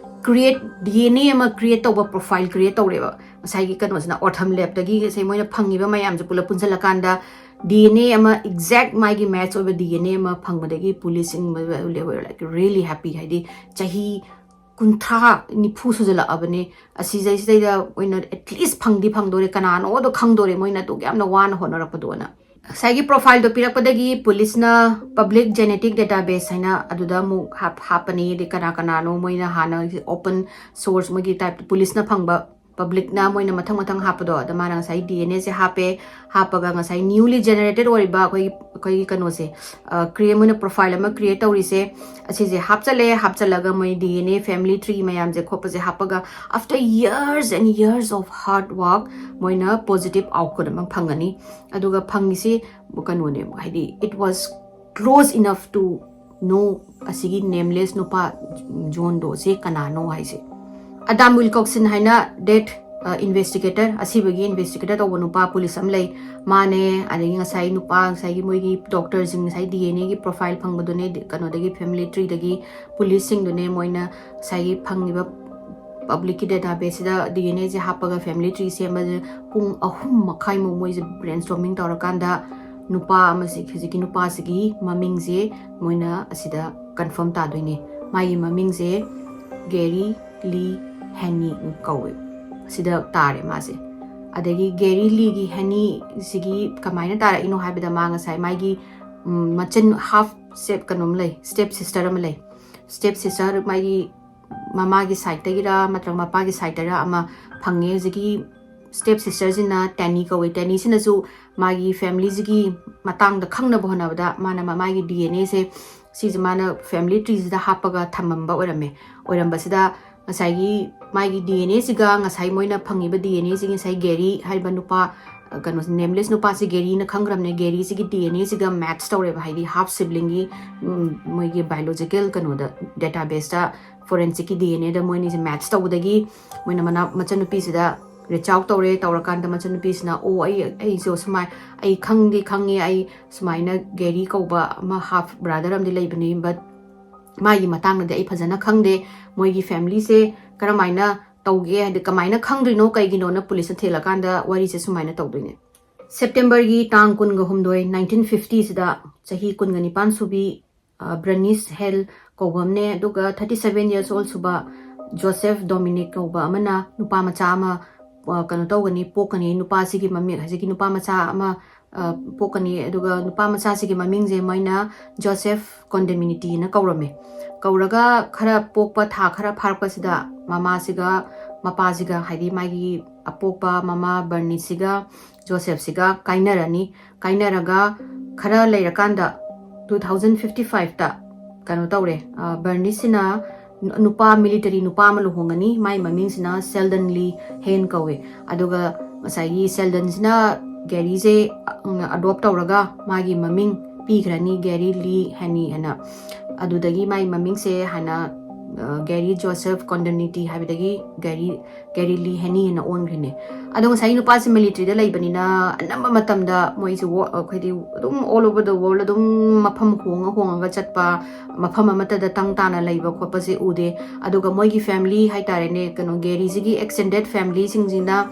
create, D N A ꯑꯃ create ꯇꯧꯕ profile create ꯇꯧꯔꯦꯕ꯫ ꯉꯁꯥꯏꯒꯤ ꯀꯩꯅꯣꯁꯤꯅ, Ortham Labꯇꯒꯤ ꯉꯁꯥꯏ ꯃꯣꯏꯅ ꯐꯪꯉꯤꯕ ꯃꯌꯥꯝꯁꯦ ꯄꯨꯂꯞ ꯄꯨꯟꯁꯤꯜꯂꯀꯥꯟꯗ D N A ꯑꯃ exact ꯃꯥꯒꯤ match ꯑꯣꯏꯕ D N A ꯑꯃ ꯐꯪꯕꯗꯒꯤ policeꯁꯤꯡ really happy, ꯍꯥꯏꯗꯤ ꯆꯍꯤ ꯀꯨꯟꯊ꯭ꯔꯥ ꯅꯤꯐꯨ ꯁꯨꯖꯜꯂꯛꯑꯕꯅꯦ꯫ ꯑꯁꯤꯗꯩꯁꯤꯗꯩꯗ ꯑꯣꯏꯅ at least ꯐꯪꯗꯤ ꯐꯪꯗꯣꯔꯦ, ꯀꯅꯥꯅꯣꯗꯣ ꯈꯪꯗꯣꯔꯦ, ꯃꯣꯏꯅ ꯑꯗꯨꯛ ꯌꯥꯝꯅ ꯋꯥꯅ ꯍꯣꯠꯅꯔꯛꯄꯗꯣꯅ꯫ ꯉꯁꯥꯏꯒꯤ profileꯗꯣ ꯄꯤꯔꯛꯄꯗꯒꯤ policeꯅ public genetic database ꯍꯥꯏꯅ ꯑꯗꯨꯗ ꯑꯃꯨꯛ ꯍꯥꯞ-, ꯍꯥꯞꯄꯅꯤ꯫ ꯑꯗꯩ ꯀꯅꯥ ꯀꯅꯥꯅꯣ ꯃꯣꯏꯅ ꯍꯥꯟꯅ open source ꯃꯣꯏꯒꯤ type policeꯅ ꯐꯪꯕ publicꯅ ꯃꯣꯏꯅ ꯃꯊꯪ ꯃꯊꯪ ꯍꯥꯞꯄꯗꯣ, ꯑꯗ ꯃꯥꯅ ꯉꯁꯥꯏ D N Aꯁꯦ ꯍꯥꯞꯄꯦ꯫ ꯍꯥꯞꯄꯒ ꯉꯁꯥꯏ newly generated ꯑꯣꯏꯔꯤꯕ ꯑꯩꯈꯣꯏꯒꯤ, ꯑꯩꯈꯣꯏꯒꯤ ꯀꯩꯅꯣꯁꯦ, ꯑ, create, ꯃꯣꯏꯅ profile ꯑꯃ create ꯇꯧꯔꯤꯁꯦ, ꯑꯁꯤꯁꯦ ꯍꯥꯞꯆꯜꯂꯦ꯫ ꯍꯥꯞꯆꯜꯂꯒ ꯃꯣꯏ D N A, family tree ꯃꯌꯥꯝꯁꯦ ꯈꯣꯠꯄꯁꯦ ꯍꯥꯞꯄꯒ after years and years of hard work ꯃꯣꯏꯅ positive outcome ꯑꯃ ꯐꯪꯒꯅꯤ꯫ ꯑꯗꯨꯒ ꯐꯪꯉꯤꯁꯤ ꯀꯩꯅꯣꯅꯦ, ꯍꯥꯏꯗꯤ it was close enough to know ꯑꯁꯤꯒꯤ nameless ꯅꯨꯄꯥ ꯖꯣꯟꯗꯣꯁꯦ ꯀꯅꯥꯅꯣ ꯍꯥꯏꯁꯦ꯫ Adam Wilcoxon ꯍꯥꯏꯅ death, ꯑ, investigator, ꯑꯁꯤꯕꯒꯤ investigator ꯇꯧꯕ ꯅꯨꯄꯥ police ꯑꯃ ꯂꯩ꯫ ꯃꯥꯅꯦ, ꯑꯗꯒꯤ ꯉꯁꯥꯏ ꯅꯨꯄꯥ, ꯉꯁꯥꯏꯒꯤ ꯃꯣꯏꯒꯤ doctorꯁꯤꯡ, ꯉꯁꯥꯏ D N Aꯒꯤ profile ꯐꯪꯕꯗꯨꯅꯦ, ꯗꯤ-, ꯀꯩꯅꯣꯗꯒꯤ, family treeꯗꯒꯤ policeꯁꯤꯡꯗꯨꯅꯦ, ꯃꯣꯏꯅ ꯉꯁꯥꯏꯒꯤ ꯐꯪꯉꯤꯕ ꯄꯕ꯭ꯂꯤꯛꯀꯤ ꯗꯦꯇꯥꯕꯦꯁꯁꯤꯗ ꯗꯤ ꯑꯦꯟ ꯑꯦꯁꯦ ꯍꯥꯞꯄꯒ ꯐꯦꯃꯤꯂꯤ ꯇ꯭ꯔꯤꯁꯦ ꯁꯦꯝꯕꯁꯦ ꯄꯨꯡ ꯑꯍꯨꯝ ꯃꯈꯥꯏꯃꯨꯛ ꯃꯣꯏꯁꯦ ꯕ꯭ꯔꯦꯟ ꯁ꯭ꯇꯣꯔꯃꯤꯡ ꯇꯧꯔꯀꯥꯟꯗ ꯅꯨꯄꯥ ꯑꯃꯁꯤ, ꯍꯧꯖꯤꯛꯀꯤ ꯅꯨꯄꯥꯁꯤꯒꯤ ꯃꯃꯤꯡꯁꯦ ꯃꯣꯏꯅ ꯑꯁꯤꯗ ꯀꯟꯐꯥꯔꯝ ꯇꯥꯗꯣꯏꯅꯦ꯫ ꯃꯥꯒꯤ ꯃꯃꯤꯡꯁꯦ ꯒꯦꯔꯤ ꯂꯤ ꯍꯦꯅꯤ ꯀꯧꯋꯦ꯫ ꯁꯤꯗ ꯇꯥꯔꯦ ꯃꯥꯁꯦ꯫ ꯑꯗꯒꯤ ꯒꯦꯔꯤ ꯂꯤꯒꯤ ꯍꯦꯅꯤꯁꯤꯒꯤ ꯀꯃꯥꯏꯅ ꯇꯥꯔꯛꯏꯅꯣ ꯍꯥꯏꯕꯗ, ꯃꯥ ꯉꯁꯥꯏ ꯃꯥꯒꯤ, ꯎꯝ, ꯃꯆꯟ ꯍꯥꯐ ꯁ꯭ꯇꯦꯞ ꯀꯩꯅꯣꯝ ꯂꯩ, ꯁ꯭ꯇꯦꯞ ꯁꯤꯁꯇꯔ ꯑꯃ ꯂꯩ꯫ ꯁ꯭ꯇꯦꯞ ꯁꯤꯁꯇꯔ ꯃꯥꯒꯤ ꯃꯃꯥꯒꯤ ꯁꯥꯏꯠꯇꯒꯤꯔ ꯅꯠꯇ꯭ꯔꯒ ꯃꯄꯥꯒꯤ ꯁꯥꯏꯠꯇꯔ ꯑꯃ ꯐꯪꯉꯦ꯫ ꯍꯧꯖꯤꯛꯀꯤ ꯁ꯭ꯇꯦꯞ ꯁꯤꯁꯇꯔꯁꯤꯅ ꯇꯦꯅꯤ ꯀꯧꯋꯦ꯫ ꯇꯦꯅꯤꯁꯤꯅꯁꯨ ꯃꯥꯒꯤ ꯐꯦꯃꯤꯂꯤꯁꯤꯒꯤ ꯃꯇꯥꯡꯗ ꯈꯪꯅꯕ ꯍꯣꯠꯅꯕꯗ ꯃꯥꯅ ꯃ-, ꯃꯥꯒꯤ ꯗꯤ ꯑꯦꯟ ꯑꯦꯁꯦ ꯁꯤꯁꯦ ꯃꯥꯅ ꯐꯦꯃꯤꯂꯤ ꯇ꯭ꯔꯤꯁꯤꯗ ꯍꯥꯞꯄꯒ ꯊꯝꯃꯝꯕ ꯑꯣꯏꯔꯝꯃꯦ꯫ ꯑꯣꯏꯔꯝꯕꯁꯤꯗ ꯉꯁꯥꯏꯒꯤ ꯃꯥꯒꯤ ꯗꯤ ꯑꯦꯟ ꯑꯦꯁꯤꯒ ꯉꯁꯥꯏ ꯃꯣꯏꯅ ꯐꯪꯉꯤꯕ ꯗꯤ ꯑꯦꯟ ꯑꯦꯁꯤꯒꯤ ꯉꯁꯥꯏ ꯒꯦꯔꯤ ꯍꯥꯏꯔꯤꯕ ꯅꯨꯄꯥ, ꯑ, ꯀꯩꯅꯣꯁꯦ, ꯅꯦꯝꯂꯦꯁ ꯅꯨꯄꯥꯁꯦ ꯒꯦꯔꯤꯅ ꯈꯪꯈ꯭ꯔꯕꯅꯦ꯫ ꯒꯦꯔꯤꯁꯤꯒꯤ ꯗꯤ ꯑꯦꯟ ꯑꯦꯁꯤꯒ ꯃꯦꯠꯆ ꯇꯧꯔꯦꯕ, ꯍꯥꯏꯗꯤ ꯍꯥꯐ ꯁꯤꯕ꯭ꯂꯤꯡꯒꯤ, ꯎꯝ, ꯃꯣꯏꯒꯤ ꯕꯥꯏꯑꯣꯂꯣꯖꯤꯀꯦꯜ ꯀꯩꯅꯣꯗ, ꯗꯦꯇꯥꯕꯦꯁꯇ, ꯐꯣꯔꯦꯟꯁꯤꯛꯀꯤ ꯗꯤ ꯑꯦꯟ ꯑꯦꯗ ꯃꯣꯏ ꯑꯅꯤꯁꯦ ꯃꯦꯠꯆ ꯇꯧꯕꯗꯒꯤ ꯃꯣꯏꯅ ꯃꯅꯥ-, ꯃꯆꯟꯅꯨꯄꯤꯁꯤꯗ ꯔꯤꯆ ꯑꯥꯎꯠ ꯇꯧꯔꯦ꯫ ꯇꯧꯔꯀꯥꯟꯗ ꯃꯆꯟꯅꯨꯄꯤꯁꯤꯅ, "ꯑꯣ, ꯑꯩ, ꯑꯩꯁꯨ ꯁꯨꯃꯥꯏ, ꯑꯩ ꯈꯪꯗꯤ ꯈꯪꯉꯦ, ꯑꯩ ꯁꯨꯃꯥꯏꯅ ꯒꯦꯔꯤ ꯀꯧꯕ ꯑꯃ ꯍꯥꯐ ꯕ꯭ꯔꯥꯗꯔ ꯑꯃꯗꯤ ꯂꯩꯕꯅꯤ, ꯕꯠ ꯃꯥꯒꯤ ꯃꯇꯥꯡꯗꯗꯤ ꯑꯩ ꯐꯖꯅ ꯈꯪꯗꯦ꯫ ꯃꯣꯏꯒꯤ ꯐꯦꯃꯤꯂꯤꯁꯦ ꯀꯔꯝꯍꯥꯏꯅ ꯇꯧꯒꯦ, ꯍꯥꯏꯗꯤ ꯀꯃꯥꯏꯅ ꯈꯪꯗ꯭ꯔꯤꯅꯣ, ꯀꯩꯒꯤꯅꯣꯅ ꯄꯨꯂꯤꯁꯇ ꯊꯤꯜꯂꯀꯥꯟꯗ ꯋꯥꯔꯤꯁꯦ ꯁꯨꯃꯥꯏꯅ ꯇꯧꯗꯣꯏꯅꯦ"꯫ ꯁꯦꯞꯇꯦꯝꯕꯔꯒꯤ ꯇꯥꯡ ꯀꯨꯟꯒ ꯍꯨꯝꯗꯣꯏ, ꯅꯥꯏꯟꯇꯤꯟ ꯐꯤꯐꯇꯤꯁꯤꯗ ꯆꯍꯤ ꯀꯨꯟꯒ ꯅꯤꯄꯥꯟ ꯁꯨꯕꯤ, ꯑ, ꯕ꯭ꯔꯅꯤꯁ ꯍꯦꯜ ꯀꯧꯕ ꯑꯃꯅꯦ, ꯑꯗꯨꯒ thirty seven years old ꯁꯨꯕ ꯖꯣꯁꯦꯐ ꯗꯣꯃꯤꯅꯤꯛ ꯀꯧꯕ ꯑꯃꯅ ꯅꯨꯄꯥ ꯃꯆꯥ ꯑꯃ, ꯑ, ꯀꯩꯅꯣ ꯇꯧꯒꯅꯤ, ꯄꯣꯛꯀꯅꯤ꯫ ꯅꯨꯄꯥꯁꯤꯒꯤ ꯃꯃꯤꯡ, ꯍꯧꯖꯤꯛꯀꯤ ꯅꯨꯄꯥ ꯃꯆꯥ ꯑꯃ, ꯑ, ꯄꯣꯛꯀꯅꯤ, ꯑꯗꯨꯒ ꯅꯨꯄꯥ ꯃꯆꯥꯁꯤꯒꯤ ꯃꯃꯤꯡꯁꯦ ꯃꯣꯏꯅ ꯖꯣꯁꯦꯐ ꯀꯣꯟꯗꯦꯃꯤꯅꯤꯇꯤꯅ ꯀꯧꯔꯝꯃꯦ꯫ ꯀꯧꯔꯒ ꯈꯔ ꯄꯣꯛꯄ ꯊꯥ ꯈꯔ ꯐꯥꯔꯛꯄꯁꯤꯗ ꯃꯃꯥꯁꯤꯒ ꯃꯄꯥꯁꯤꯒ, ꯍꯥꯏꯗꯤ ꯃꯥꯒꯤ ꯑꯄꯣꯛꯄ ꯃꯃꯥ ꯕꯔꯅꯤꯁꯤꯒ ꯖꯣꯁꯦꯐꯁꯤꯒ ꯀꯥꯏꯅꯔꯅꯤ꯫ ꯀꯥꯏꯅꯔꯒ ꯈꯔ ꯂꯩꯔꯀꯥꯟꯗ two thousand fifty fiveꯇ ꯀꯩꯅꯣ ꯇꯧꯔꯦ, ꯑ, ꯕꯔꯅꯤꯁꯁꯤꯅ ꯅꯨ-, ꯅꯨꯄꯥ, ꯃꯤꯂꯤꯇꯔꯤ ꯅꯨꯄꯥ ꯑꯃ ꯂꯨꯍꯣꯡꯒꯅꯤ꯫ ꯃꯥꯏ ꯃꯃꯤꯡꯁꯤꯅ ꯁꯦꯜꯗꯟ ꯂꯤ ꯍꯦꯟ ꯀꯧꯋꯦ꯫ ꯑꯗꯨꯒ ꯉꯁꯥꯏꯒꯤ ꯁꯦꯜꯗꯟꯁꯤꯅ ꯒꯦꯔꯤꯁꯦ, ꯎꯝ, ꯑꯦꯗꯣꯞ ꯇꯧꯔꯒ ꯃꯥꯒꯤ ꯃꯃꯤꯡ ꯄꯤꯈ꯭ꯔꯅꯤ, ꯒꯦꯔꯤ ꯂꯤ ꯍꯦꯅꯤ ꯍꯥꯏꯅ꯫ ꯑꯗꯨꯗꯒꯤ ꯃꯥꯏ ꯃꯃꯤꯡꯁꯦ ꯍꯥꯟꯅ ꯒꯦꯔꯤ ꯖꯣꯁꯦꯐ ꯀꯣꯟꯗꯣꯅꯤꯇꯤ ꯍꯥꯏꯕꯗꯒꯤ ꯒꯦꯔꯤ ꯒꯦꯔꯤ ꯂꯤ ꯍꯦꯅꯤ ꯍꯥꯏꯅ ꯑꯣꯟꯈ꯭ꯔꯤꯅꯦ꯫ ꯑꯗꯣ ꯉꯁꯥꯏ ꯅꯨꯄꯥꯁꯦ ꯃꯤꯂꯤꯇ꯭ꯔꯤꯗ ꯂꯩꯕꯅꯤꯅ ꯑꯅꯝꯕ ꯃꯇꯝꯗ ꯃꯣꯏꯁꯦ ꯋꯥ- ꯑꯩꯈꯣꯏꯗꯤ ꯑꯗꯨꯝ all over the world ꯑꯗꯨꯝ ꯃꯐꯝ ꯍꯣꯡꯉ ꯍꯣꯡꯉꯒ ꯆꯠꯄ, ꯃꯐꯝ ꯑꯃꯠꯇꯗ ꯇꯪ ꯇꯥꯅ ꯂꯩꯕ ꯈꯣꯠꯄꯁꯦ ꯎꯗꯦ꯫ ꯑꯗꯨꯒ ꯃꯣꯏꯒꯤ ꯐꯦꯃꯤꯂꯤ ꯍꯥꯏꯇꯥꯔꯦꯅꯦ, ꯀꯩꯅꯣ ꯒꯦꯔꯤꯁꯤꯒꯤ ꯑꯦꯛꯁꯇꯦꯟꯗꯦꯠ ꯐꯦꯃꯤꯂꯤꯁꯤꯡꯁꯤꯅ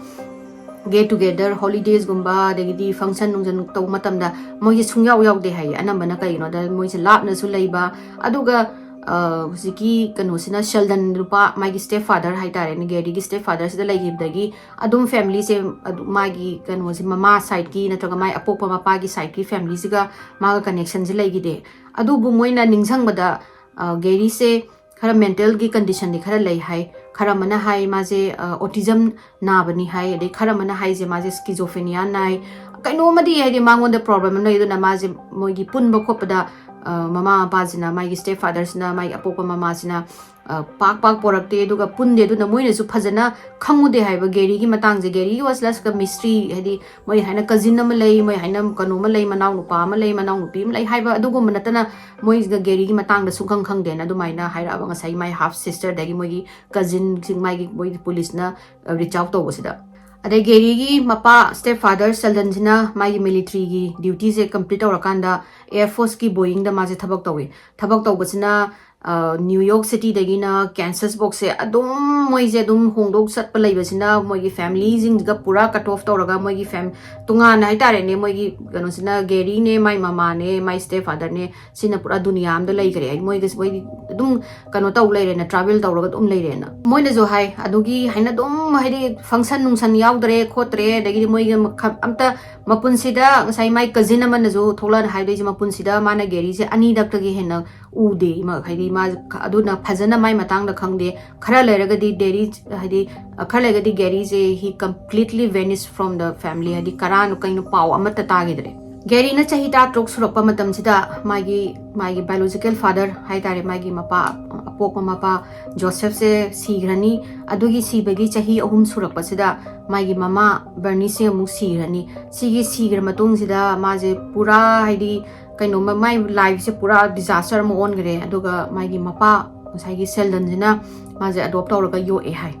ꯒꯦꯠ ꯇꯨꯒꯦꯗꯔ, ꯍꯣꯂꯤꯗꯦꯁꯒꯨꯝꯕ, ꯑꯗꯒꯤꯗꯤ ꯐꯪꯁꯟ ꯅꯨꯡꯁꯟ ꯇꯧꯕ ꯃꯇꯝꯗ ꯃꯣꯏꯁꯦ ꯁꯨꯡꯌꯥꯎ ꯌꯥꯎꯗꯦ ꯍꯥꯏꯌꯦ꯫ ꯑꯅꯝꯕꯅ ꯀꯩꯒꯤꯅꯣꯗ ꯃꯣꯏꯁꯦ ꯂꯥꯞꯅꯁꯨ ꯂꯩꯕ, ꯑꯗꯨꯒ ꯑ, ꯍꯧꯖꯤꯛꯀꯤ ꯀꯩꯅꯣꯁꯤꯅ ꯁꯦꯜꯗꯟ ꯅꯨꯄꯥ, ꯃꯥꯒꯤ ꯁ꯭ꯇꯦꯞ ꯐꯥꯗꯔ ꯍꯥꯏꯇꯥꯔꯦꯅꯦ, ꯒꯦꯔꯤꯒꯤ ꯁ꯭ꯇꯦꯞ ꯐꯥꯗꯔꯁꯤꯗ ꯂꯩꯈꯤꯕꯗꯒꯤ ꯑꯗꯨꯝ ꯐꯦꯃꯤꯂꯤꯁꯦ ꯑꯗꯨ ꯃꯥꯒꯤ ꯀꯩꯅꯣꯁꯦ, ꯃꯃꯥ ꯁꯥꯏꯠꯀꯤ ꯅꯠꯇ꯭ꯔꯒ ꯃꯥꯒꯤ ꯑꯄꯣꯛꯄ ꯃꯄꯥꯒꯤ ꯁꯥꯏꯠꯀꯤ ꯐꯦꯃꯤꯂꯤꯁꯤꯒ ꯃꯥꯒ ꯀꯅꯦꯛꯁꯟꯁꯦ ꯂꯩꯈꯤꯗꯦ꯫ ꯑꯗꯨꯕꯨ ꯃꯣꯏꯅ ꯅꯤꯡꯁꯤꯡꯕꯗ, ꯑ, ꯒꯦꯔꯤꯁꯦ ꯈꯔ ꯃꯦꯟꯇꯦꯜꯒꯤ ꯀꯟꯗꯤꯁꯟꯗꯤ ꯈꯔ ꯂꯩ ꯍꯥꯏ꯫ ꯈꯔ ꯑꯃꯅ ꯍꯥꯏ ꯃꯥꯁꯦ, ꯑ, ꯑꯣꯇꯤꯖꯝ ꯅꯥꯕꯅꯤ ꯍꯥꯏ, ꯑꯗꯩ ꯈꯔ ꯑꯃꯅ ꯍꯥꯏꯁꯦ ꯃꯥꯁꯦ ꯁ꯭ꯀꯤꯖꯣꯐ꯭ꯔꯦꯅꯤꯌꯥ ꯅꯥꯏ, ꯀꯩꯅꯣꯝꯃꯗꯤ ꯍꯥꯏꯗꯤ ꯃꯉꯣꯟꯗ ꯄ꯭ꯔꯣꯕ꯭ꯂꯦꯝ ꯑꯃ ꯂꯩ꯫ ꯑꯗꯨꯅ ꯃꯥꯁꯦ ꯃꯣꯏꯒꯤ ꯄꯨꯟꯕ ꯈꯣꯠꯄꯗ, ꯑ, ꯃꯃꯥ ꯃꯄꯥꯁꯤꯅ, ꯃꯥꯒꯤ ꯁ꯭ꯇꯦꯞ ꯐꯥꯗꯔꯁꯤꯅ, ꯃꯥꯒꯤ ꯑꯄꯣꯛꯄ ꯃꯃꯥꯁꯤꯅ, ꯑ, ꯄꯥꯛ ꯄꯥꯛ ꯄꯣꯔꯛꯇꯦ, ꯑꯗꯨꯒ ꯄꯨꯟꯗꯦ꯫ ꯑꯗꯨꯅ ꯃꯣꯏꯅꯁꯨ ꯐꯖꯅ ꯈꯪꯉꯨꯗꯦ ꯍꯥꯏꯕ ꯒꯦꯔꯤꯒꯤ ꯃꯇꯥꯡꯁꯦ꯫ ꯒꯦꯔꯤ was like a mystery, ꯍꯥꯏꯗꯤ ꯃꯣꯏ ꯍꯥꯏꯅ ꯀꯖꯤꯟ ꯑꯃ ꯂꯩ, ꯃꯣꯏ ꯍꯥꯏꯅ ꯀꯩꯅꯣ ꯑꯃ ꯂꯩ, ꯃꯅꯥꯎ ꯅꯨꯄꯥ ꯑꯃ ꯂꯩ, ꯃꯅꯥꯎ ꯅꯨꯄꯤ ꯑꯃ ꯂꯩ ꯍꯥꯏꯕ ꯑꯗꯨꯒꯨꯝꯕ ꯅꯠꯇꯅ ꯃꯣꯏꯁꯤꯗ ꯒꯦꯔꯤꯒꯤ ꯃꯇꯥꯡꯗ ꯁꯨꯡꯈꯪ ꯈꯪꯗꯦꯅ ꯑꯗꯨꯃꯥꯏꯅ ꯍꯥꯏꯔꯛꯑꯕ ꯉꯁꯥꯏ ꯃꯥꯏ ꯍꯥꯐ ꯁꯤꯁꯇꯔꯗꯒꯤ ꯃꯣꯏꯒꯤ ꯀꯖꯤꯟꯁꯤꯡ, ꯃꯥꯒꯤ ꯃꯣꯏ ꯄꯨꯂꯤꯁꯅ ꯔꯤꯆ ꯑꯥꯎꯠ ꯇꯧꯕꯁꯤꯗ꯫ ꯑꯗꯩ ꯒꯦꯔꯤꯒꯤ ꯃꯄꯥ ꯁ꯭ꯇꯦꯞ ꯐꯥꯗꯔ ꯁꯦꯜꯗꯟꯁꯤꯅ ꯃꯥꯒꯤ ꯃꯤꯂꯤꯇ꯭ꯔꯤꯒꯤ ꯗ꯭ꯌꯨꯇꯤꯁꯦ ꯀꯝꯄ꯭ꯂꯤꯠ ꯇꯧꯔꯀꯥꯟꯗ ꯑꯦꯌꯔ ꯐꯣꯔꯁꯀꯤ ꯕꯣꯌꯤꯡꯗ ꯃꯥꯁꯦ ꯊꯕꯛ ꯇꯧꯏ꯫ ꯊꯕꯛ ꯇꯧꯕꯁꯤꯅ, ꯑ, ꯅ꯭ꯌꯨ ꯌꯣꯔꯛ ꯁꯤꯇꯤꯗꯒꯤꯅ ꯀꯦꯟꯁꯁ ꯕꯣꯛꯁꯦ ꯑꯗꯨꯝ ꯃꯣꯏꯁꯦ ꯑꯗꯨꯝ ꯍꯣꯡꯗꯣꯛ ꯆꯠꯄ ꯂꯩꯕꯁꯤꯅ ꯃꯣꯏꯒꯤ ꯐꯦꯃꯤꯂꯤꯁꯤꯡꯁꯤꯒ ꯄꯨꯔꯥ ꯀꯠ ꯑꯣꯐ ꯇꯧꯔꯒ ꯃꯣꯏꯒꯤ ꯐꯦꯝ-, ꯇꯣꯉꯥꯟꯅ ꯍꯥꯏꯇꯥꯔꯦꯅꯦ, ꯃꯣꯏꯒꯤ ꯀꯩꯅꯣꯁꯤꯅ ꯒꯦꯔꯤꯅꯦ, ꯃꯥꯏ ꯃꯃꯥꯅꯦ, ꯃꯥꯏ ꯁ꯭ꯇꯦꯞ ꯐꯥꯗꯔꯅꯦ, ꯁꯤꯅ ꯄꯨꯔꯥ ꯗꯨꯅꯤꯌꯥ ꯑꯃꯗ ꯂꯩꯈ꯭ꯔꯦ꯫ ꯍꯥꯏꯗꯤ ꯃꯣꯏꯒ ꯃꯣꯏꯗꯤ ꯑꯗꯨꯝ ꯀꯩꯅꯣ ꯇꯧ ꯂꯩꯔꯦꯅ, ꯇ꯭ꯔꯥꯚꯦꯜ ꯇꯧꯔꯒ ꯑꯗꯨꯝ ꯂꯩꯔꯦꯅ ꯃꯣꯏꯅꯁꯨ ꯍꯥꯏ꯫ ꯑꯗꯨꯒꯤ ꯍꯥꯏꯅ ꯑꯗꯨꯝ ꯍꯥꯏꯗꯤ ꯐꯪꯁꯟ ꯅꯨꯡꯁꯟ ꯌꯥꯎꯗ꯭ꯔꯦ ꯈꯣꯠꯇ꯭ꯔꯦ, ꯑꯗꯒꯤꯗꯤ ꯃꯣꯏꯒꯤ ꯃꯈ-, ꯑꯝꯇ ꯃꯄꯨꯟꯁꯤꯗ ꯉꯁꯥꯏ ꯃꯥꯏ ꯀꯖꯤꯟ ꯑꯃꯅꯁꯨ ꯊꯣꯛꯂꯛꯑꯅ ꯍꯥꯏꯗꯣꯏꯁꯦ, ꯃꯄꯨꯟꯁꯤꯗ ꯃꯥꯅ ꯒꯦꯔꯤꯁꯦ ꯑꯅꯤꯔꯛꯇꯒꯤ ꯍꯦꯟꯅ ꯎꯗꯦ꯫ ꯃ-, ꯍꯥꯏꯗꯤ ꯃꯥ ꯑꯗꯨꯅ ꯐꯖꯅ ꯃꯥꯏ ꯃꯇꯥꯡꯗ ꯈꯪꯗꯦ꯫ ꯈꯔ ꯂꯩꯔꯒꯗꯤ ꯗꯦꯔꯤ, ꯍꯥꯏꯗꯤ ꯈꯔ ꯂꯩꯔꯒꯗꯤ ꯒꯦꯔꯤꯁꯦ he completely vanished from the family, ꯍꯥꯏꯗꯤ ꯀꯔꯥꯅꯣ ꯀꯩꯅꯣ ꯄꯥꯎ ꯑꯃꯠꯇ ꯇꯥꯈꯤꯗ꯭ꯔꯦ꯫ ꯒꯦꯔꯤꯅ ꯆꯍꯤ ꯇꯔꯥꯇꯔꯨꯛ ꯁꯨꯔꯛꯄ ꯃꯇꯝꯁꯤꯗ ꯃꯥꯒꯤ, ꯃꯥꯒꯤ ꯕꯥꯏꯑꯣꯂꯣꯖꯤꯀꯦꯜ ꯐꯥꯗꯔ ꯍꯥꯏꯇꯥꯔꯦ, ꯃꯥꯒꯤ ꯃꯄꯥ, ꯑꯄꯣꯛꯄ ꯃꯄꯥ ꯖꯣꯁꯦꯐꯁꯦ ꯁꯤꯈ꯭ꯔꯅꯤ꯫ ꯑꯗꯨꯒꯤ ꯁꯤꯕꯒꯤ ꯆꯍꯤ ꯑꯍꯨꯝ ꯁꯨꯔꯛꯄꯁꯤꯗ ꯃꯥꯒꯤ ꯃꯃꯥ ꯕꯔꯅꯤꯁꯦ ꯑꯃꯨꯛ ꯁꯤꯈ꯭ꯔꯅꯤ꯫ ꯁꯤꯒꯤ ꯁꯤꯈ꯭ꯔ ꯃꯇꯨꯡꯁꯤꯗ ꯃꯥꯁꯦ ꯄꯨꯔꯥ ꯍꯥꯏꯗꯤ ꯀꯩꯅꯣꯝꯃ, ꯃꯥꯏ ꯂꯥꯏꯐꯁꯦ ꯄꯨꯔꯥ ꯗꯤꯖꯥꯁꯇꯔ ꯑꯃ ꯑꯣꯟꯈ꯭ꯔꯦ꯫ ꯑꯗꯨꯒ ꯃꯥꯒꯤ ꯃꯄꯥ ꯉꯁꯥꯏꯒꯤ ꯁꯦꯜꯗꯟꯁꯤꯅ ꯃꯥꯁꯦ ꯑꯦꯗꯣꯞ ꯇꯧꯔꯒ ꯌꯣꯛꯑꯦ ꯍꯥꯏ꯫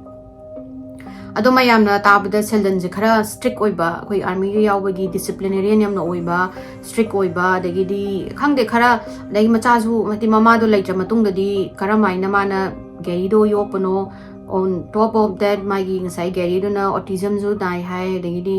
ꯑꯗꯣ ꯃꯌꯥꯝꯅ ꯇꯥꯕꯗ ꯁꯦꯜꯗꯟꯁꯦ ꯈꯔ ꯁ꯭ꯇ꯭ꯔꯤꯛ ꯑꯣꯏꯕ, ꯑꯩꯈꯣꯏ ꯑꯥꯔꯃꯤꯒ ꯌꯥꯎꯕꯒꯤ ꯗꯤꯁꯤꯄ꯭ꯂꯤꯅꯦꯔꯤꯌꯟ ꯌꯥꯝꯅ ꯑꯣꯏꯕ, ꯁ꯭ꯇ꯭ꯔꯤꯛ ꯑꯣꯏꯕ, ꯑꯗꯒꯤꯗꯤ ꯈꯪꯗꯦ, ꯈꯔ, ꯑꯗꯒꯤ ꯃꯆꯥꯁꯨ, ꯍꯥꯏꯗꯤ ꯃꯃꯥꯗꯣ ꯂꯩꯇ꯭ꯔ ꯃꯇꯨꯡꯗꯗꯤ ꯀꯔꯝꯍꯥꯏꯅ ꯃꯥꯅ ꯒꯦꯔꯤꯗꯣ ꯌꯣꯛꯄꯅꯣ? On top of that, ꯃꯥꯒꯤ ꯉꯁꯥꯏ ꯒꯦꯔꯤꯗꯨꯅ ꯑꯣꯇꯤꯖꯝꯁꯨ ꯅꯥꯏ ꯍꯥꯏ, ꯑꯗꯒꯤꯗꯤ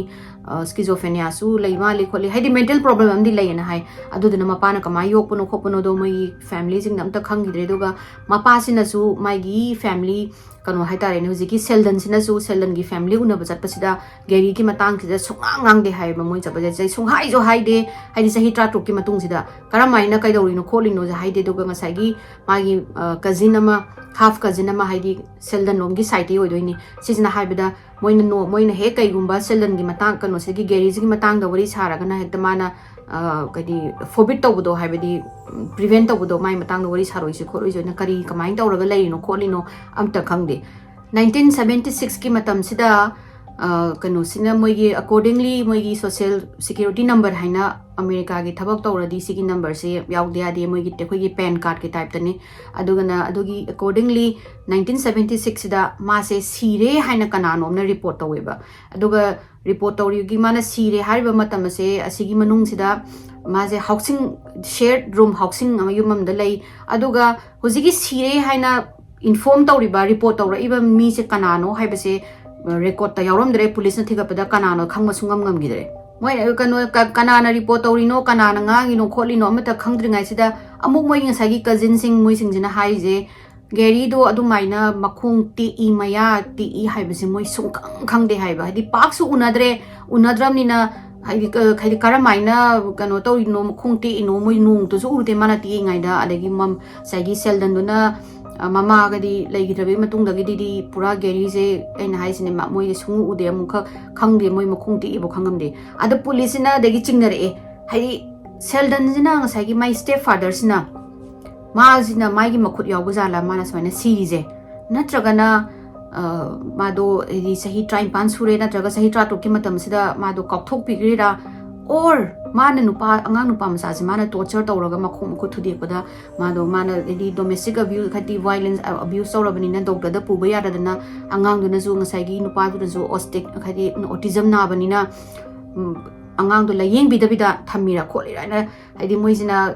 ꯁ꯭ꯀꯤꯖꯣꯐ꯭ꯔꯦꯅꯤꯌꯥꯁꯨ ꯂꯩ ꯃꯥꯜꯂꯤ ꯈꯣꯠꯂꯤ, ꯍꯥꯏꯗꯤ ꯃꯦꯟꯇꯦꯜ ꯄ꯭ꯔꯣꯕ꯭ꯂꯦꯝ ꯑꯃꯗꯤ ꯂꯩꯌꯦꯅ ꯍꯥꯏ꯫ ꯑꯗꯨꯗꯨꯅ ꯃꯄꯥꯅ ꯀꯃꯥꯏꯅ ꯌꯣꯛꯄꯅꯣ ꯈꯣꯠꯄꯅꯣꯗꯣ ꯃꯣꯏꯒꯤ ꯐꯦꯃꯤꯂꯤꯁꯤꯡꯅ ꯑꯝꯇ ꯈꯪꯈꯤꯗ꯭ꯔꯦ꯫ ꯑꯗꯨꯒ ꯃꯄꯥꯁꯤꯅꯁꯨ ꯃꯥꯒꯤ ꯐꯦꯃꯤꯂꯤ, ꯀꯩꯅꯣ ꯍꯥꯏꯇꯥꯔꯦꯅꯦ, ꯍꯧꯖꯤꯛꯀꯤ ꯁꯦꯜꯗꯟꯁꯤꯅꯁꯨ ꯁꯦꯜꯗꯟꯒꯤ ꯐꯦꯃꯤꯂꯤ ꯎꯅꯕ ꯆꯠꯄꯁꯤꯗ ꯒꯦꯔꯤꯒꯤ ꯃꯇꯥꯡꯁꯤꯗ ꯁꯨꯡꯉꯥꯡ ꯉꯥꯡꯗꯦ ꯍꯥꯏꯌꯦꯕ꯫ ꯃꯣꯏ ꯆꯠꯄꯁꯦ ꯆꯍꯤ ꯁꯨꯡꯍꯥꯏꯁꯨ ꯍꯥꯏꯗꯦ, ꯍꯥꯏꯗꯤ ꯆꯍꯤ ꯇꯔꯥꯇꯔꯨꯛꯀꯤ ꯃꯇꯨꯡꯁꯤꯗ ꯀꯔꯝꯍꯥꯏꯅ ꯀꯩꯗꯧꯔꯤꯅꯣ ꯈꯣꯠꯂꯤꯅꯣꯁꯦ ꯍꯥꯏꯗꯦ꯫ ꯑꯗꯨꯒ ꯉꯁꯥꯏꯒꯤ ꯃꯥꯒꯤ ꯀꯖꯤꯟ ꯑꯃ, ꯍꯥꯐ ꯀꯖꯤꯟ ꯑꯃ, ꯍꯥꯏꯗꯤ ꯁꯦꯜꯗꯟ ꯂꯣꯝꯒꯤ ꯁꯥꯏꯠꯇꯒꯤ ꯑꯣꯏꯗꯣꯏꯅꯤ, ꯁꯤꯁꯤꯅ ꯍꯥꯏꯕꯗ ꯃꯣꯏꯅ ꯅꯣ-, ꯃꯣꯏꯅ ꯍꯦꯛ ꯀꯩꯒꯨꯝꯕ ꯁꯦꯜꯗꯟꯒꯤ ꯃꯇꯥꯡ, ꯀꯩꯅꯣꯁꯤꯒꯤ ꯒꯦꯔꯤꯁꯤꯒꯤ ꯃꯇꯥꯡꯗ ꯋꯥꯔꯤ ꯁꯥꯔꯒꯅ ꯍꯦꯛꯇ ꯃꯥꯅ, ꯑ, ꯀꯩꯗꯤ, ꯐꯣꯔꯕꯤꯠ ꯇꯧꯕꯗꯣ, ꯍꯥꯏꯕꯗꯤ ꯄ꯭ꯔꯤꯚꯦꯟ ꯇꯧꯕꯗꯣ, ꯃꯥꯏ ꯃꯇꯥꯡꯗ ꯋꯥꯔꯤ ꯁꯥꯔꯣꯏꯁꯤ ꯈꯣꯠꯂꯣꯏꯁꯤ, ꯑꯗꯨꯅ ꯀꯔꯤ ꯀꯃꯥꯏꯅ ꯇꯧꯔꯒ ꯂꯩꯔꯤꯅꯣ ꯈꯣꯠꯂꯤꯅꯣ ꯑꯝꯇ ꯈꯪꯗꯦ꯫ ꯅꯥꯏꯟꯇꯤꯟ ꯁꯕꯦꯟꯇꯤ ꯁꯤꯛꯁꯀꯤ ꯃꯇꯝꯁꯤꯗ, ꯑ, ꯀꯩꯅꯣꯁꯤꯅ ꯃꯣꯏꯒꯤ, ꯑꯦꯀꯣꯔꯗꯤꯡꯂꯤ ꯃꯣꯏꯒꯤ ꯁꯣꯁꯤꯌꯦꯜ ꯁꯦꯀ꯭ꯌꯨꯔꯤꯇꯤ ꯅꯝꯕꯔ ꯍꯥꯏꯅ ꯑꯃꯦꯔꯤꯀꯥꯒꯤ ꯊꯕꯛ ꯇꯧꯔꯗꯤ ꯁꯤꯒꯤ ꯅꯝꯕꯔꯁꯦ ꯌꯥꯎꯗ ꯌꯥꯗꯦ, ꯃꯣꯏꯒꯤ, ꯑꯩꯈꯣꯏꯒꯤ ꯄꯦꯟ ꯀꯥꯔꯠꯀꯤ ꯇꯥꯏꯞꯇꯅꯤ꯫ ꯑꯗꯨꯒꯅ ꯑꯗꯨꯒꯤ ꯑꯦꯀꯣꯔꯗꯤꯡꯂꯤ ꯅꯥꯏꯟꯇꯤꯟ ꯁꯕꯦꯟꯇꯤ ꯁꯤꯛꯁꯁꯤꯗ ꯃꯥꯁꯦ ꯁꯤꯔꯦ ꯍꯥꯏꯅ ꯀꯅꯥꯅꯣꯝꯅ ꯔꯤꯄꯣꯔꯠ ꯇꯧꯋꯦꯕ꯫ ꯑꯗꯨꯒ ꯔꯤꯄꯣꯔꯠ ꯇꯧꯔꯤꯒꯤ ꯃꯥꯅ ꯁꯤꯔꯦ ꯍꯥꯏꯔꯤꯕ ꯃꯇꯝ ꯑꯁꯦ, ꯑꯁꯤꯒꯤ ꯃꯅꯨꯡꯁꯤꯗ ꯃꯥꯁꯦ ꯍꯥꯎꯁꯤꯡ, ꯁꯦꯌꯔꯠ ꯔꯨꯝ ꯍꯥꯎꯁꯤꯡ ꯑꯃ, ꯌꯨꯝ ꯑꯃꯗ ꯂꯩ꯫ ꯑꯗꯨꯒ ꯍꯧꯖꯤꯛꯀꯤ ꯁꯤꯔꯦ ꯍꯥꯏꯅ ꯏꯟꯐꯣꯔꯝ ꯇꯧꯔꯤꯕ, ꯔꯤꯄꯣꯔꯠ ꯇꯧꯔꯛꯏꯕ ꯃꯤꯁꯦ ꯀꯅꯥꯅꯣ ꯍꯥꯏꯕꯁꯦ ꯔꯦꯀꯣꯔꯠꯇ ꯌꯥꯎꯔꯝꯗ꯭ꯔꯦ꯫ ꯄꯨꯂꯤꯁꯅ ꯊꯤꯒꯠꯄꯗ ꯀꯅꯥꯅꯣ ꯈꯪꯕ ꯁꯨꯡꯉꯝ ꯉꯝꯈꯤꯗ꯭ꯔꯦ꯫ ꯃꯣꯏ ꯀꯩꯅꯣ, ꯀ-, ꯀꯅꯥꯅ ꯔꯤꯄꯣꯔꯠ ꯇꯧꯔꯤꯅꯣ, ꯀꯅꯥꯅ ꯉꯥꯡꯉꯤꯅꯣ ꯈꯣꯠꯂꯤꯅꯣ ꯑꯃꯠꯇ ꯈꯪꯗ꯭ꯔꯤꯉꯩꯁꯤꯗ, ꯑꯃꯨꯛ ꯃꯣꯏ ꯉꯁꯥꯏꯒꯤ ꯀꯖꯤꯟꯁꯤꯡ, ꯃꯣꯏꯁꯤꯡꯁꯤꯅ ꯍꯥꯏꯔꯤꯁꯦ, ꯒꯦꯔꯤꯗꯣ ꯑꯗꯨꯃꯥꯏꯅ ꯃꯈꯣꯡ ꯇꯦꯛꯏ, ꯃꯌꯥ ꯇꯦꯛꯏ ꯍꯥꯏꯕꯁꯦ ꯃꯣꯏ ꯁꯨꯡꯈꯪ ꯈꯪꯗꯦ ꯍꯥꯏꯕ꯫ ꯍꯥꯏꯗꯤ ꯄꯥꯛꯁꯨ ꯎꯅꯗ꯭ꯔꯦ, ꯎꯅꯗ꯭ꯔꯕꯅꯤꯅ ꯍꯥꯏꯗꯤ ꯀ-, ꯍꯥꯏꯗꯤ ꯀꯔꯝꯍꯥꯏꯅ ꯀꯩꯅꯣ ꯇꯧꯔꯤꯅꯣ, ꯃꯈꯣꯡ ꯇꯦꯛꯏꯅꯣ, ꯃꯣꯏ ꯅꯣꯡꯃꯇꯁꯨ ꯎꯗꯦ ꯃꯥꯅ ꯇꯦꯛꯏꯉꯩꯗ꯫ ꯑꯗꯒꯤ ꯃꯝ-, ꯉꯁꯥꯏꯒꯤ ꯁꯦꯜꯗꯟꯗꯨꯅ, ꯑ, ꯃꯃꯥꯒꯗꯤ ꯂꯩꯈꯤꯗ꯭ꯔꯕꯒꯤ ꯃꯇꯨꯡꯗꯒꯤꯗꯤꯗꯤ ꯄꯨꯔꯥ ꯒꯦꯔꯤꯁꯦ, ꯑꯩꯅ ꯍꯥꯏꯁꯤꯅꯦ, ꯃ-, ꯃꯣꯏꯁꯦ ꯁꯨꯡꯎ ꯎꯗꯦ, ꯑꯃꯨꯛꯈꯛ ꯈꯪꯗꯦ, ꯃꯣꯏ ꯃꯈꯣꯡ ꯇꯦꯛꯏꯕꯨ ꯈꯪꯉꯝꯗꯦ꯫ ꯑꯗ ꯄꯨꯂꯤꯁꯁꯤꯅ ꯑꯗꯒꯤ ꯆꯤꯡꯅꯔꯛꯑꯦ, ꯍꯥꯏꯗꯤ ꯁꯦꯜꯗꯟꯁꯤꯅ, ꯉꯁꯥꯏꯒꯤ ꯃꯥꯏ ꯁ꯭ꯇꯦꯞ ꯐꯥꯗꯔꯁꯤꯅ, ꯃꯥꯁꯤꯅ ꯃꯥꯒꯤ ꯃꯈꯨꯠ ꯌꯥꯎꯕ ꯖꯥꯠꯂꯥ ꯃꯥꯅ ꯁꯨꯃꯥꯏꯅ ꯁꯤꯔꯤꯁꯦ? ꯅꯠꯇ꯭ꯔꯒꯅ, ꯑ, ꯃꯥꯗꯣ ꯍꯥꯏꯗꯤ ꯆꯍꯤ ꯇꯔꯥꯅꯤꯄꯥꯟ ꯁꯨꯔꯦ ꯅꯠꯇ꯭ꯔꯒ ꯆꯍꯤ ꯇꯔꯥꯇꯔꯨꯛꯀꯤ ꯃꯇꯝꯁꯤꯗ ꯃꯥꯗꯣ ꯀꯥꯎꯊꯣꯛꯄꯤꯈ꯭ꯔꯤꯔꯥ? Or ꯃꯥꯅ ꯅꯨꯄꯥ, ꯑꯉꯥꯡ ꯅꯨꯄꯥ ꯃꯆꯥꯁꯦ ꯃꯥꯅ torture ꯇꯧꯔꯒ ꯃꯈꯣꯡ ꯃꯈꯨꯠ ꯊꯨꯗꯦꯛꯄꯗ ꯃꯥꯗꯣ, ꯃꯥꯅ ꯍꯥꯏꯗꯤ domestic abuse, ꯍꯥꯏꯗꯤ violence, abuse ꯇꯧꯔꯕꯅꯤꯅ ꯗꯣꯛꯇꯔꯗ ꯄꯨꯕ ꯌꯥꯗꯗꯅ ꯑꯉꯥꯡꯗꯨꯅꯁꯨ, ꯉꯁꯥꯏꯒꯤ ꯅꯨꯄꯥꯗꯨꯅꯁꯨ autistic, ꯍꯥꯏꯗꯤ autism ꯅꯥꯕꯅꯤꯅ, ꯎꯝ, ꯑꯉꯥꯡꯗꯣ ꯂꯥꯌꯦꯡꯕꯤꯗꯕꯤꯗ ꯊꯝꯃꯤꯔꯥ ꯈꯣꯠꯂꯤꯔꯥ ꯍꯥꯏꯅ, ꯍꯥꯏꯗꯤ ꯃꯣꯏꯁꯤꯅ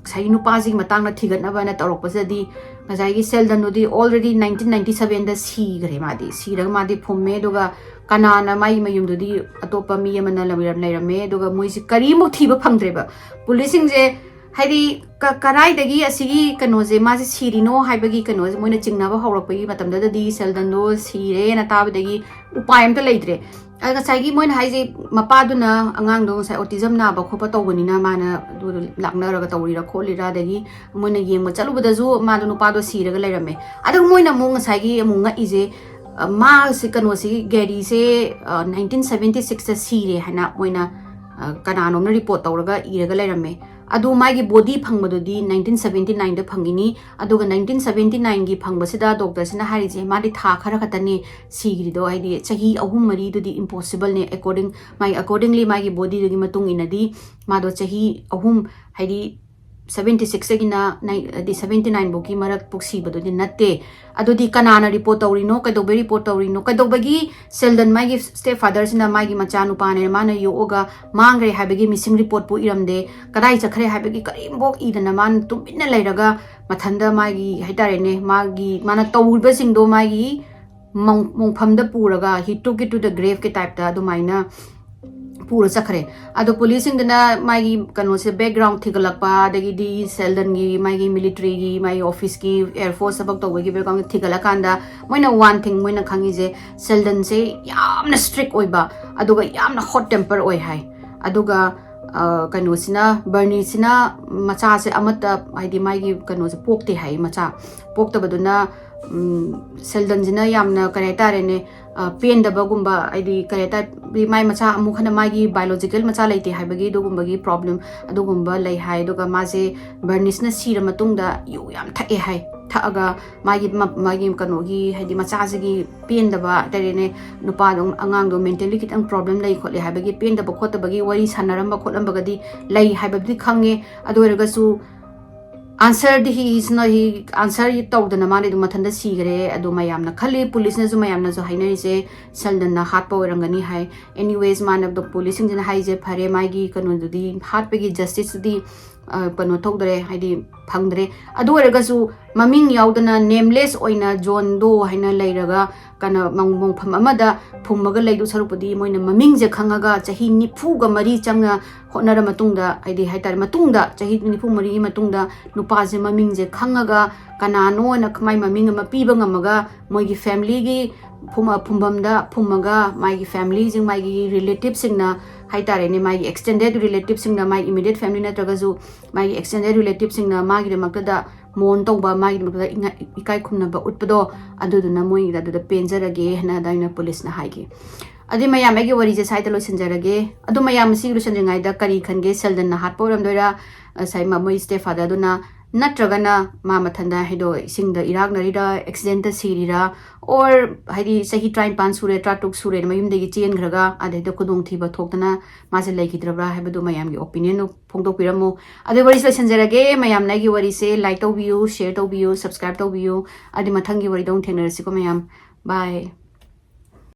ꯉꯁꯥꯏꯒꯤ ꯅꯨꯄꯥꯁꯤꯒꯤ ꯃꯇꯥꯡꯗ ꯊꯤꯒꯠꯅꯕꯅ ꯇꯧꯔꯛꯄꯁꯤꯗꯗꯤ, ꯉꯁꯥꯏꯒꯤ ꯁꯦꯜꯗꯟꯗꯨꯗꯤ already nineteen ninety sevenꯗ ꯁꯤꯈ꯭ꯔꯦ꯫ ꯃꯥꯗꯤ ꯁꯤꯔꯒ ꯃꯥꯗꯤ ꯐꯨꯝꯃꯦ, ꯑꯗꯨꯒ ꯀꯅꯥꯅ ꯃꯥꯒꯤ ꯃꯌꯨꯝꯗꯨꯗꯤ ꯑꯇꯣꯞꯄ ꯃꯤ ꯑꯃꯅ ꯂꯩꯔꯝ-, ꯂꯩꯔꯝꯃꯦ, ꯑꯗꯨꯒ ꯃꯣꯏꯁꯤ ꯀꯔꯤꯃꯨꯛ ꯊꯤꯕ ꯐꯪꯗ꯭ꯔꯦꯕ꯫ ꯄꯨꯂꯤꯁꯁꯤꯡꯁꯦ ꯍꯥꯏꯗꯤ ꯀ-, ꯀꯗꯥꯏꯗꯒꯤ ꯑꯁꯤꯒꯤ ꯀꯩꯅꯣꯁꯦ, ꯃꯥꯁꯦ ꯁꯤꯔꯤꯅꯣ ꯍꯥꯏꯕꯒꯤ ꯀꯩꯅꯣꯁꯦ ꯃꯣꯏꯅ ꯆꯤꯡꯅꯕ ꯍꯧꯔꯛꯄꯒꯤ ꯃꯇꯝꯗꯨꯗꯗꯤ ꯁꯦꯜꯗꯟꯗꯣ ꯁꯤꯔꯦꯅ ꯇꯥꯕꯗꯒꯤ ꯎꯄꯥꯏ ꯑꯝꯇ ꯂꯩꯇ꯭ꯔꯦ꯫ ꯑꯗ ꯉꯁꯥꯏꯒꯤ ꯃꯣꯏꯅ ꯍꯥꯏꯁꯦ, ꯃꯄꯥꯗꯨꯅ ꯑꯉꯥꯡꯗꯣ ꯉꯁꯥꯏ autism ꯅꯥꯕ ꯈꯣꯠꯄ ꯇꯧꯕꯅꯤꯅ ꯃꯥꯅ ꯑꯗꯨ ꯂꯥꯛꯅꯔꯒ ꯇꯧꯔꯤꯔꯥ ꯈꯣꯠꯂꯤꯔꯥ, ꯑꯗꯒꯤ ꯃꯣꯏꯅ ꯌꯦꯡꯕ ꯆꯠꯂꯨꯕꯗꯁꯨ ꯃꯥꯗꯣ, ꯅꯨꯄꯥꯗꯣ ꯁꯤꯔꯒ ꯂꯩꯔꯝꯃꯦ꯫ ꯑꯗꯨꯒ ꯃꯣꯏꯅ ꯑꯃꯨꯛ ꯉꯁꯥꯏꯒꯤ ꯑꯃꯨꯛ ꯉꯛꯏꯁꯦ, ꯑ, ꯃꯥꯁꯤ, ꯀꯩꯅꯣꯁꯤꯒꯤ ꯒꯦꯔꯤꯁꯦ, ꯑ, nineteen seventy sixꯇ ꯁꯤꯔꯦ ꯍꯥꯏꯅ ꯃꯣꯏꯅ, ꯑ, ꯀꯅꯥꯅꯣꯝꯅ report ꯇꯧꯔꯒ ꯏꯔꯒ ꯂꯩꯔꯝꯃꯦ꯫ ꯑꯗꯨ ꯃꯥꯒꯤ body ꯐꯪꯕꯗꯨꯗꯤ nineteen seventy nineꯗ ꯐꯪꯉꯤꯅꯤ꯫ ꯑꯗꯨꯒ nineteen seventy nineꯒꯤ ꯐꯪꯕꯁꯤꯗ ꯗꯣꯛꯇꯔꯁꯤꯅ ꯍꯥꯏꯔꯤꯁꯦ, ꯃꯥꯗꯤ ꯊꯥ ꯈꯔ ꯈꯛꯇꯅꯤ ꯁꯤꯈ꯭ꯔꯤꯗꯣ, ꯍꯥꯏꯗꯤ ꯆꯍꯤ ꯑꯍꯨꯝ ꯃꯔꯤꯗꯨꯗꯤ impossibleꯅꯦ꯫ According, ꯃꯥꯒꯤ, accordingly ꯃꯥꯒꯤ bodyꯗꯨꯒꯤ ꯃꯇꯨꯡ ꯏꯟꯅꯗꯤ ꯃꯥꯗꯣ ꯆꯍꯤ ꯑꯍꯨꯝ, ꯍꯥꯏꯗꯤ seventy sixꯇꯒꯤꯅ ꯅꯥꯏ-, ꯍꯥꯏꯗꯤ seventy nine ꯐꯥꯎꯒꯤ ꯃꯔꯛ ꯄꯨꯛ ꯁꯤꯕꯗꯨꯗꯤ ꯅꯠꯇꯦ꯫ ꯑꯗꯨꯗꯤ ꯀꯅꯥꯅ report ꯇꯧꯔꯤꯅꯣ, ꯀꯩꯗꯧꯕꯩ report ꯇꯧꯔꯤꯅꯣ, ꯀꯩꯗꯧꯕꯒꯤ ꯁꯦꯜꯗꯟ ꯃꯥꯒꯤ stepfatherꯁꯤꯅ ꯃꯥꯒꯤ ꯃꯆꯥꯅꯨꯄꯥꯅꯦ ꯃꯥꯅ ꯌꯣꯛꯑꯒ ꯃꯥꯡꯈ꯭ꯔꯦ ꯍꯥꯏꯕꯒꯤ missing reportꯄꯨ ꯏꯔꯝꯗꯦ, ꯀꯗꯥꯏ ꯆꯠꯈ꯭ꯔꯦ ꯍꯥꯏꯕꯒꯤ ꯀꯔꯤꯝꯐꯥꯎ ꯏꯗꯅ ꯃꯥꯅ ꯇꯨꯃꯤꯟꯅ ꯂꯩꯔꯒ ꯃꯊꯟꯗ ꯃꯥꯒꯤ, ꯍꯥꯏꯇꯥꯔꯦꯅꯦ, ꯃꯥꯒꯤ, ꯃꯥꯅ ꯇꯧꯔꯤꯕꯁꯤꯡꯗꯣ ꯃꯥꯒꯤ ꯃꯣꯡ-, ꯃꯣꯡꯐꯝꯗ ꯄꯨꯔꯒ he took it to the graveꯀꯤ typeꯇ ꯑꯗꯨꯃꯥꯏꯅ ꯄꯨꯔ ꯆꯠꯈ꯭ꯔꯦ꯫ ꯑꯗꯣ ꯄꯨꯂꯤꯁꯁꯤꯡꯗꯨꯅ ꯃꯥꯒꯤ ꯀꯩꯅꯣꯁꯦ, background ꯊꯤꯒꯠꯂꯛꯄ, ꯑꯗꯒꯤꯗꯤ ꯁꯦꯜꯗꯟꯒꯤ, ꯃꯥꯒꯤ militaryꯒꯤ, ꯃꯥꯒꯤ officeꯀꯤ, air force ꯊꯕꯛ ꯇꯧꯕꯒꯤ background ꯊꯤꯒꯠꯂꯀꯥꯟꯗ ꯃꯣꯏꯅ one thing ꯃꯣꯏꯅ ꯈꯪꯉꯤꯁꯦ, ꯁꯦꯜꯗꯟꯁꯦ ꯌꯥꯝꯅ strict ꯑꯣꯏꯕ, ꯑꯗꯨꯒ ꯌꯥꯝꯅ hot temper ꯑꯣꯏ ꯍꯥꯏ꯫ ꯑꯗꯨꯒ, ꯑ, ꯀꯩꯅꯣꯁꯤꯅ, ꯕꯔꯅꯤꯁꯤꯅ ꯃꯆꯥꯁꯦ ꯑꯃꯠꯇ, ꯍꯥꯏꯗꯤ ꯃꯥꯒꯤ ꯀꯩꯅꯣꯁꯦ ꯄꯣꯛꯇꯦ ꯍꯥꯏ, ꯃꯆꯥ ꯄꯣꯛꯇꯕꯗꯨꯅ, ꯎꯝ, ꯁꯦꯜꯗꯟꯁꯤꯅ ꯌꯥꯝꯅ, ꯀꯔꯤ ꯍꯥꯏꯇꯥꯔꯦꯅꯦ, ꯑ, ꯄꯦꯟꯗꯕꯒꯨꯝꯕ, ꯍꯥꯏꯗꯤ ꯀꯔꯤ ꯍꯥꯏꯇꯥꯔꯦ, ꯃꯥꯏ ꯃꯆꯥ ꯑꯃꯨꯛ ꯍꯟꯅ ꯃꯥꯒꯤ biological ꯃꯆꯥ ꯂꯩꯇꯦ ꯍꯥꯏꯕꯒꯤ ꯑꯗꯨꯒꯨꯝꯕꯒꯤ problem ꯑꯗꯨꯒꯨꯝꯕ ꯂꯩ ꯍꯥꯏ꯫ ꯑꯗꯨꯒ ꯃꯥꯁꯦ ꯕꯔꯅꯤꯁꯅ ꯁꯤꯔ ꯃꯇꯨꯡꯗ ꯌꯨ ꯌꯥꯝ ꯊꯛꯑꯦ ꯍꯥꯏ꯫ ꯊꯛꯑꯒ ꯃꯥꯒꯤ ꯃ-, ꯃꯥꯒꯤ ꯀꯩꯅꯣꯒꯤ, ꯍꯥꯏꯗꯤ ꯃꯆꯥꯁꯤꯒꯤ ꯄꯦꯟꯗꯕ ꯍꯥꯏꯇꯥꯔꯦꯅꯦ, ꯅꯨꯄꯥꯗꯣ, ꯑꯉꯥꯡꯗꯣ mentally ꯈꯤꯇꯪ problem ꯂꯩ ꯈꯣꯠꯂꯤ ꯍꯥꯏꯕꯒꯤ ꯄꯦꯟꯗꯕ ꯈꯣꯠꯇꯕꯒꯤ ꯋꯥꯔꯤ ꯁꯥꯟꯅꯔꯝꯕ ꯈꯣꯠꯂꯝꯕꯒꯗꯤ ꯂꯩ ꯍꯥꯏꯕꯗꯤ ꯈꯪꯉꯦ꯫ ꯑꯗꯨ ꯑꯣꯏꯔꯒꯁꯨ answer D he is not, he answer ꯇꯧꯗꯅ ꯃꯥꯗꯤ ꯑꯗꯨꯝ ꯃꯊꯟꯇ ꯁꯤꯈ꯭ꯔꯦ꯫ ꯑꯗꯣ ꯃꯌꯥꯝꯅ ꯈꯜꯂꯤ, ꯄꯨꯂꯤꯁꯅꯁꯨ, ꯃꯌꯥꯝꯅꯁꯨ ꯍꯥꯏꯅꯔꯤꯁꯦ ꯁꯦꯜꯗꯟꯅ ꯍꯥꯠꯄ ꯑꯣꯏꯔꯝꯒꯅꯤ ꯍꯥꯏ꯫ Anyways, ꯃꯥꯅ, ꯄꯨꯂꯤꯁꯁꯤꯡꯁꯤꯅ ꯍꯥꯏꯁꯦ, ꯐꯔꯦ, ꯃꯥꯒꯤ ꯀꯩꯅꯣꯗꯨꯗꯤ, ꯍꯥꯠꯄꯒꯤ justice ꯇꯨꯗꯤ, ꯑ, ꯀꯩꯅꯣ ꯇꯧꯗ꯭ꯔꯦ, ꯍꯥꯏꯗꯤ ꯐꯪꯗ꯭ꯔꯦ꯫ ꯑꯗꯨ ꯑꯣꯏꯔꯒꯁꯨ ꯃꯃꯤꯡ ꯌꯥꯎꯗꯅ nameless ꯑꯣꯏꯅ ꯖꯣꯟ ꯗꯣ ꯍꯥꯏꯅ ꯂꯩꯔꯒ, ꯀꯩꯅꯣ, ꯃꯪ-, ꯃꯣꯡꯐꯝ ꯑꯃꯗ ꯐꯨꯝꯃꯒ ꯂꯩꯗꯧ ꯁꯔꯨꯛꯄꯨꯗꯤ, ꯃꯣꯏꯅ ꯃꯃꯤꯡꯁꯦ ꯈꯪꯉꯒ ꯆꯍꯤ ꯅꯤꯐꯨꯒ ꯃꯔꯤ ꯆꯪꯅ ꯍꯣꯠꯅꯔ ꯃꯇꯨꯡꯗ, ꯍꯥꯏꯗꯤ ꯍꯥꯏꯇꯥꯔꯦ, ꯃꯇꯨꯡꯗ, ꯆꯍꯤ ꯅꯤꯐꯨ ꯃꯔꯤꯒꯤ ꯃꯇꯨꯡꯗ ꯅꯨꯄꯥꯁꯦ ꯃꯃꯤꯡꯁꯦ ꯈꯪꯉꯒ, ꯀꯅꯥꯅꯣꯅ ꯃꯥꯏ ꯃꯃꯤꯡ ꯑꯃ ꯄꯤꯕ ꯉꯝꯃꯒ, ꯃꯣꯏꯒꯤ family ꯒꯤ ꯐꯨꯝ-, ꯐꯨꯝꯐꯝꯗ ꯐꯨꯝꯃꯒ, ꯃꯥꯒꯤ family ꯁꯤꯡ, ꯃꯥꯒꯤ relative ꯁꯤꯡꯅ ꯍꯥꯏꯇꯥꯔꯦꯅꯦ, ꯃꯥꯒꯤ extended relative ꯁꯤꯡꯅ, ꯃꯥꯒꯤ immediate family ꯅꯠꯇ꯭ꯔꯒꯁꯨ ꯃꯥꯒꯤ extended relative ꯁꯤꯡꯅ ꯃꯥꯒꯤꯗꯃꯛꯇꯗ mourn ꯇꯧꯕ, ꯃꯥꯒꯤꯗꯃꯛꯇꯗ ꯏꯉꯥ-, ꯏꯀꯥꯏ ꯈꯨꯝꯅꯕ ꯎꯠꯄꯗꯣ, ꯑꯗꯨꯗꯨꯅ ꯃꯣꯏꯒꯤꯗ ꯑꯗꯨꯗ ꯄꯦꯟꯖꯔꯒꯦ ꯍꯥꯏꯅ ꯑꯗꯨꯃꯥꯏꯅ ꯄꯨꯂꯤꯁꯅ ꯍꯥꯏꯈꯤ꯫ ꯑꯗꯨꯗꯤ ꯃꯌꯥꯝ, ꯑꯩꯒꯤ ꯋꯥꯔꯤꯁꯦ ꯁ꯭ꯋꯥꯏꯗ ꯂꯣꯏꯁꯤꯟꯖꯔꯒꯦ꯫ ꯑꯗꯣ ꯃꯌꯥꯝ, ꯃꯁꯤ ꯂꯣꯏꯁꯤꯟꯗ꯭ꯔꯤꯉꯩꯗ ꯀꯔꯤ ꯈꯟꯒꯦ? ꯁꯦꯜꯗꯟꯅ ꯍꯥꯠꯄ ꯑꯣꯏꯔꯝꯗꯣꯏꯔꯥ? ꯉꯁꯥꯏ ꯃ-, ꯃꯣꯏ stepfather ꯗꯨꯅ, ꯅꯠꯇ꯭ꯔꯒꯅ ꯃꯥ ꯃꯊꯟꯗ ꯍꯥꯏꯗꯣ ꯏꯁꯤꯡꯗ ꯏꯔꯥꯛꯅꯔꯤꯔꯥ, accident ꯇ ꯁꯤꯔꯤꯔꯥ, or ꯍꯥꯏꯗꯤ ꯆꯍꯤ ꯇꯔꯥꯅꯤꯄꯥꯟ ꯁꯨꯔꯦ, ꯇꯔꯥꯇꯔꯨꯛ ꯁꯨꯔꯦꯅ ꯃꯌꯨꯝꯗꯒꯤ ꯆꯦꯟꯈ꯭ꯔꯒ ꯑꯗꯩꯗ ꯈꯨꯗꯣꯡꯊꯤꯕ ꯊꯣꯛꯇꯅ ꯃꯥꯁꯦ ꯂꯩꯈꯤꯗ꯭ꯔꯕ꯭ꯔꯥ ꯍꯥꯏꯕꯗꯨ ꯃꯌꯥꯝꯒꯤ opinion ꯗꯨ ꯐꯣꯡꯗꯣꯛꯄꯤꯔꯝꯃꯨ꯫ ꯑꯗꯨ ꯋꯥꯔꯤꯁꯤ ꯂꯣꯏꯁꯤꯟꯖꯔꯒꯦ꯫ ꯃꯌꯥꯝꯅ ꯑꯩꯒꯤ ꯋꯥꯔꯤꯁꯦ like ꯇꯧꯕꯤꯌꯨ, share ꯇꯧꯕꯤꯌꯨ, subscribe ꯇꯧꯕꯤꯌꯨ꯫ ꯑꯗꯨ ꯃꯊꯪꯒꯤ ꯋꯥꯔꯤꯗ ꯑꯃꯨꯛ ꯊꯦꯡꯅꯔꯁꯤꯀꯣ ꯃꯌꯥꯝ꯫ Bye꯫